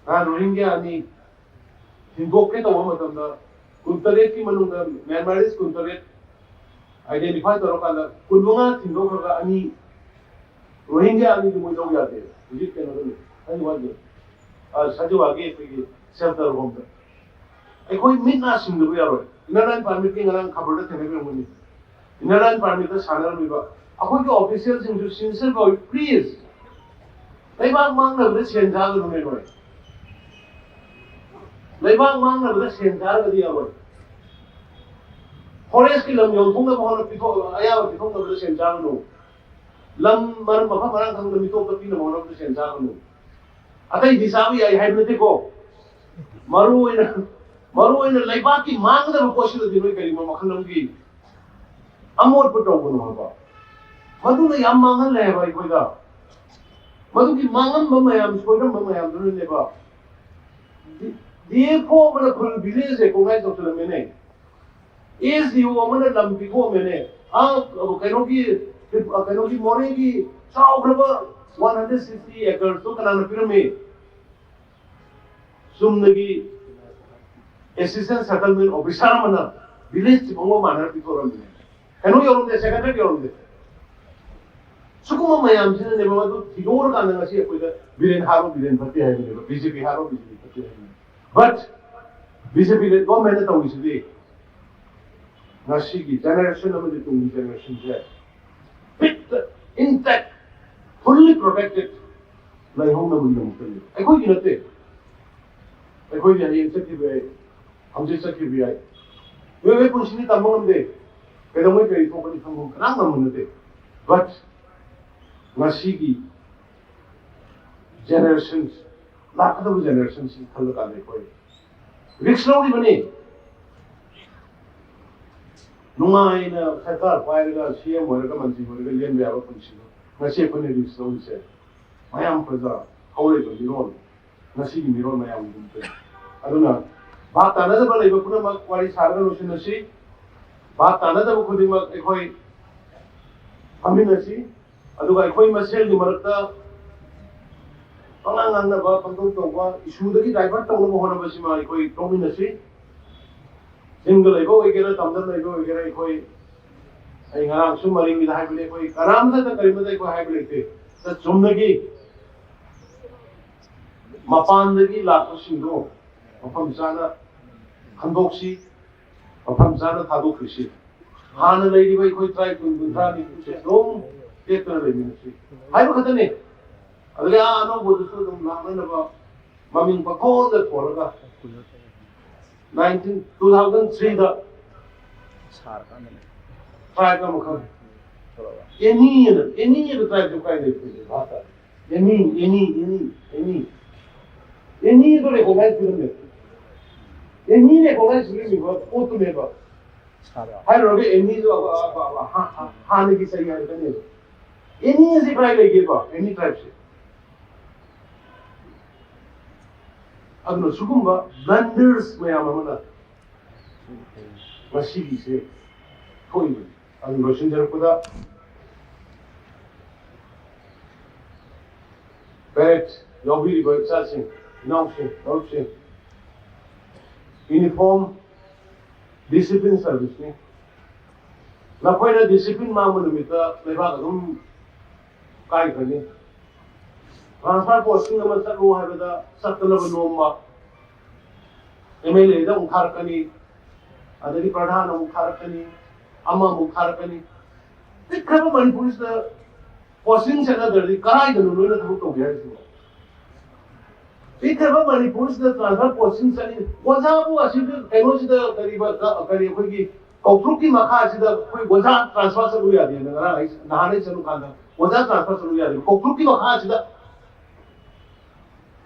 ꯅꯍꯥꯟ ꯔꯣꯍꯤꯡꯒ꯭ꯌꯥ ꯑꯅꯤ ꯊꯤꯡꯗꯣꯛꯀꯦ ꯇꯧꯕ ꯃꯇꯝꯗ, ꯀꯨꯟꯇꯔꯦꯠꯀꯤ ꯃꯅꯨꯡꯗ ꯃ꯭ꯌꯥꯟꯃꯥꯔꯤꯁ ꯀꯨꯟꯇꯔꯦꯠ identify ꯇꯧꯔꯀꯥꯟꯗ, ꯀꯨꯟꯃꯉꯥ ꯊꯤꯡꯗꯣꯛꯈ꯭ꯔꯒ ꯑꯅꯤ, ꯔꯣꯍꯤꯡꯒ꯭ꯌꯥ ꯑꯅꯤꯗꯤ ꯃꯣꯏ ꯂꯧ ꯌꯥꯗꯦ꯫ ꯍꯧꯖꯤꯛ ꯀꯩꯅꯣꯗꯅꯤ, ꯁꯖꯤꯋꯥꯒꯤ, ꯑ, ꯁꯖꯤꯋꯥꯒꯤ ꯑꯩꯈꯣꯏꯒꯤ shelter home ꯗ꯫ ꯑꯩꯈꯣꯏ ꯃꯤꯠ ꯅꯥ ꯁꯤꯡꯗꯕ ꯌꯥꯔꯣꯏ꯫ Inner Line Permit ꯀꯤ ꯉꯔꯥꯡ ꯈꯕꯔꯗ ꯊꯦꯡꯅꯕꯤꯔꯝꯒꯅꯤ꯫ Inner Line Permit ꯇ ꯁꯥꯟꯅꯔꯝꯃꯤꯕ ꯑꯩꯈꯣꯏꯒꯤ official ꯁꯤꯡꯁꯨ sincere ꯑꯣꯏ, please꯫ ꯂꯩꯕꯥꯛ ꯃꯥꯡꯅꯕꯗ ꯁꯦꯟ ꯊꯥꯒꯅꯨꯅꯦ ꯅꯣꯏ꯫ ꯂꯩꯕꯥꯛ ꯃꯥꯡꯅꯕꯗ ꯁꯦꯟ ꯊꯥꯔꯒꯗꯤ ꯌꯥꯔꯣꯏ꯫ Forest ꯀꯤ ꯂꯝ ꯌꯣꯟꯊꯣꯛꯅꯕ ꯍꯣꯠꯅ-, ꯄꯤꯊꯣꯛ-, ꯑꯌꯥꯕ ꯄꯤꯊꯣꯛꯅꯕꯗ ꯁꯦꯟ ꯊꯥꯒꯅꯨ꯫ ꯂꯝ ꯃꯔꯝ, ꯃꯐꯝ ꯃꯔꯥꯡ ꯈꯪꯗꯅ ꯃꯤꯇꯣꯞꯇ ꯄꯤꯅꯕ ꯍꯣꯠꯅꯕꯗ ꯁꯦꯟ ꯊꯥꯒꯅꯨ꯫ ꯑꯇꯩꯗꯤ ꯆꯥꯕ ꯌꯥꯏ ꯍꯥꯏꯕ ꯅꯠꯇꯦꯀꯣ꯫ ꯃꯔꯨ ꯑꯣꯏꯅ, ꯃꯔꯨ ꯑꯣꯏꯅ ꯂꯩꯕꯥꯛꯀꯤ ꯃꯥꯡꯒꯗꯕ ꯄꯣꯠꯁꯤꯗꯗꯤ ꯅꯣꯏ ꯀꯔꯤꯒꯨꯝꯕ ꯃꯈꯜ ꯑꯃꯒꯤ ꯑꯃꯣꯠꯄ ꯇꯧꯒꯅꯨ ꯍꯥꯏꯕ꯫ ꯃꯗꯨꯅ ꯌꯥꯝ ꯃꯥꯡꯍꯜꯂꯦ ꯍꯥꯏꯕ ꯑꯩꯈꯣꯏꯗ꯫ ꯃꯗꯨꯒꯤ ꯃꯥꯡꯍꯟꯕ ꯃꯌꯥꯝ, ꯁꯣꯏꯔꯝꯕ ꯃꯌꯥꯝꯗꯨꯅꯅꯦꯕ꯫ ꯗꯤ ꯑꯦꯐ ꯑꯣ ꯑꯃꯅ ꯈꯨꯜ ꯚꯤꯂꯦꯖꯁꯦ ꯀꯣꯡꯒꯥꯏ ꯇꯧꯁꯤꯜꯂꯝꯃꯦꯅꯦ꯫ ꯑꯦꯁ ꯗꯤ ꯑꯣ ꯑꯃꯅ ꯂꯝ ꯄꯤꯊꯣꯛꯑꯝꯃꯦꯅꯦ꯫ ꯑꯥ, ꯀꯩꯅꯣꯒꯤ, ꯀꯩꯅꯣꯒꯤ ꯃꯣꯔꯦꯒꯤ ꯆꯥꯎꯈ꯭ꯔꯕ ꯋꯥꯟ ꯍꯟꯗ꯭ꯔꯦꯠ ꯁꯤꯛꯁꯇꯤ ꯑꯦꯀꯔꯁꯇꯣ ꯀꯅꯥꯅ ꯄꯤꯔꯝꯃꯤ? ꯆꯨꯝꯅꯒꯤ ꯑꯦꯁꯤꯁꯇꯦꯟ ꯁꯦꯇꯜꯃꯦꯟ ꯑꯣꯐꯤꯁꯥꯔ ꯑꯃꯅ ꯚꯤꯂꯦꯖ ꯆꯤꯐ ꯑꯃꯒ ꯃꯥꯟꯅꯔ ꯄꯤꯊꯣꯔꯛꯑꯝꯃꯤꯅꯦ꯫ ꯀꯩꯅꯣ ꯌꯧꯔꯝꯗꯦ, ꯁꯦꯀ꯭ꯔꯦꯇꯔꯤ ꯌꯧꯔꯝꯗꯦ꯫ ꯁꯤꯒꯨꯝꯕ ꯃꯌꯥꯝꯁꯤꯅꯅꯦꯕ ꯃꯗꯨ ꯊꯤꯗꯣꯛꯑꯀꯥꯟꯗ ꯉꯁꯤ ꯑꯩꯈꯣꯏꯗ ꯕꯤꯔꯦꯟ ꯍꯥꯔꯣ ꯕꯤꯔꯦꯟ ꯐꯠꯇꯦ ꯍꯥꯏꯕꯅꯦꯕ, ꯕꯤ ꯖꯦ ꯄꯤ ꯍꯥꯔꯣ ꯕꯤ ꯖꯦ ꯄꯤ ꯐꯠꯇꯦ ꯍꯥꯏꯕꯅꯦꯕ꯫ But ꯕꯤ ꯖꯦ ꯄꯤ ꯒꯣꯔꯃꯦꯟꯅ ꯇꯧꯔꯤꯁꯤꯗꯤ ꯉꯁꯤꯒꯤ ꯖꯦꯅꯦꯔꯦꯁꯟ ꯑꯃꯗꯤ ꯇꯨꯡꯒꯤ ꯖꯦꯅꯦꯔꯦꯁꯟꯁꯦ ꯐꯤꯠꯇ, ꯏꯟꯇꯦꯛ, ꯐꯨꯜꯂꯤ ꯄ꯭ꯔꯣꯇꯦꯛꯇꯦꯠ ꯂꯩꯍꯧꯅꯕꯒꯤꯗꯃꯛꯇꯅꯤ꯫ ꯑꯩꯈꯣꯏꯒꯤ ꯅꯠꯇꯦ꯫ ꯑꯩꯈꯣꯏꯒꯤ ꯍꯌꯦꯡ ꯆꯠꯈꯤꯕ ꯌꯥꯏ, ꯍꯪꯆꯤꯠ ꯆꯠꯈꯤꯕ ꯌꯥꯏ꯫ ꯃꯤꯑꯣꯏꯕꯒꯤ ꯄꯨꯟꯁꯤꯗꯤ ꯇꯝꯕ ꯉꯝꯗꯦ꯫ ꯀꯩꯗꯧꯉꯩ ꯀꯔꯤ ꯊꯣꯛꯀꯅꯤ ꯈꯪꯕ ꯀꯅꯥꯝ ꯉꯝꯕ ꯅꯠꯇꯦ꯫ But ꯉꯁꯤꯒꯤ ꯖꯦꯅꯦꯔꯦꯁꯟ, ꯂꯥꯛꯀꯗꯕ ꯖꯦꯅꯦꯔꯦꯁꯟꯁꯤ ꯈꯜꯂꯀꯥꯟꯗ ꯑꯩꯈꯣꯏ ꯔꯤꯛꯁ ꯂꯧꯔꯤꯕꯅꯤ꯫ ꯅꯨꯡꯉꯥꯏꯅ ꯁꯔꯀꯥꯔ ꯄꯥꯏꯔꯒ ꯁꯤ ꯑꯦꯝ ꯑꯣꯏꯔꯒ ꯃꯟꯇ꯭ꯔꯤ ꯑꯣꯏꯔꯒ ꯂꯦꯟꯕ ꯌꯥꯕ ꯄꯨꯟꯁꯤꯗꯣ ꯉꯁꯤ ꯑꯩꯈꯣꯏꯅ ꯔꯤꯛꯁ ꯂꯧꯔꯤꯁꯦ ꯃꯌꯥꯝ ꯄ꯭ꯔꯖꯥ, ꯍꯧꯔꯛꯏꯕ ꯃꯤꯔꯣꯜ, ꯉꯁꯤꯒꯤ ꯃꯤꯔꯣꯜ ꯃꯌꯥꯝꯒꯤꯗꯃꯛꯇꯅꯤ꯫ ꯑꯗꯨꯅ ꯚꯥꯞ ꯇꯥꯅꯗꯕ ꯂꯩꯕ ꯄꯨꯝꯅꯃꯛ ꯋꯥꯔꯤ ꯁꯥꯔꯒ ꯂꯣꯏꯁꯤꯟꯅꯁꯤ꯫ ꯚꯥꯞ ꯇꯥꯅꯗꯕ ꯈꯨꯗꯤꯡꯃꯛ ꯑꯩꯈꯣꯏ ꯐꯝꯃꯤꯟꯅꯁꯤ꯫ ꯑꯗꯨꯒ ꯑꯩꯈꯣꯏ ꯃꯁꯦꯜꯒꯤ ꯃꯔꯛꯇ ꯄꯉꯥꯡ ꯉꯥꯡꯅꯕ, ꯄꯪꯇꯧ ꯇꯧꯕ, ꯏꯁꯨꯗꯒꯤ ꯗꯥꯏꯚꯔꯠ ꯇꯧꯅꯕ ꯍꯣꯠꯅꯕꯁꯤꯃ ꯑꯩꯈꯣꯏ ꯇꯣꯛꯃꯤꯟꯅꯁꯤ꯫ ꯆꯤꯡꯗ ꯂꯩꯕ ꯑꯣꯏꯒꯦꯔꯥ, ꯇꯝꯗ ꯂꯩꯕ ꯑꯣꯏꯒꯦꯔꯥ, ꯑꯩꯈꯣꯏ, ꯑꯩ ꯉꯔꯥꯡꯁꯨ ꯃꯔꯤꯡꯒꯤꯗ ꯍꯥꯏꯕꯅꯤ, ꯑꯩꯈꯣꯏ ꯀꯅꯥꯝꯇꯗ ꯀꯔꯤꯃꯇ ꯑꯩꯈꯣꯏ ꯍꯥꯏꯕ ꯂꯩꯇꯦ꯫ ꯆꯨꯝꯅꯒꯤ ꯃꯄꯥꯟꯗꯒꯤ ꯂꯥꯛꯄꯁꯤꯡꯗꯣ ꯃꯐꯝ ꯆꯥꯅ ꯈꯟꯗꯣꯛꯁꯤ, ꯃꯐꯝ ꯆꯥꯅ ꯊꯥꯗꯣꯛꯈ꯭ꯔꯁꯤ꯫ ꯍꯥꯟꯅ ꯂꯩꯔꯤꯕ ꯑꯩꯈꯣꯏ ꯇꯔꯥꯏ ꯀꯨꯟ, ꯀꯨꯟꯊ꯭ꯔꯥ ꯅꯤꯐꯨꯁꯦ ꯑꯗꯨꯝ ꯇꯦꯛꯇꯅ ꯂꯩꯃꯤꯟꯅꯁꯤ ꯍꯥꯏꯕ ꯈꯛꯇꯅꯤ꯫ ꯑꯗꯨꯒ ꯑꯥ ꯑꯅꯧꯕꯗꯨꯁꯨ ꯑꯗꯨꯝ ꯂꯥꯛꯅꯅꯕ ꯃꯃꯤꯡ ꯄꯪꯊꯣꯟꯗ ꯊꯣꯜꯂꯒ nineteen, two thousand threeꯗ ꯁꯥꯔꯀꯥꯟꯗꯅꯦ꯫ Tribe ꯑꯃꯈꯛ, ꯊꯣꯛꯂꯛꯑꯕ꯫ Any ꯑꯅ, any ꯑꯅ tribeꯁꯦ ꯀꯥꯏ ꯂꯩꯕꯒꯦ? ꯚꯥꯞ ꯇꯥꯗꯦ꯫ Any, any, any, any, any ꯑꯗꯨ recognize ꯄꯤꯔꯝꯃꯦ꯫ Any recognize ꯄꯤꯔꯝꯃꯤꯕ ꯄꯣꯠꯇꯨꯅꯦꯕ꯫ ꯍꯥꯏꯔꯨꯔꯒ ꯑꯦꯅꯤꯁꯨ ꯍꯥꯟꯅꯒꯤ ꯆꯍꯤ ꯍꯥꯏꯔꯛꯀꯅꯦꯕ꯫ ꯑꯦꯅꯤ ꯑꯁꯤ ꯀꯗꯥꯏ ꯂꯩꯒꯦꯕ? ꯑꯦꯅꯤ ꯇ꯭ꯔꯥꯏꯕꯁꯦ꯫ ꯑꯗꯨꯅ ꯁꯤꯒꯨꯝꯕ ꯕ꯭ꯂꯟꯗꯔꯁ ꯃꯌꯥꯝ ꯑꯃꯅ ꯉꯁꯤꯒꯤꯁꯦ ꯊꯣꯛꯏꯕꯅꯤ꯫ ꯑꯗꯨ ꯂꯣꯏꯁꯤꯟꯖꯔꯛꯄꯗ, ꯄꯦꯔꯦꯠ ꯌꯥꯎꯕꯤꯔꯤꯕ ꯏꯆꯥꯁꯤꯡ, ꯏꯅꯥꯎꯁꯤꯡ, ꯃꯔꯨꯞꯁꯤꯡ, ꯌꯨꯅꯤꯐꯣꯔꯝ ꯗꯤꯁꯤꯄ꯭ꯂꯤꯟ ꯁꯥꯔꯚꯤꯁꯅꯤ꯫ ꯅꯈꯣꯏꯅ ꯗꯤꯁꯤꯄ꯭ꯂꯤꯟ ꯃꯥꯡꯕ ꯅꯨꯃꯤꯠꯇ ꯂꯩꯕꯥꯛ ꯑꯗꯨꯝ ꯀꯥꯏꯈ꯭ꯔꯅꯤ꯫ ꯇ꯭ꯔꯥꯟꯁꯐꯔ ꯄꯣꯁꯇꯤꯡ ꯑꯃ ꯆꯠꯂꯨ ꯍꯥꯏꯕꯗ ꯆꯠꯇꯅꯕ ꯅꯣꯝꯕ, ꯑꯦꯝ ꯑꯦꯜ ꯑꯦꯗ ꯑꯃꯨꯛ ꯊꯥꯔꯛꯀꯅꯤ, ꯑꯗꯒꯤ ꯄ꯭ꯔꯙꯥꯟ ꯑꯃꯨꯛ ꯊꯥꯔꯛꯀꯅꯤ, ꯑꯃ ꯑꯃꯨꯛ ꯊꯥꯔꯛꯀꯅꯤ꯫ ꯄꯤꯛꯈ꯭ꯔꯕ ꯃꯅꯤꯄꯨꯔꯁꯤꯗ ꯄꯣꯁꯇꯤꯡ ꯆꯠꯅꯗ꯭ꯔꯗꯤ ꯀꯗꯥꯏꯗꯅꯣ ꯅꯣꯏꯅ ꯊꯕꯛ ꯇꯧꯒꯦ ꯍꯥꯏꯔꯤꯁꯤꯕꯣ? ꯄꯤꯛꯈ꯭ꯔꯕ ꯃꯅꯤꯄꯨꯔꯁꯤꯗ ꯇ꯭ꯔꯥꯟꯁꯐꯔ ꯄꯣꯁꯇꯤꯡ ꯆꯠꯂꯤ꯫ ꯑꯣꯖꯥꯕꯨ ꯑꯁꯤꯗ ꯀꯩꯅꯣꯁꯤꯗ ꯀꯔꯤꯕ, ꯀꯔꯤ ꯑꯩꯈꯣꯏꯒꯤ ꯀꯧꯇ꯭ꯔꯨꯛꯀꯤ ꯃꯈꯥꯁꯤꯗ ꯑꯩꯈꯣꯏ ꯑꯣꯖꯥ ꯇ꯭ꯔꯥꯟꯁꯐꯔ ꯆꯠꯂꯨ ꯌꯥꯗꯦꯅ ꯉꯔꯥꯡ ꯑꯩ, ꯅꯍꯥꯟ ꯑꯩ ꯆꯠꯂꯨ ꯀꯥꯟꯗ ꯑꯣꯖꯥ ꯇ꯭ꯔꯥꯟꯁꯐꯔ ꯆꯠꯂꯨ ꯌꯥꯗꯦ꯫ ꯀꯧꯇ꯭ꯔꯨꯛꯀꯤ ꯃꯈꯥꯁꯤꯗ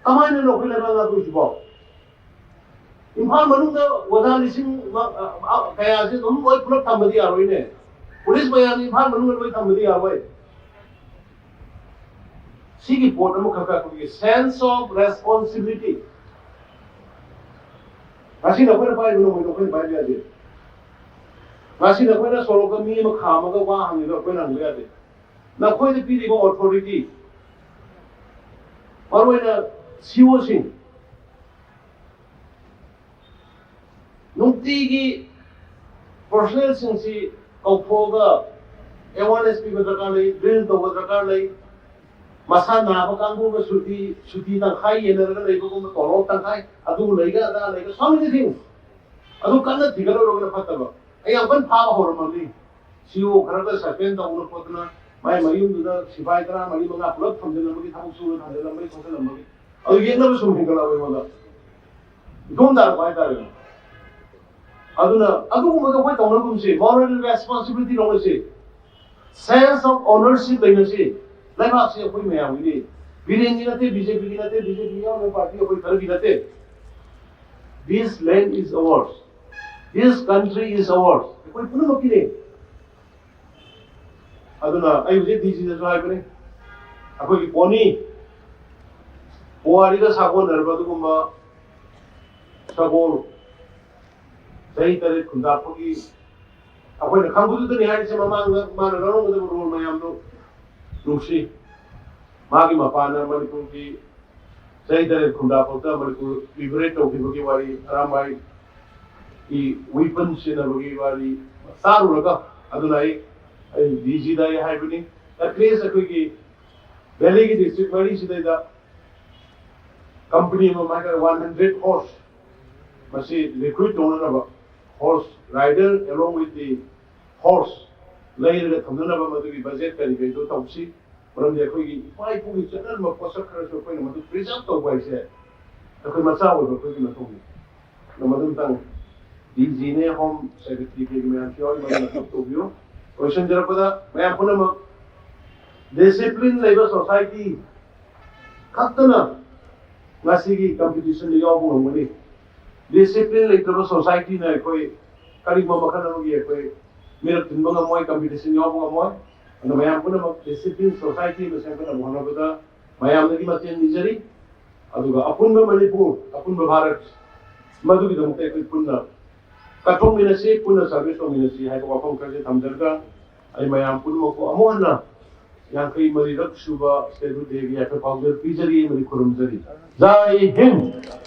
ꯀꯃꯥꯏꯅꯅꯣ ꯑꯩꯈꯣꯏ ꯂꯩꯕꯥꯛ ꯉꯥꯛꯇꯣꯏꯁꯤꯕꯣ? ꯏꯝꯐꯥꯜ ꯃꯅꯨꯡꯗ ꯑꯣꯖꯥ ꯂꯤꯁꯤꯡ ꯃ-, ꯑ, ꯑ, ꯀꯌꯥꯁꯦ ꯑꯗꯨꯝ ꯂꯣꯏ ꯄꯨꯂꯞ ꯊꯝꯕꯗꯤ ꯌꯥꯔꯣꯏꯅꯦ꯫ ꯄꯨꯂꯤꯁ ꯃꯌꯥꯝ ꯏꯝꯐꯥꯜ ꯃꯅꯨꯡꯗ ꯂꯣꯏ ꯊꯝꯕꯗꯤ ꯌꯥꯔꯣꯏ꯫ ꯁꯤꯒꯤ ꯄꯣꯠ ꯑꯃꯈꯛꯇ ꯑꯩꯈꯣꯏꯒꯤ sense of responsibility꯫ ꯉꯁꯤꯅ ꯑꯩꯈꯣꯏꯅ ꯄꯥꯏꯕ ꯅꯣꯡꯃꯩꯗꯣ ꯑꯩꯈꯣꯏꯅ ꯄꯥꯏꯕ ꯌꯥꯗꯦ꯫ ꯉꯁꯤꯅ ꯑꯩꯈꯣꯏꯅ ꯁꯣꯔꯣꯛꯇ ꯃꯤ ꯑꯃ ꯈꯥꯝꯃꯒ ꯋꯥ ꯍꯪꯉꯤꯗꯣ ꯑꯩꯈꯣꯏꯅ ꯍꯪꯕ ꯌꯥꯗꯦ꯫ ꯅꯈꯣꯏꯗ ꯄꯤꯔꯤꯕ ꯑꯣꯊꯣꯔꯤꯇꯤ, ꯃꯔꯨꯑꯣꯏꯅ ꯁꯤ ꯏ ꯑꯣꯁꯤꯡ, ꯅꯨꯡꯇꯤꯒꯤ ꯄ꯭ꯔꯣꯐꯦꯁꯅꯦꯜꯁꯤꯡꯁꯤ ꯀꯧꯊꯣꯛꯑꯒ ꯑꯦꯋꯥꯔꯅꯦꯁ ꯄꯤꯕ ꯗꯔꯀꯥꯔ ꯂꯩ, ꯗ꯭ꯔꯤꯜ ꯇꯧꯕ ꯗꯔꯀꯥꯔ ꯂꯩ꯫ ꯃꯁꯥ ꯅꯥꯕ ꯀꯥꯡꯕꯨ ꯑꯃ ꯁꯨꯇꯤ, ꯁꯨꯇꯤ ꯇꯪꯈꯥꯏ ꯌꯦꯟꯅꯔꯒ ꯂꯩꯕꯒꯨꯝꯕ, ꯇꯣꯂꯣꯞ ꯇꯪꯈꯥꯏ, ꯑꯗꯨ ꯂꯩꯒ ꯑꯗꯥ ꯂꯩꯒ, so many things꯫ ꯑꯗꯨ ꯀꯟꯅ ꯊꯤꯒꯠꯂꯨꯔꯒꯅ ꯐꯠꯇꯕ꯫ ꯑꯩ ꯌꯥꯝ ꯀꯟꯅ ꯐꯥꯕ ꯍꯧꯔꯝꯃꯕꯅꯤ꯫ ꯁꯤ ꯏ ꯑꯣ ꯈꯔꯒ ꯁꯁꯄꯦꯟ ꯇꯧꯗꯅ ꯈꯣꯠꯇꯅ, ꯃꯥꯏ ꯃꯌꯨꯝꯗꯨꯗ ꯁꯤꯐꯥꯏ ꯇꯔꯥ ꯃꯔꯤ ꯃꯉꯥ ꯄꯨꯂꯞ ꯊꯝꯖꯤꯜꯂꯝꯕꯒꯤ, ꯊꯕꯛ ꯁꯨꯔ ꯊꯝꯖꯤꯜꯂꯝꯕꯒꯤ ꯈꯣꯠꯆꯜꯂꯝꯕꯒꯤ, ꯑꯗꯨ ꯌꯦꯠꯅꯕ ꯁꯨꯝ ꯍꯦꯟꯒꯠꯂꯛꯑꯕ ꯑꯩꯉꯣꯟꯗ꯫ ꯏꯇꯣꯝ ꯇꯥꯔꯛꯄ ꯍꯥꯏꯇꯥꯔꯦꯅꯦ꯫ ꯑꯗꯨꯅ ꯑꯗꯨꯒꯨꯝꯕꯗꯣ ꯑꯩꯈꯣꯏ ꯇꯧꯅꯒꯨꯝꯁꯤ, moral responsibility ꯂꯧꯅꯁꯤ, sense of ownership ꯂꯩꯅꯁꯤ꯫ ꯂꯩꯕꯥꯛꯁꯤ ꯑꯩꯈꯣꯏ ꯃꯌꯥꯝꯒꯤꯅꯤ꯫ ꯕꯤꯔꯦꯟꯒꯤ ꯅꯠꯇꯦ, ꯕꯤ ꯖꯦ ꯄꯤꯒꯤ ꯅꯠꯇꯦ, ꯕꯤ ꯖꯦ ꯄꯤ ꯌꯥꯎꯔꯤꯕ ꯄꯥꯔꯇꯤ ꯑꯩꯈꯣꯏ ꯈꯔꯒꯤ ꯅꯠꯇꯦ꯫ This land is ours꯫ This country is ours. ꯑꯩꯈꯣꯏ ꯄꯨꯝꯅꯃꯛꯀꯤꯅꯤ꯫ ꯑꯗꯨꯅ ꯑꯩ ꯍꯧꯖꯤꯛ ꯗꯤ ꯖꯤꯗꯁꯨ ꯍꯥꯏꯕꯅꯤ, ꯑꯩꯈꯣꯏꯒꯤ ꯄꯣꯅꯤ ꯄꯨꯋꯥꯔꯤꯒ ꯁꯥꯒꯣꯟꯅꯔꯕ ꯑꯗꯨꯒꯨꯝꯕ ꯁꯒꯣꯜ ꯆꯍꯤ ꯇꯔꯦꯠ ꯈꯨꯟꯗꯥꯛꯄꯒꯤ ꯑꯩꯈꯣꯏꯅ ꯈꯪꯕꯗꯨꯗꯅꯤ ꯍꯥꯏꯔꯤꯁꯦ꯫ ꯃꯃꯥꯡꯗ ꯃꯥꯅ ꯂꯧꯔꯝꯒꯗꯕ ꯔꯣꯜ ꯃꯌꯥꯝꯗꯣ ꯅꯨꯡꯁꯤ꯫ ꯃꯥꯒꯤ ꯃꯄꯥꯅ ꯃꯅꯤꯄꯨꯔꯒꯤ ꯆꯍꯤ ꯇꯔꯦꯠ ꯈꯨꯟꯗꯥꯛꯄꯗ ꯃꯅꯤꯄꯨꯔ ꯂꯤꯕꯔꯦꯠ ꯇꯧꯈꯤꯕꯒꯤ ꯋꯥꯔꯤ, ꯑꯔꯥꯝꯕꯥꯏꯒꯤ ꯋꯤꯄꯟ ꯁꯤꯖꯤꯟꯅꯕꯒꯤ ꯋꯥꯔꯤ ꯇꯥꯔꯨꯔꯒ, ꯑꯗꯨꯅ ꯑꯩ ꯑꯩ ꯗꯤ ꯖꯤꯗ ꯑꯩ ꯍꯥꯏꯕꯅꯤ, ꯑꯦꯠꯂꯤꯁ ꯑꯩꯈꯣꯏꯒꯤ ꯚꯦꯂꯤꯒꯤ ꯗꯤꯁꯇ꯭ꯔꯤꯛ ꯃꯔꯤꯁꯤꯗꯩꯗ ꯀꯝꯄꯅꯤ ꯑꯃ ꯍꯥꯏꯇꯥꯔꯦ, ꯋꯥꯟ ꯍꯟꯗ꯭ꯔꯦꯠ ꯍꯣꯔꯁ ꯃꯁꯤ ꯔꯤꯀ꯭ꯔꯨꯏꯠ ꯇꯧꯅꯅꯕ, horse rider along with the horse ꯂꯩꯔꯒ ꯊꯝꯅꯅꯕ ꯃꯗꯨꯒꯤ ꯕꯖꯦꯠ ꯀꯔꯤ ꯀꯔꯤꯗꯣ ꯇꯧꯁꯤ꯫ ꯃꯔꯝꯗꯤ ꯑꯩꯈꯣꯏꯒꯤ ꯏꯄꯥ ꯏꯄꯨꯒꯤ ꯆꯠꯅꯔꯝꯕ ꯄꯣꯠꯁꯛ ꯈꯔꯁꯨ ꯑꯩꯈꯣꯏꯅ ꯃꯗꯨ ꯄ꯭ꯔꯤꯖꯥꯕ ꯇꯧꯕ ꯍꯥꯏꯁꯦ ꯑꯩꯈꯣꯏ ꯃꯆꯥ ꯑꯣꯏꯕ ꯑꯩꯈꯣꯏꯒꯤ ꯃꯊꯧꯅꯤ꯫ ꯑꯗꯨꯅ ꯃꯗꯨꯝꯇꯪ ꯗꯤ ꯖꯤꯅꯦ, ꯍꯣꯝ ꯁꯦꯀ꯭ꯔꯦꯇꯔꯤ ꯀꯩꯒꯤ ꯃꯌꯥꯝꯁꯨ ꯌꯥꯎꯔꯤ, ꯃꯗꯨꯅ ꯑꯗꯨꯝ ꯇꯧꯕꯤꯌꯨ꯫ ꯂꯣꯏꯁꯤꯟꯖꯔꯛꯄꯗ ꯃꯌꯥꯝ ꯄꯨꯝꯅꯃꯛ ꯗꯤꯁꯤꯄ꯭ꯂꯤꯟ ꯂꯩꯕ ꯁꯣꯁꯥꯏꯇꯤ ꯈꯛꯇꯅ ꯉꯁꯤꯒꯤ ꯀꯝꯄꯤꯇꯤꯁꯟꯗ ꯌꯥꯎꯕ ꯉꯝꯒꯅꯤ꯫ ꯗꯤꯁꯤꯄ꯭ꯂꯤꯟ ꯂꯩꯇ꯭ꯔꯕ ꯁꯣꯁꯥꯏꯇꯤꯅ ꯑꯩꯈꯣꯏ ꯀꯔꯤꯒꯨꯝꯕ ꯃꯈꯜ ꯑꯃꯒꯤ ꯑꯩꯈꯣꯏ ꯃꯤꯔꯛ ꯇꯤꯟꯕ ꯉꯝꯃꯣꯏ, ꯀꯝꯄꯤꯇꯤꯁꯟ ꯌꯥꯎꯕ ꯉꯝꯃꯣꯏ꯫ ꯑꯗꯨꯅ ꯃꯌꯥꯝ ꯄꯨꯝꯅꯃꯛ ꯗꯤꯁꯤꯄ꯭ꯂꯤꯟ ꯁꯣꯁꯥꯏꯇꯤ ꯑꯃ ꯁꯦꯝꯒꯠꯅꯕ ꯍꯣꯠꯅꯕꯗ ꯃꯌꯥꯝꯗꯒꯤ ꯃꯇꯦꯡ ꯅꯤꯖꯔꯤ꯫ ꯑꯗꯨꯒ ꯑꯄꯨꯟꯕ ꯃꯅꯤꯄꯨꯔ, ꯑꯄꯨꯟꯕ ꯚꯥꯔꯠ, ꯃꯗꯨꯒꯤꯗꯃꯛꯇ ꯑꯩꯈꯣꯏ ꯄꯨꯟꯅ ꯀꯠꯊꯣꯛꯃꯤꯟꯅꯁꯤ, ꯄꯨꯟꯅ ꯁꯔꯚꯤꯁ ꯇꯧꯃꯤꯟꯅꯁꯤ ꯍꯥꯏꯕ ꯋꯥꯐꯝ ꯈꯔꯁꯦ ꯊꯝꯖꯔꯒ ꯑꯩ ꯃꯌꯥꯝ ꯄꯨꯝꯅꯃꯛꯄꯨ ꯑꯃꯨꯛ ꯍꯟꯅ ꯌꯥꯡꯈꯩ ꯃꯔꯤꯔꯛ ꯁꯨꯕ ꯁ꯭ꯇꯦꯠꯍꯨꯗ ꯗꯦꯒꯤ ꯌꯥꯏꯐ ꯄꯥꯎꯖꯦꯜ ꯄꯤꯖꯔꯤ ꯑꯃꯗꯤ ꯈꯨꯔꯨꯝꯖꯔꯤ꯫ ꯖꯥꯏ ꯍꯤꯟꯗ꯫